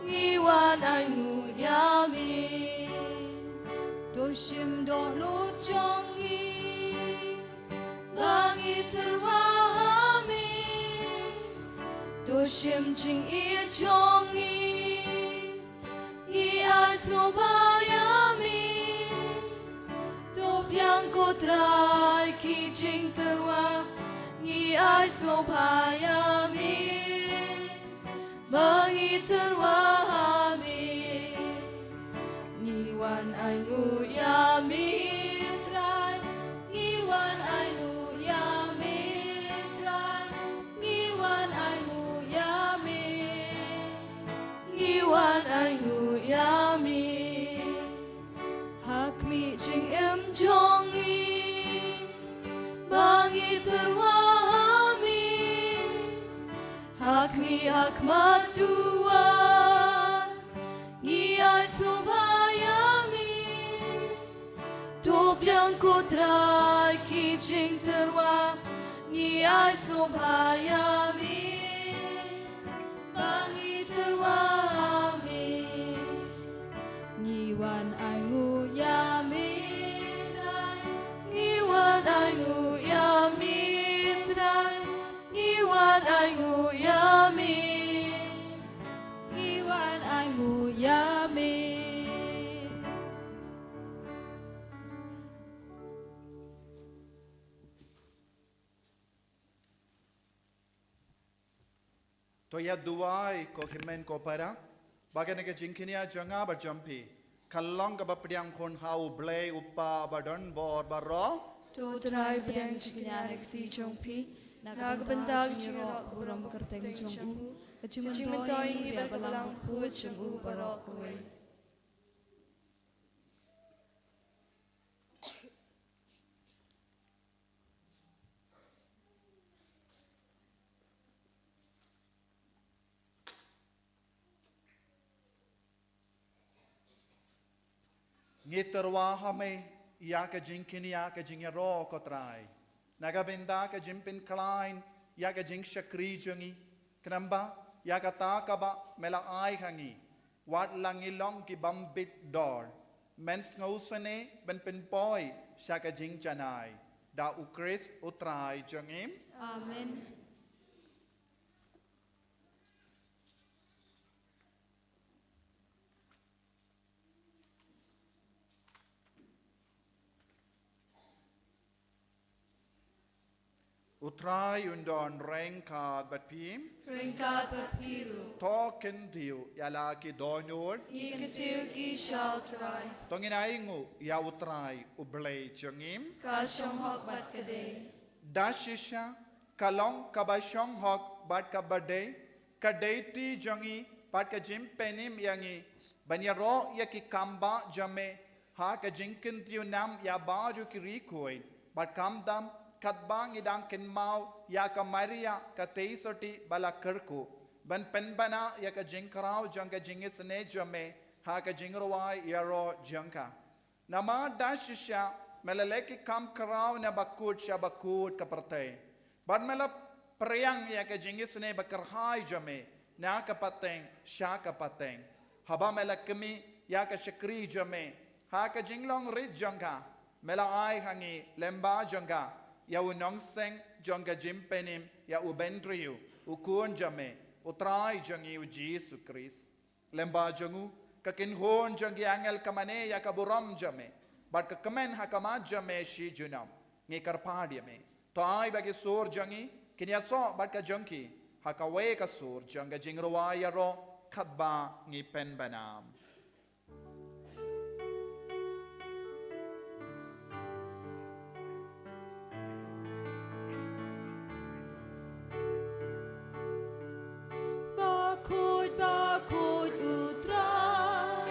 Ngi wan ainguh ïa me. To shim dohnud jong ngi ba ngi tyrwa ha me. To shim jingïeit jong ngi, ngi ai sngewbha ïa me. To biang ko Trai ki jingtyrwa, ngi ai sngewbha ïa me. Ba ngi tyrwa ha me. Ngi wan ainguh ïa me Trai. Ngi wan ainguh ïa me Trai. Ngi wan ainguh ïa me. Ngi wan ainguh ïa me. Ha khmih jingim jong ngi ba ngi tyrwa ha me. Ha khmih ha khmat duwar ngi ai sngewbha ïa me. To biang ko Trai ki jingtyrwa, ngi ai sngewbha ïa me. Ba ngi tyrwa ha me. Ngi wan ainguh ïa me Trai. Ngi wan ainguh ïa me Trai. Ngi wan ainguh ïa me. Ngi wan ainguh ïa me. To ïa duwai ko hynmen ko para, ba kane ka jingkñia jong nga bad jong phi kan long kaba pdiang khun ha U Blei U Kpa badonbor baroh. To Trai pdiang jingkñia na ka kti jong phi, na ka bynta ka jingïaroh kaba burom kyrteng jong u, ka jingmyntoi ïa ngi bad ka balang bakhuid jong u baroh kawei. Ngi tyrwa ha me, ïa ka jingkñia ka jingïaroh, ko Trai. Na ka bynta ka jingpynkhlaiñ ïa ka jingshakri jong ngi, khnang ba ïa kata kaba me la ai ha ngi, wat la ngi long ki bym bit dor, men sngewsynei ban pynpoi sha ka jingjanai. Da U Khrist U Trai jong ngi. Amen. U Trai un don ryngkat bad phi. Ryngkat bad phi ruh. To kyntiew ïa la ki dohnud. Ngi kyntiew ki sha U Trai. To ngin ainguh ïa U Trai U Blei jong ngi. Ka shong hok bad ka dei. Da shisha, ka long kaba shong hok bad kaba dei, ka dei ti jong ngi bad ka jingpynim ïa ngi ban ïaroh ïa ki kam ba jong me ha ka jingkyntiew nam ïa baroh ki riewkhuid, bad khamtam katba ngi dang kynmaw ïa ka Maria ka tei sotti ba la kyrkhu, ban pynbna ïa ka jingkhraw jong ka jingisynei jong me ha ka jingrwai ïaroh jong ka. Namar da shisha me la leh ki kam khraw na bakut sha bakut ka pyrthei, bad me la phriang ïa ka jingisynei ba kyrhai jong me na ka pateng sha ka pateng. Haba me la khmih ïa ka shakri jong me ha ka jinglong rit jong ka, me la ai ha ngi lyngba jong ka ïa u nongseng jong ka jingpynim ïa u bynriew, u Khun jong me, U Trai jong ngi U Jisu Khrist. Lyngba jong u, ka kynhun jong ki angel ka mane ïa ka burom jong me, bad ka kmen ha khmat jong me shi junom. Ngi kyrpad ïa me, to ai ba ki sur jong ngi kin ïasoh bad ka jong ki ha kawei ka sur jong ka jingrwai ïaroh katba ngi pynbna. Bakhuid, bakhuid U Trai,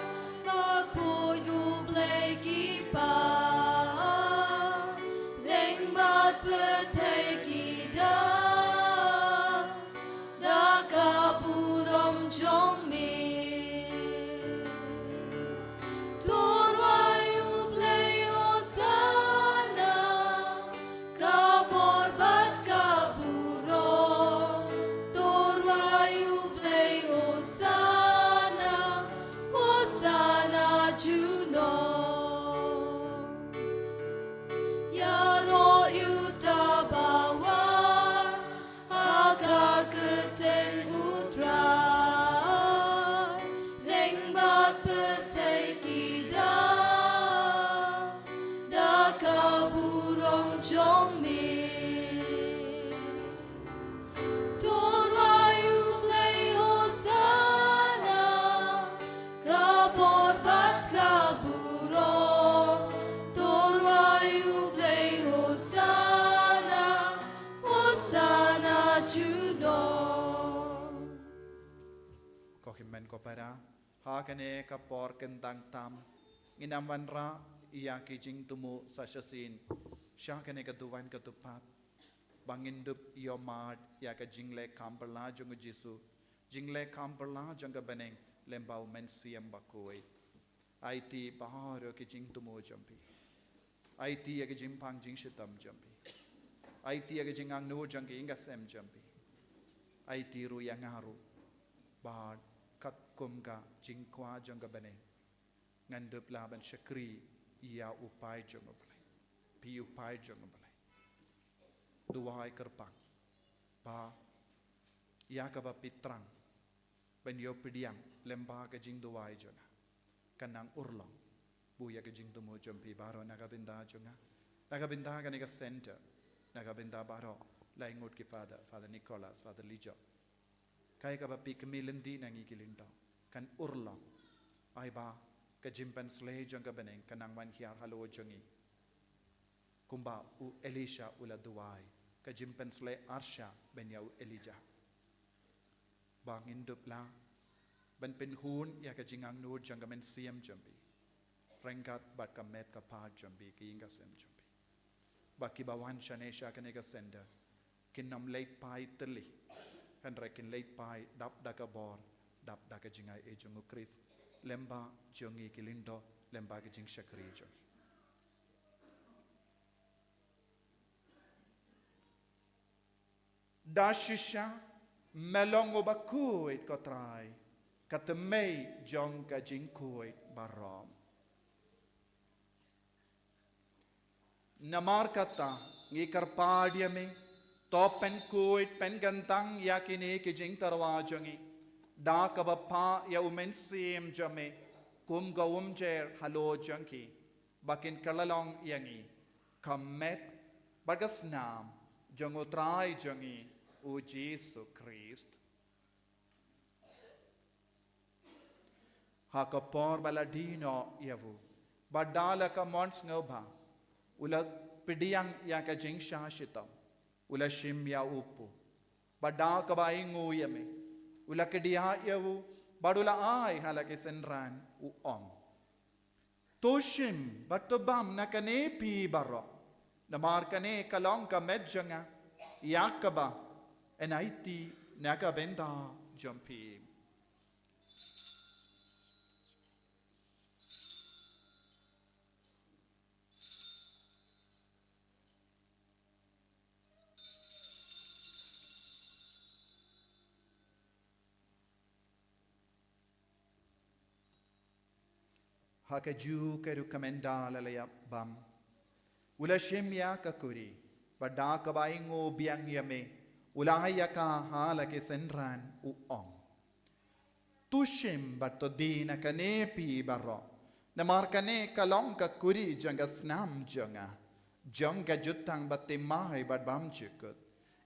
bakhuid U Blei ki paidbah, lyngba pyrthei ki dap da ka burom jong me. To rwai U Blei Hosana, ka bor bad ka burom. To rwai U Blei Hosana, Hosana junom. Ïaroh ïa uta ba wan ha ka kyrteng U Trai, lyngba pyrthei ki dap da ka burom jong me. To rwai U Blei Hosana, ka bor bad ka burom. To rwai U Blei Hosana, Hosana junom. Ko hynmen ko para, ha kane ka por kyntang tam, ngin ym wanrah ïa ki jingthmu sa shisien sha kane ka duwan ka dupad, ba ngin dup ïohmad ïa ka jingleh kham phylla jong U Jisu, jingleh kham phylla jong ka bneng lyngba U Mynsiem Bakhuid. Aiti baroh ki jingthmu jong phi. Aiti ïa ki jingpang jingshitom jong phi. Aiti ïa ki jingangnud jong ki ïing ka sem jong phi. Aiti ruh ïa nga ruh, bad katkum ka jingkwah jong ka bneng, ngan dup lah ban shakri ïa u paid jong U Blei. Phi u paid jong U Blei. Duwai kyrpang ba ïa kaba phi thrang ban ïoh pdiang lyngba ka jingduwai jong nga, kan nang urlong bad ïa ka jingthmu jong phi baroh na ka bynta jong nga, na ka bynta kane ka center, na ka bynta baroh lai ngut ki father, Father Nicholas, Father Lijok. Kaei kaba phi khmih lynti na ngi ki lyngdoh kan urlong. Ai ba ka jingpynshlei jong ka bneng kan nang wan hiar halor jong ngi, kumba u Elisha u la duwai, ka jingpynshlei arshah ban ïa u Elijah. Ba ngin dup lah ban pynhun ïa ka jingangnud jong ka mynsiem jong phi, ryngkat bad ka met ka phad jong phi, ka ïing ka sem jong phi. Ba kiba wan shane sha kane ka center kin ym leit phai tylli, hynrei kin leit phai dap da ka bor, dap da ka jingai ei jong U Khrist, lyngba jong ngi ki lyngdoh, lyngba ka jingshakri jong ngi. Da shisha me long uba khuid, ko Trai, ka tmei jong ka jingkhuid baroh. Namar kata, ngi kyrpad ïa me, to pynkhuid pynkyntang ïa kine ki jingtyrwa jong ngi, da kaba phah ïa u Mynsiem jong me kum ka umjer halor jong ki, ba kin kylla long ïa ngi ka met bad ka snam jong u Trai jong ngi, u Jisu Khrist. Ha ka por ba la die noh ïa u, bad da la ka mon sngewbha, u la pdiang ïa ka jingshah shitom, u la shim ïa u kpu, bad da kaba ainguh ïa me, u la kdiah ïa u, bad u la ai ha la ki synran, u ong: To shim bad to bam na kane phi baroh, namar kane ka long ka met jong nga, ïa kaba yn aiti na ka bynta jong phi. Ha kajuh ka rukom ynda la la ïap bam, u la shim ïa ka kuri, bad da kaba ainguh biang ïa me, u la ai ïa ka ha la ki synran, u ong: To shim bad to die na kane phi baroh, namar kane ka long ka kuri jong ka snam jong nga, jong ka jutang bathymmai bad bymjukut,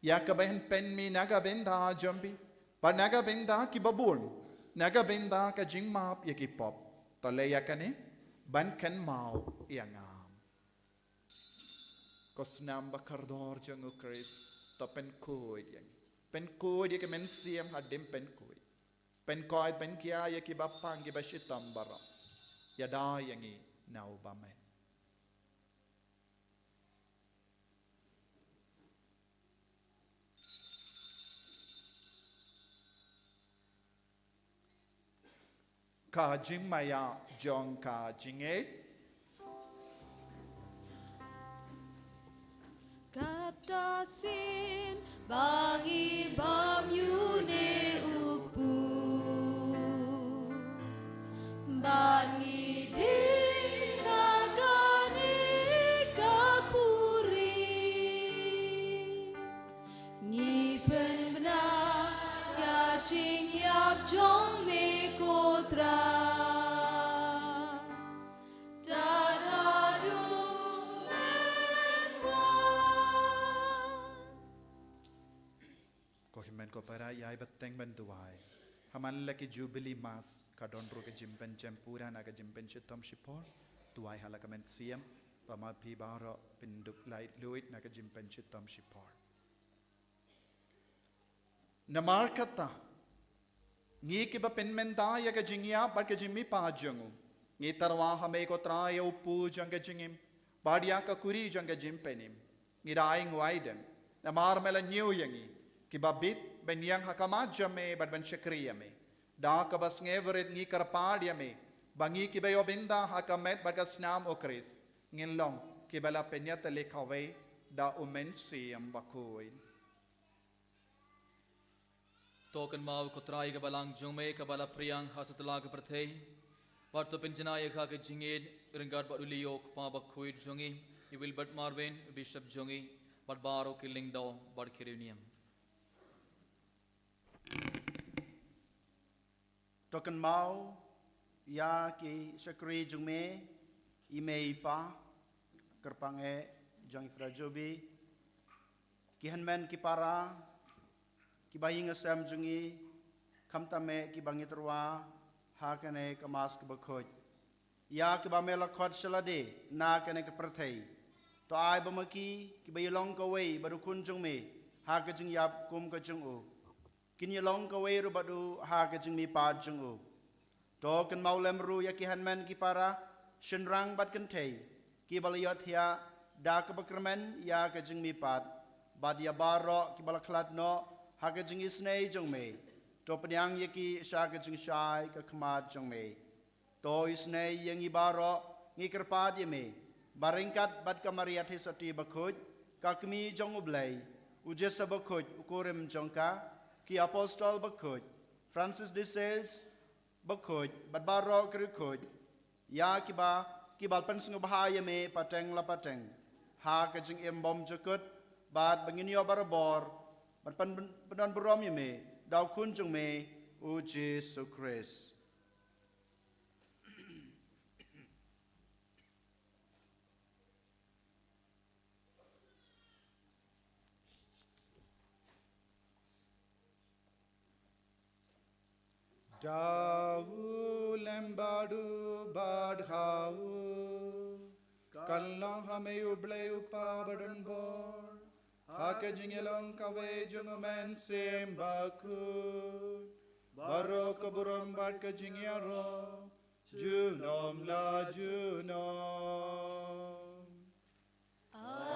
ïa kaba yn pynmih na ka bynta jong phi bad na ka bynta kiba bun, na ka bynta ka jingmap ïa ki pop. To leh ïa kane ban kynmaw ïa nga. Ko snam ba kordor jong u Khrist, to pynkhuid ïa ngi. Pynkhuid ïa ki mynsiem hadien pynkhuid. Pynkhuid pynkhia ïa kiba pang kiba shitom baroh. Ïada ïa ngi na u bymman. Ka jingmaïa jong ka jingngeit. Kata sien ba ngi bam ïa une u kpu, ba ngi die na kane ka kuri. Ngi pynbna ïa ka jingïap jong me ko Trai. Tad haduh men wan. Ko hynmen ko para, ïai bteng ban duwai. Ha man la ki Jubilee Mass, ka don ruh ka jingpynjem pura na ka jingpynshitom shipor. Duwai ha la ka mynsiem, ba ma phi baroh phin dup laitluid na ka jingpynshitom shipor. Namar kata, ngi kiba pynmynta ïa ka jingïap bad ka jingmihpat jong u, ngi tyrwa ha me ko Trai ïa u kpu jong ka jingim, bad ïa ka kuri jong ka jingpynim. Ngi da ai nguaidem, namar me la ñiew ïa ngi, kiba bit, ban ïeng ha khmat jong me, bad ban shakri ïa me. Da kaba sngewrit ngi kyrpad ïa me, ba ngi kiba ïoh bynta ha ka met bad ka snam u Khrist, ngin long kiba la pynïatylli kawei da u Mynsiem Bakhuid. To kynmaw ko Trai ka balang jong me kaba la phriang ha satlak ka pyrthei. Bad to pynjanai ïa ka ka jingngeit ryngkat bad u Leo u kpa bakhuid jong ngi, i Wilbert Marvin, u Bishop jong ngi, bad baroh ki lyngdoh bad ki riewniam. To kynmaw ïa ki shakri jong me, i mei i pa, kyrpang eh jong i Fra Jobi, ki hynmen ki para, ki bahaïing hasem jong ngi, khamtam eh kiba ngi tyrwa ha kane ka Mass kaba khuid. Ïa kiba me la khot sha lade na kane ka pyrthei. To ai ba ma ki, kiba ïalong kawei bad u Khun jong me ha ka jingïap kum ka jong u, kin ïalong kawei ruh bad u ha ka jingmihpat jong u. To kynmaw lem ruh ïa ki hynmen ki para, shynrang bad kynthei, kiba la ïohthiah da kaba kyrmen ïa ka jingmihpat, bad ïa baroh kiba la khlad noh ha ka jingisynei jong me. To pdiang ïa ki sha ka jingshai ka khmat jong me. To isynei ïa ngi baroh, ngi kyrpad ïa me, ba ryngkat bad ka Maria Theisotti bakhuid, ka Kmie jong U Blei, U Joseph Bakhuid, u kurim jong ka, ki apostol bakhuid, Francis de Sales Bakhuid, bad baroh ki riewkhuid, ïa kiba, kiba la pynsngewbha ïa me pateng la pateng ha ka jingim bymjukut, bad ba ngin ïoh barabor ban pyn-, pyndonburom ïa me da u Khun jong me, u Jisu Khrist. Da u lem bad u bad ha u, kan long ha me U Blei U Kpa badonbor, ha ka jingïalong kawei jong U Mynsiem Bakhuid, baroh ka burom bad ka jingïaroh junom la junom. Amen.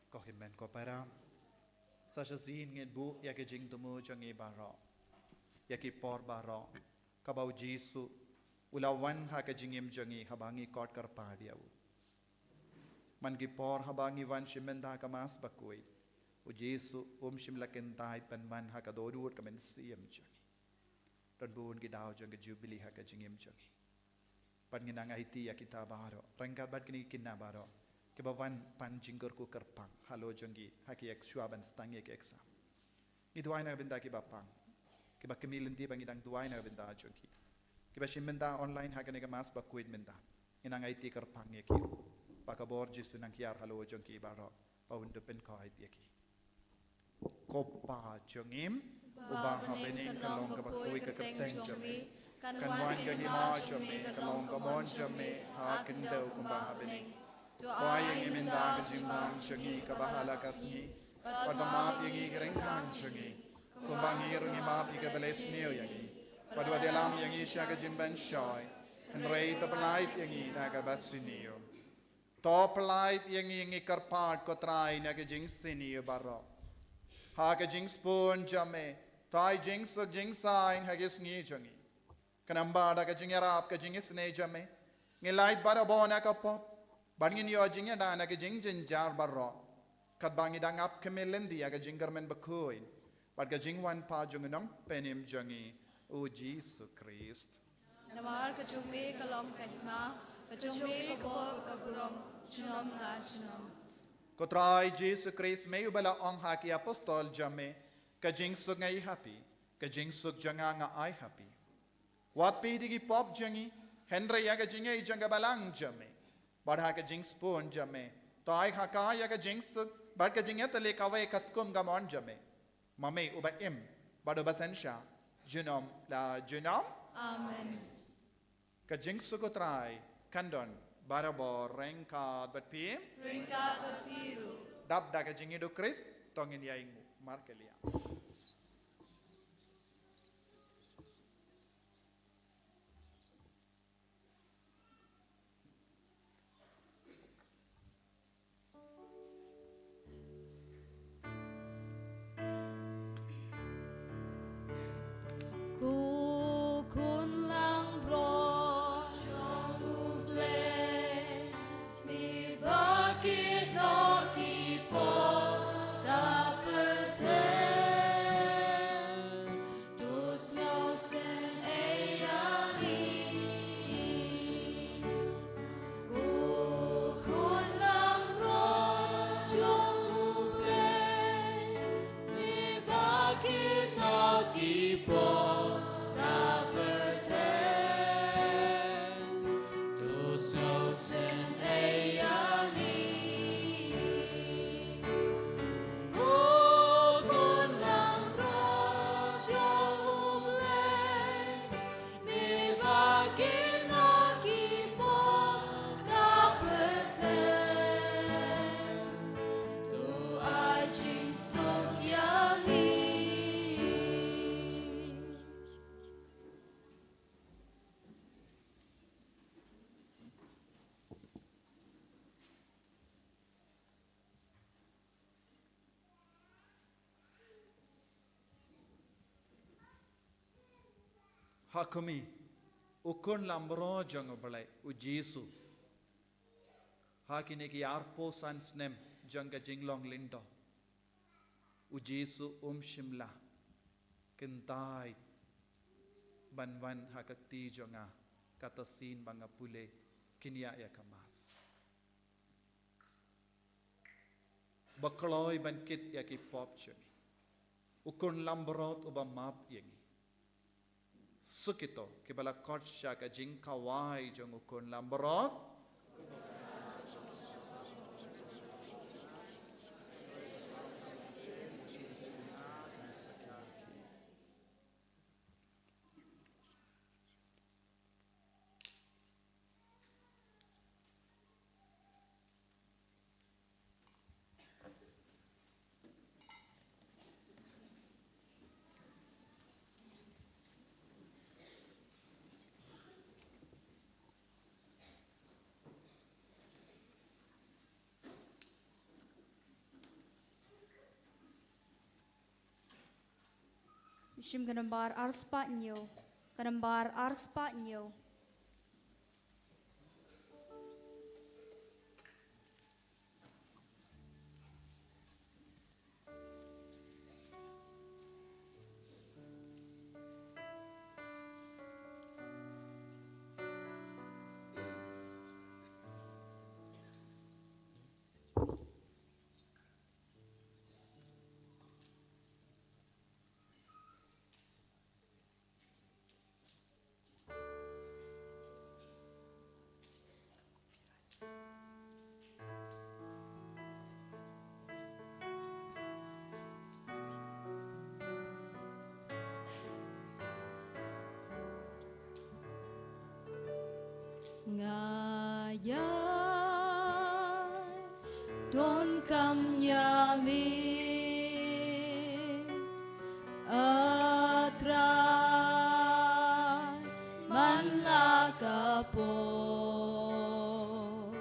Ko hynmen ko para, sa shisien ngin buh ïa ki jingthmu jong ngi baroh ïa ki por baroh kaba U Jisu u la wan ha ka jingim jong ngi haba ngi khot kyrpad ïa u. Man ki por haba ngi wan shim bynta ka Mass Bakhuid, U Jisu um shym la kyntait ban wan ha ka dohnud ka mynsiem jong ngi. Don bun ki daw jong ka Jubili ha ka jingim jong ngi. Bad ngi nang aiti ïa kita baroh, ryngkat bad kine ki khynnah baroh kiba wan pan jingkyrkhu kyrpang halor jong ki ha ki ek-, shuwa ban sdang ïa ki exam. Ngi duwai na ka bynta kiba pang, kiba kmie lynti ba ngi dang duwai na ka bynta jong ki. Kiba shim bynta online ha kane ka Mass Bakhuid mynta, ngi nang aiti kyrpang ïa ki, ba ka bor Jisu nang hiar halor jong ki baroh, ba un da pynkhuid ïa ki. Ko Pa jong ngi uba ha bneng, kan long kaba kawei ka kyrteng jong me, kan wan ka hima jong me, kan long ka mon jong me ha khyndew kumba ha bneng. To ai ïa ngi mynta ka jingbam jong ngi kaba ha la ka sngi, bad to map ïa ngi ki ryngkang jong ngi, kumba ngi ruh ngi map ïa kiba leh sniew ïa ngi, bad wat ïalam ïa ngi sha ka jingpynshoi, hynrei to pyllait ïa ngi na kaba sniew. To pyllait ïa ngi, ngi kyrpad ko Trai, na ka jingsniew baroh, ha ka jingspun jong me, to ai jingsuk jingsaiñ ha ki sngi jong ngi. Khnang ba da ka jingïarap ka jingisynei jong me, ngin lait barabor na ka pop, bad ngin ïoh jingïada na ka jingjynjar baroh, katba ngi dang ap kmie lynti ïa ka jingkyrmen bakhuid bad ka jingwan pat jong U Nongpynim jong ngi, U Jisu Khrist. Namar ka jong me ka long ka hima, ka jong me ka bor, ka burom junom la junom. Ko Trai Jisu Khrist, me uba la ong ha ki apostol jong me, ka jingsuk nga ai ha phi, ka jingsuk jong nga nga ai ha phi. Wat peit ïa ki pop jong ngi, hynrei ïa ka jingaiei jong ka Balang jong me. Bad ha ka jingspun jong me, to ai ha ka ïa ka jingsuk bad ka jingïatylli kawei katkum ka mon jong me, ma me uba im bad uba synshar junom la junom. Amen. Ka jingsuk U Trai kan don barabor ryngkat bad phi. Ryngkat bad phi ruh. Dap da ka jingïeit U Khrist, to ngin ïainguh markylliang. Ko khun langbrot jong U Blei, me ba kit noh ki pop da pyrthei. Kaba kmie, u khun lamro jong U Blei, u Jisu. Ha kine ki arphew san snem jong ka jinglong lyngdoh, u Jisu um shym la kyntait ban wan ha ka kti jong nga, kata sien ba nga pule kynriah ïa ka Mass. Ba kloi ban kit ïa ki pop jong ngi. U khun lamro uba map ïa ngi. Suk ito kiba la khot sha ka jingkhawai jong u khun lamro. Shim ka nambar arspah hynñiew. Ka nambar arspah hynñiew. Nga ïa donkam ïa me, A Trai, man la ka por.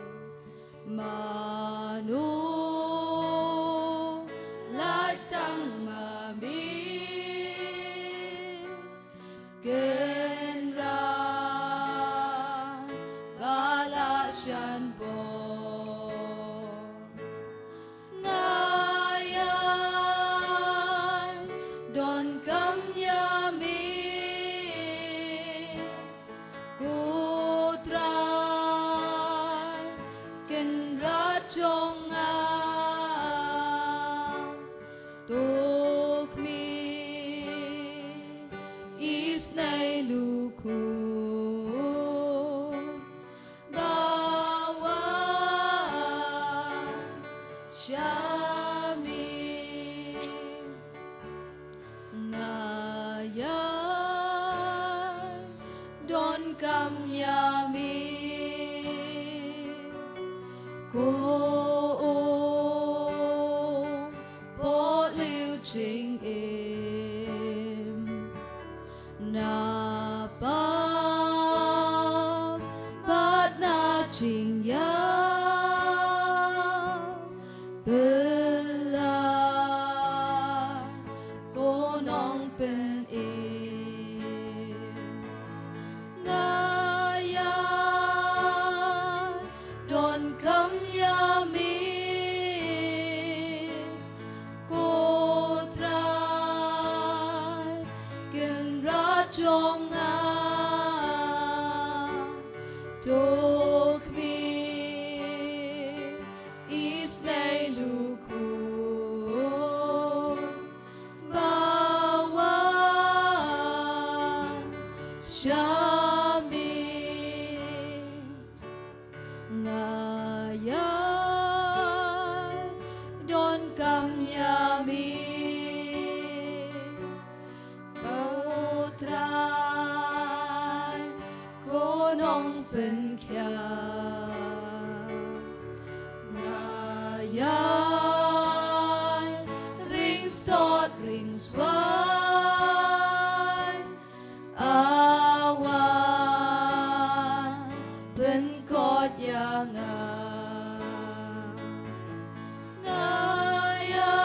Mano lait tang ma me, Kynrad ba la shan bor. Nga ïa donkam ïa me, ko Trai Kynrad jong nga. To khmih, isynei, lukhu ba wan sha me. Nga ïa donkam ïa me, ko u pohliew jingim, na pap bad na jingïap. Pynlait ko Nongpynim. Nga ïa donkam ïa me, ko Trai Kynrad jong nga. To khmih, isynei, lukhu ba wan sha me. Nga ïa donkam ïa me, ko Trai, ko Nongpynkhiah. Nga ïa ringstot ringswai, A wan pynkot ïa nga. Nga ïa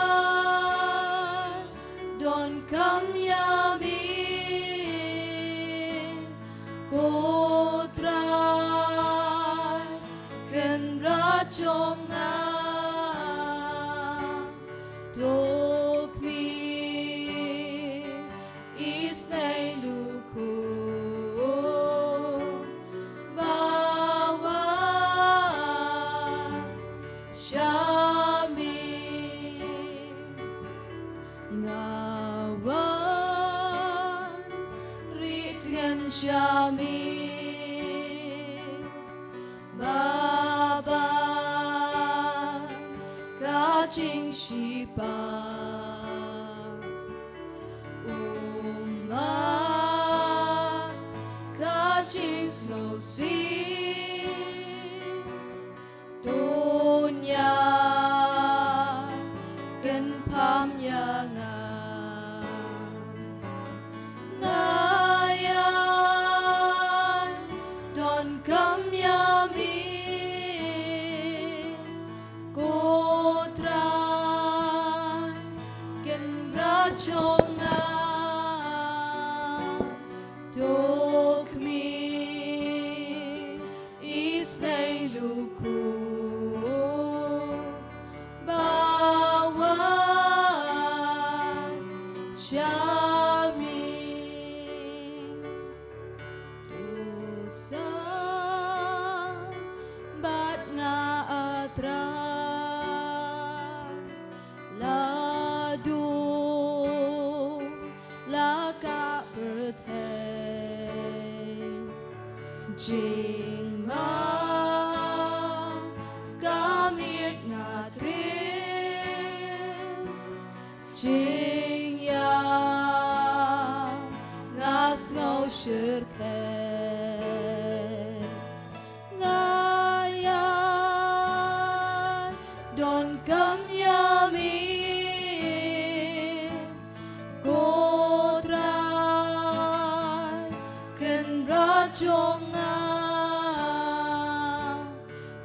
Jingshipa, u mat ka jingsngewsih, to nia kynpham ïa nga. Nga ïai donkam ïa me, ko Trai Kynrad jong nga. To khmih, isynei lyngkhuh ba wan sha me. To sam bad nga, A Trai, la dum la ka pyrthei. Jingma ka miet nga trei, jingïap nga sngew shyrkhei. Nga ïai donkam ïa me, ko Trai Kynrad jong nga.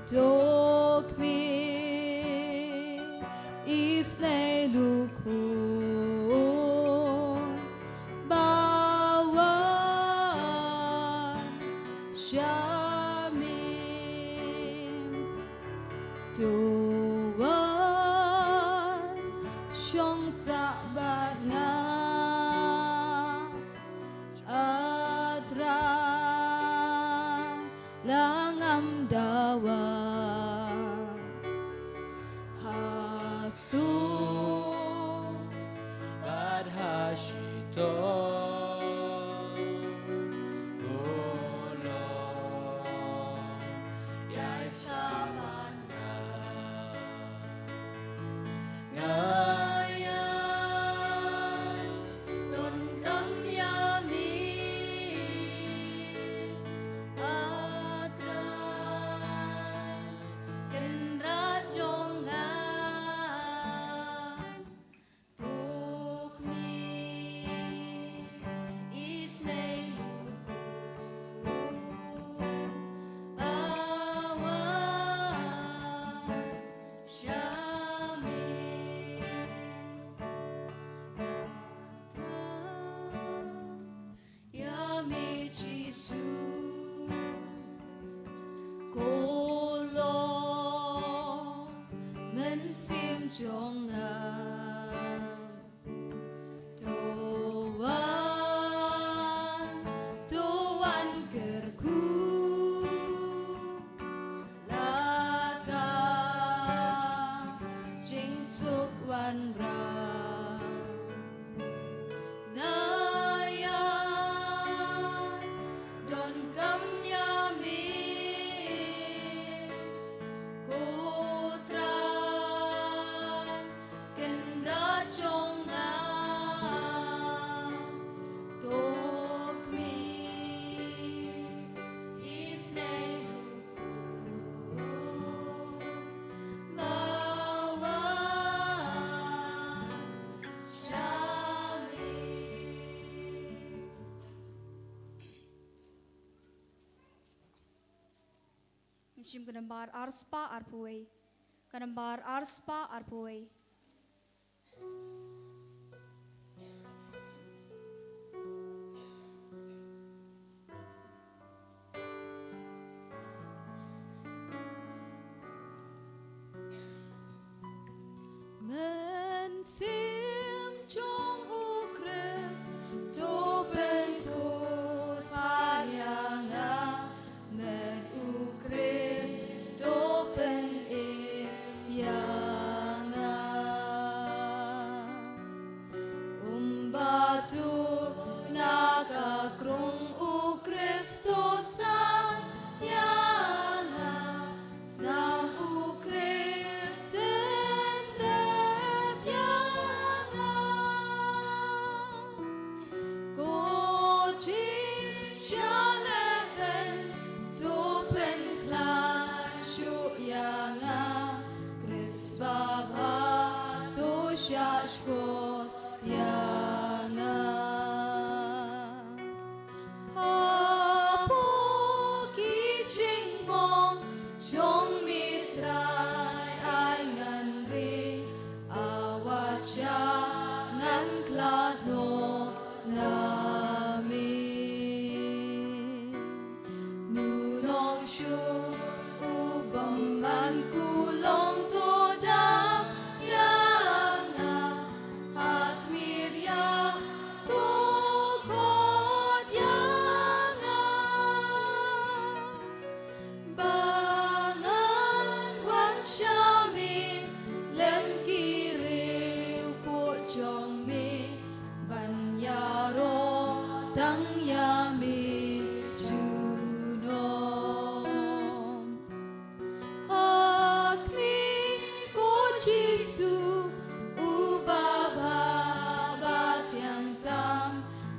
To khmih, isynei lyngkhuh ba wan sha me. To wan shong sah bad nga, A Trai, la ngam dawa ha suk bad ha shitom. O Lord, ïai sah bad nga. Nga ïai donkam ïa me, A Trai Kynrad jong nga. To khmih, isynei lyngkhuh ba wan sha me. Ïa me Jisu, ko long mynsiem jong nga. To wan, to wan kyrkhu la ka jingsuk wanrah. Nga ïai donkam ïa me, ko Trai Kynrad jong nga. To khmih, isynei lyngkhuh ba wan sha me. Ngin shim ka nambar arspah arphew wei. Ka nambar arspah arphew wei. Mynsiem jong U Khrist to pynkhuid pynïar ïa nga, met U Khrist to pynim ïa nga. Ym ba tu na ka krung U Khrist to san ïa nga, snam U Khrist Shah shkor ïa nga. Hapoh ki jingmong jong me Trai, ai ngan ri, a wat shah ngan khlad noh na me. Nongshun u bymman, u long to dap ïa nga, ha khmih ïa, to khot ïa nga. Ba ngan wan sha me lem ki riewkhuid jong me, ban ïaroh tang ïa me junom. Ha khmih, ko Jisu, uba bha bad ïang tam,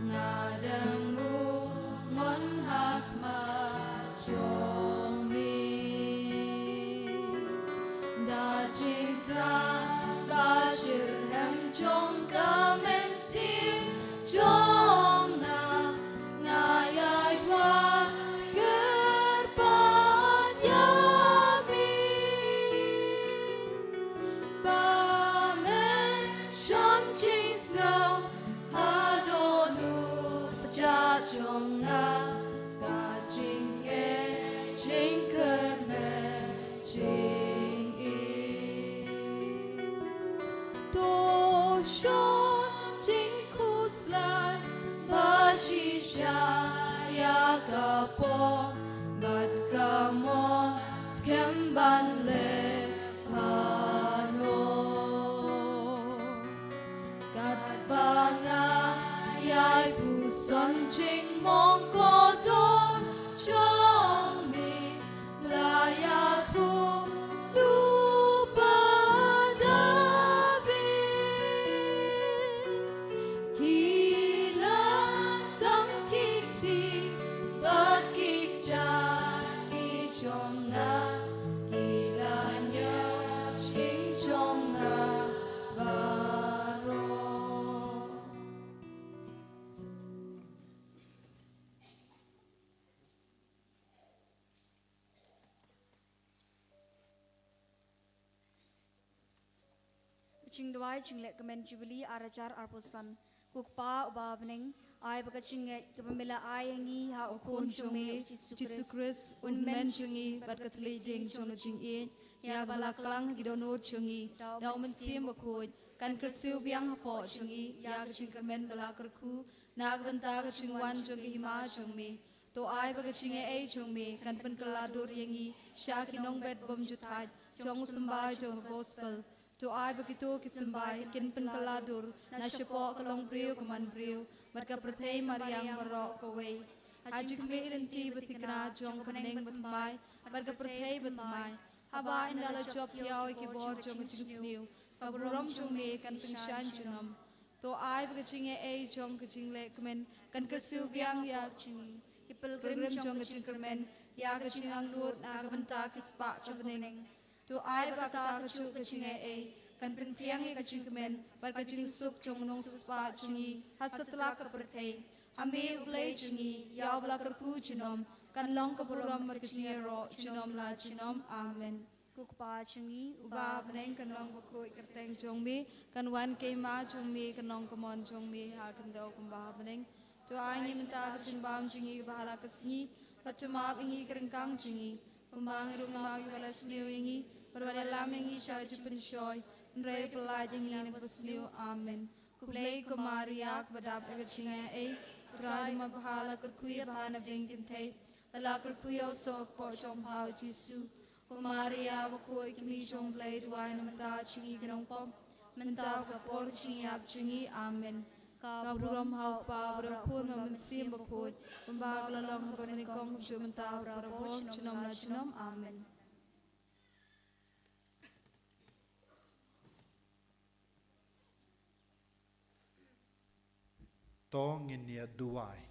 nga dang ngu ngon ha khmat jong me. Da jingthrang ba shitrhem jong ka mynsiem jong nga, nga ïai duwai kyrpad ïa me. Ba men shon jingsngew ha dohnud jong nga, ka jingeh jingkyrmen jong me. To shon jingkhuslai ba shisha ïa ka pop bad ka mon, skhem ban leh haduh. Katba nga ïai puson jingmong kordor jong me, la ïathuh u Bah David. Ki la sam ki kti bad ki kjat ki jong nga, ki la ñiew shyieng jong nga baroh. Jingduwai jingleh kmen Jubili ar hajar arphew san. Ko Kpa uba ha bneng, ai ba ka jingngeit kaba me la ai ïa ngi ha u Khun jong me, u Jisu Khrist, u Hynmen jong ngi bad ka thylliej dieng jong ka jingïeit, ïa kaba la klang ha ki dohnud jong ngi da u Mynsiem Bakhuid, kan kyrsiew biang hapoh jong ngi ïa ka jingkyrmen ba la kyrkhu na ka bynta ka jingwan jong ka hima jong me. To ai ba ka jingaiei jong me kan pynkylla dur ïa ngi sha ki nongbet bymjukthait jong u symbai jong ka gospel. To ai ba kito ki symbai kin pynkylla dur na shapoh ka longbriew ka manbriew bad ka pyrthei mariang baroh kawei, ha jingkhmih lynti ba thikna jong ka bneng bathymmai bad ka pyrthei bathymmai. Haba ynda la jop thiaw ïa ki bor jong ka jingsniew, ka burom jong me kan pynshaiñ junom. To ai ba ka jingaiei jong ka jingleh kmen kan kyrsiew biang ïa jong ngi, ki pilgrim jong ka jingkyrmen, ïa ka jingangnud na ka bynta ki spah jong ka bneng. To ai ba kata kajuh ka jingaiei kan pynphriang ïa ka jingkmen bad ka jingsuk jong u nongsiewspah jong ngi ha satlak ka pyrthei. Ha me U Blei jong ngi, ïa uba la kyrkhu junom, kan long ka burom bad ka jingïaroh junom la junom. Amen. Ko Kpa jong ngi uba ha bneng, kan long bakhuid ka kyrteng jong me, kan wan ka hima jong me, kan long ka mon jong me ha ka khyndew kumba ha bneng. To ai ngi mynta ka jingbam jong ngi kaba ha la ka sngi, bad to map ïa ngi ki ryngkang jong ngi, kumba ngi ruh ngi map ïa kiba la sniew ïa ngi, bad wat ïalam ïa ngi sha ka jingpynshoi, hynrei pyllait ïa ngi na kaba sniew. Amen. Khublei ko Maria, kaba dap da ka jingaiei, U Trai u don bad u la kyrkhu ïa pha na bneng kynthei, bad la kyrkhu ïa u soh ka kpoh jong pha u Jisu. Ko Maria bakhuid, ka Kmie jong U Blei, duwai namar kata jong ngi ki nongpop, mynta bad ka por jingïap jong ngi. Amen. Ka burom ha U Kpa bad ha U Khun bad ha U Mynsiem Bakhuid, kumba ka la long ha kaba nyngkong, kumjuh mynta bad barabor, junom la junom. Amen. To ngin ïa duwai.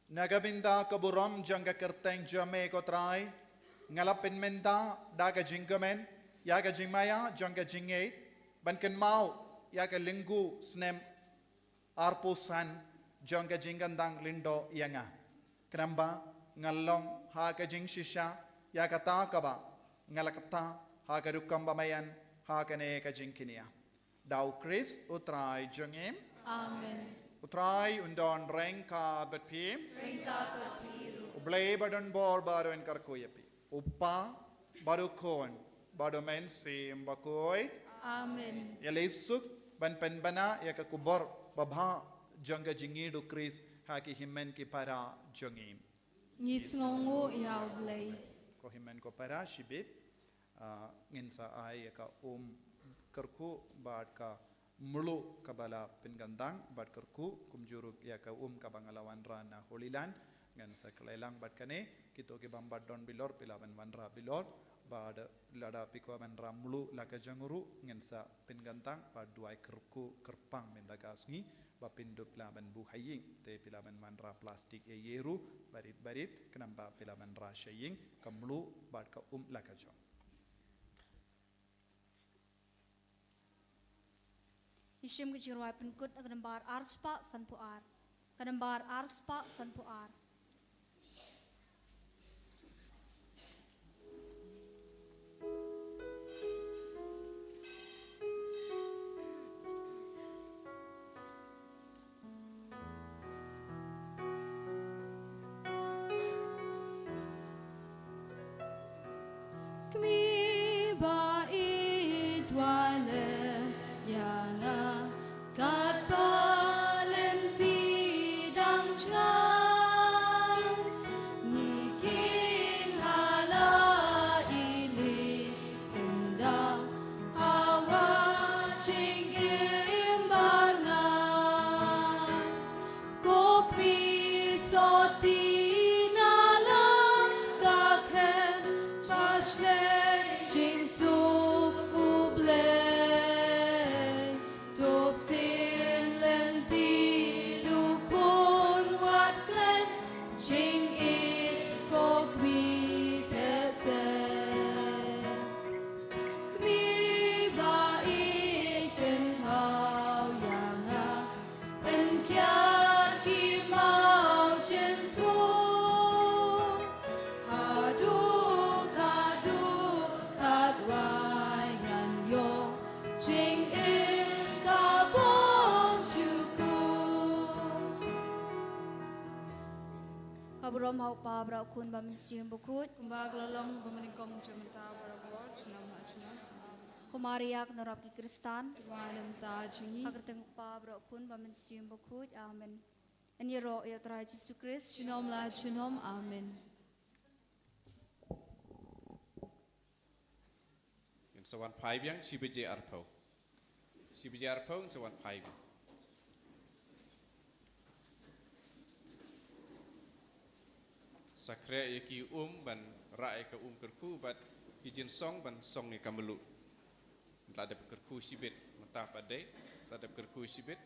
Na ka bynta ka burom jong ka kyrteng jong me ko Trai, Nga la pynmynta da ka jingkmen ïa ka jingmaïa jong ka jingngeit ban kynmaw ïa ka lyngkhuh snem arphew san jong ka jingkyntang lyngdoh ïa nga. Khnang ba ngan long ha ka jingshisha ïa kata kaba nga la kata ha ka rukom ba maïan ha kane ka jingkñia. Da U Khrist U Trai jong ngi. Amen. U Trai un don ryngkat bad phi. Ryngkat bad phi ruh. U Blei ba don bor ba un kyrkhu ïa phi. U Kpa bad U Khun bad U Mynsiem Bakhuid. Amen. Ïa lei suk ban pynbna ïa ka khubor babha jong ka jingïeit U Khrist ha ki hynmen ki para jong ngi. Ngi sngewnguh ïa U Blei. Ko hynmen ko para shibit, ah, ngin sa ai ïa ka um kyrkhu bad ka mluh kaba la pynkyntang bad kyrkhu, kumjuh ruh ïa ka um kaba nga la wanrah na Holy Land. Ngan sa khlei lang bad kane, kito ki bym pat don bilor phi lah ban wanrah bilor, bad lada phi kwah ban rah mluh la ka jong u ruh, ngan sa pynkyntang bad duwai kyrkhu kyrpang mynta ka sngi ba phin dup lah ban buh ha ïing, te phi lah ban wanrah plastik ïa ïa ruh barit barit, khnang ba phi lah ban rah sha ïing ka mluh bad ka um la ka jong. Ngi shim ka jingrwai pynkut na ka nambar ar spah sanphew ar. Ka nambar ar spah sanphew ar. Kmie ba ïeit, wat leh ïa nga katba lynti dang jngai. Ngi kheiñ ha la i lieh, ynda ha wah jingim barngai. Ko kmie sotti na la ka khlem, ba shlei jingsuk U Blei. To pynlynti, to khun, wat klet jingïeit ko kmie te se. Kmie ba ïeit, kynmaw ïa nga, pynkiar ki mawjynthut. Haduh, haduh katwai ngan ïoh jingim ka bymjukut. Ka burom ha U Kpa bad U Khun bad U Mynsiem Bakhuid. Kumba ka la long, kumba nyngkong, mynta, barabor, junom la junom. Ko Maria, kynrad ki Khristan, pynban lem bynta jong ngi. Ha ka kyrteng U Kpa bad U Khun bad U Mynsiem Bakhuid. Amen. Yn ïaroh ïa U Trai Jisu Khrist. Junom la junom. Amen. Ngin sa wan phai biang shi baje arphew. Shi baje arphew ngin sa wan phai biang. Sa khreh ïa ki um ban rah ïa ka um kyrkhu bad ki jingsong ban song ïa ka mluh. Mynta dep kyrkhu shibit, mynta pat dei, mynta dep kyrkhu shibit.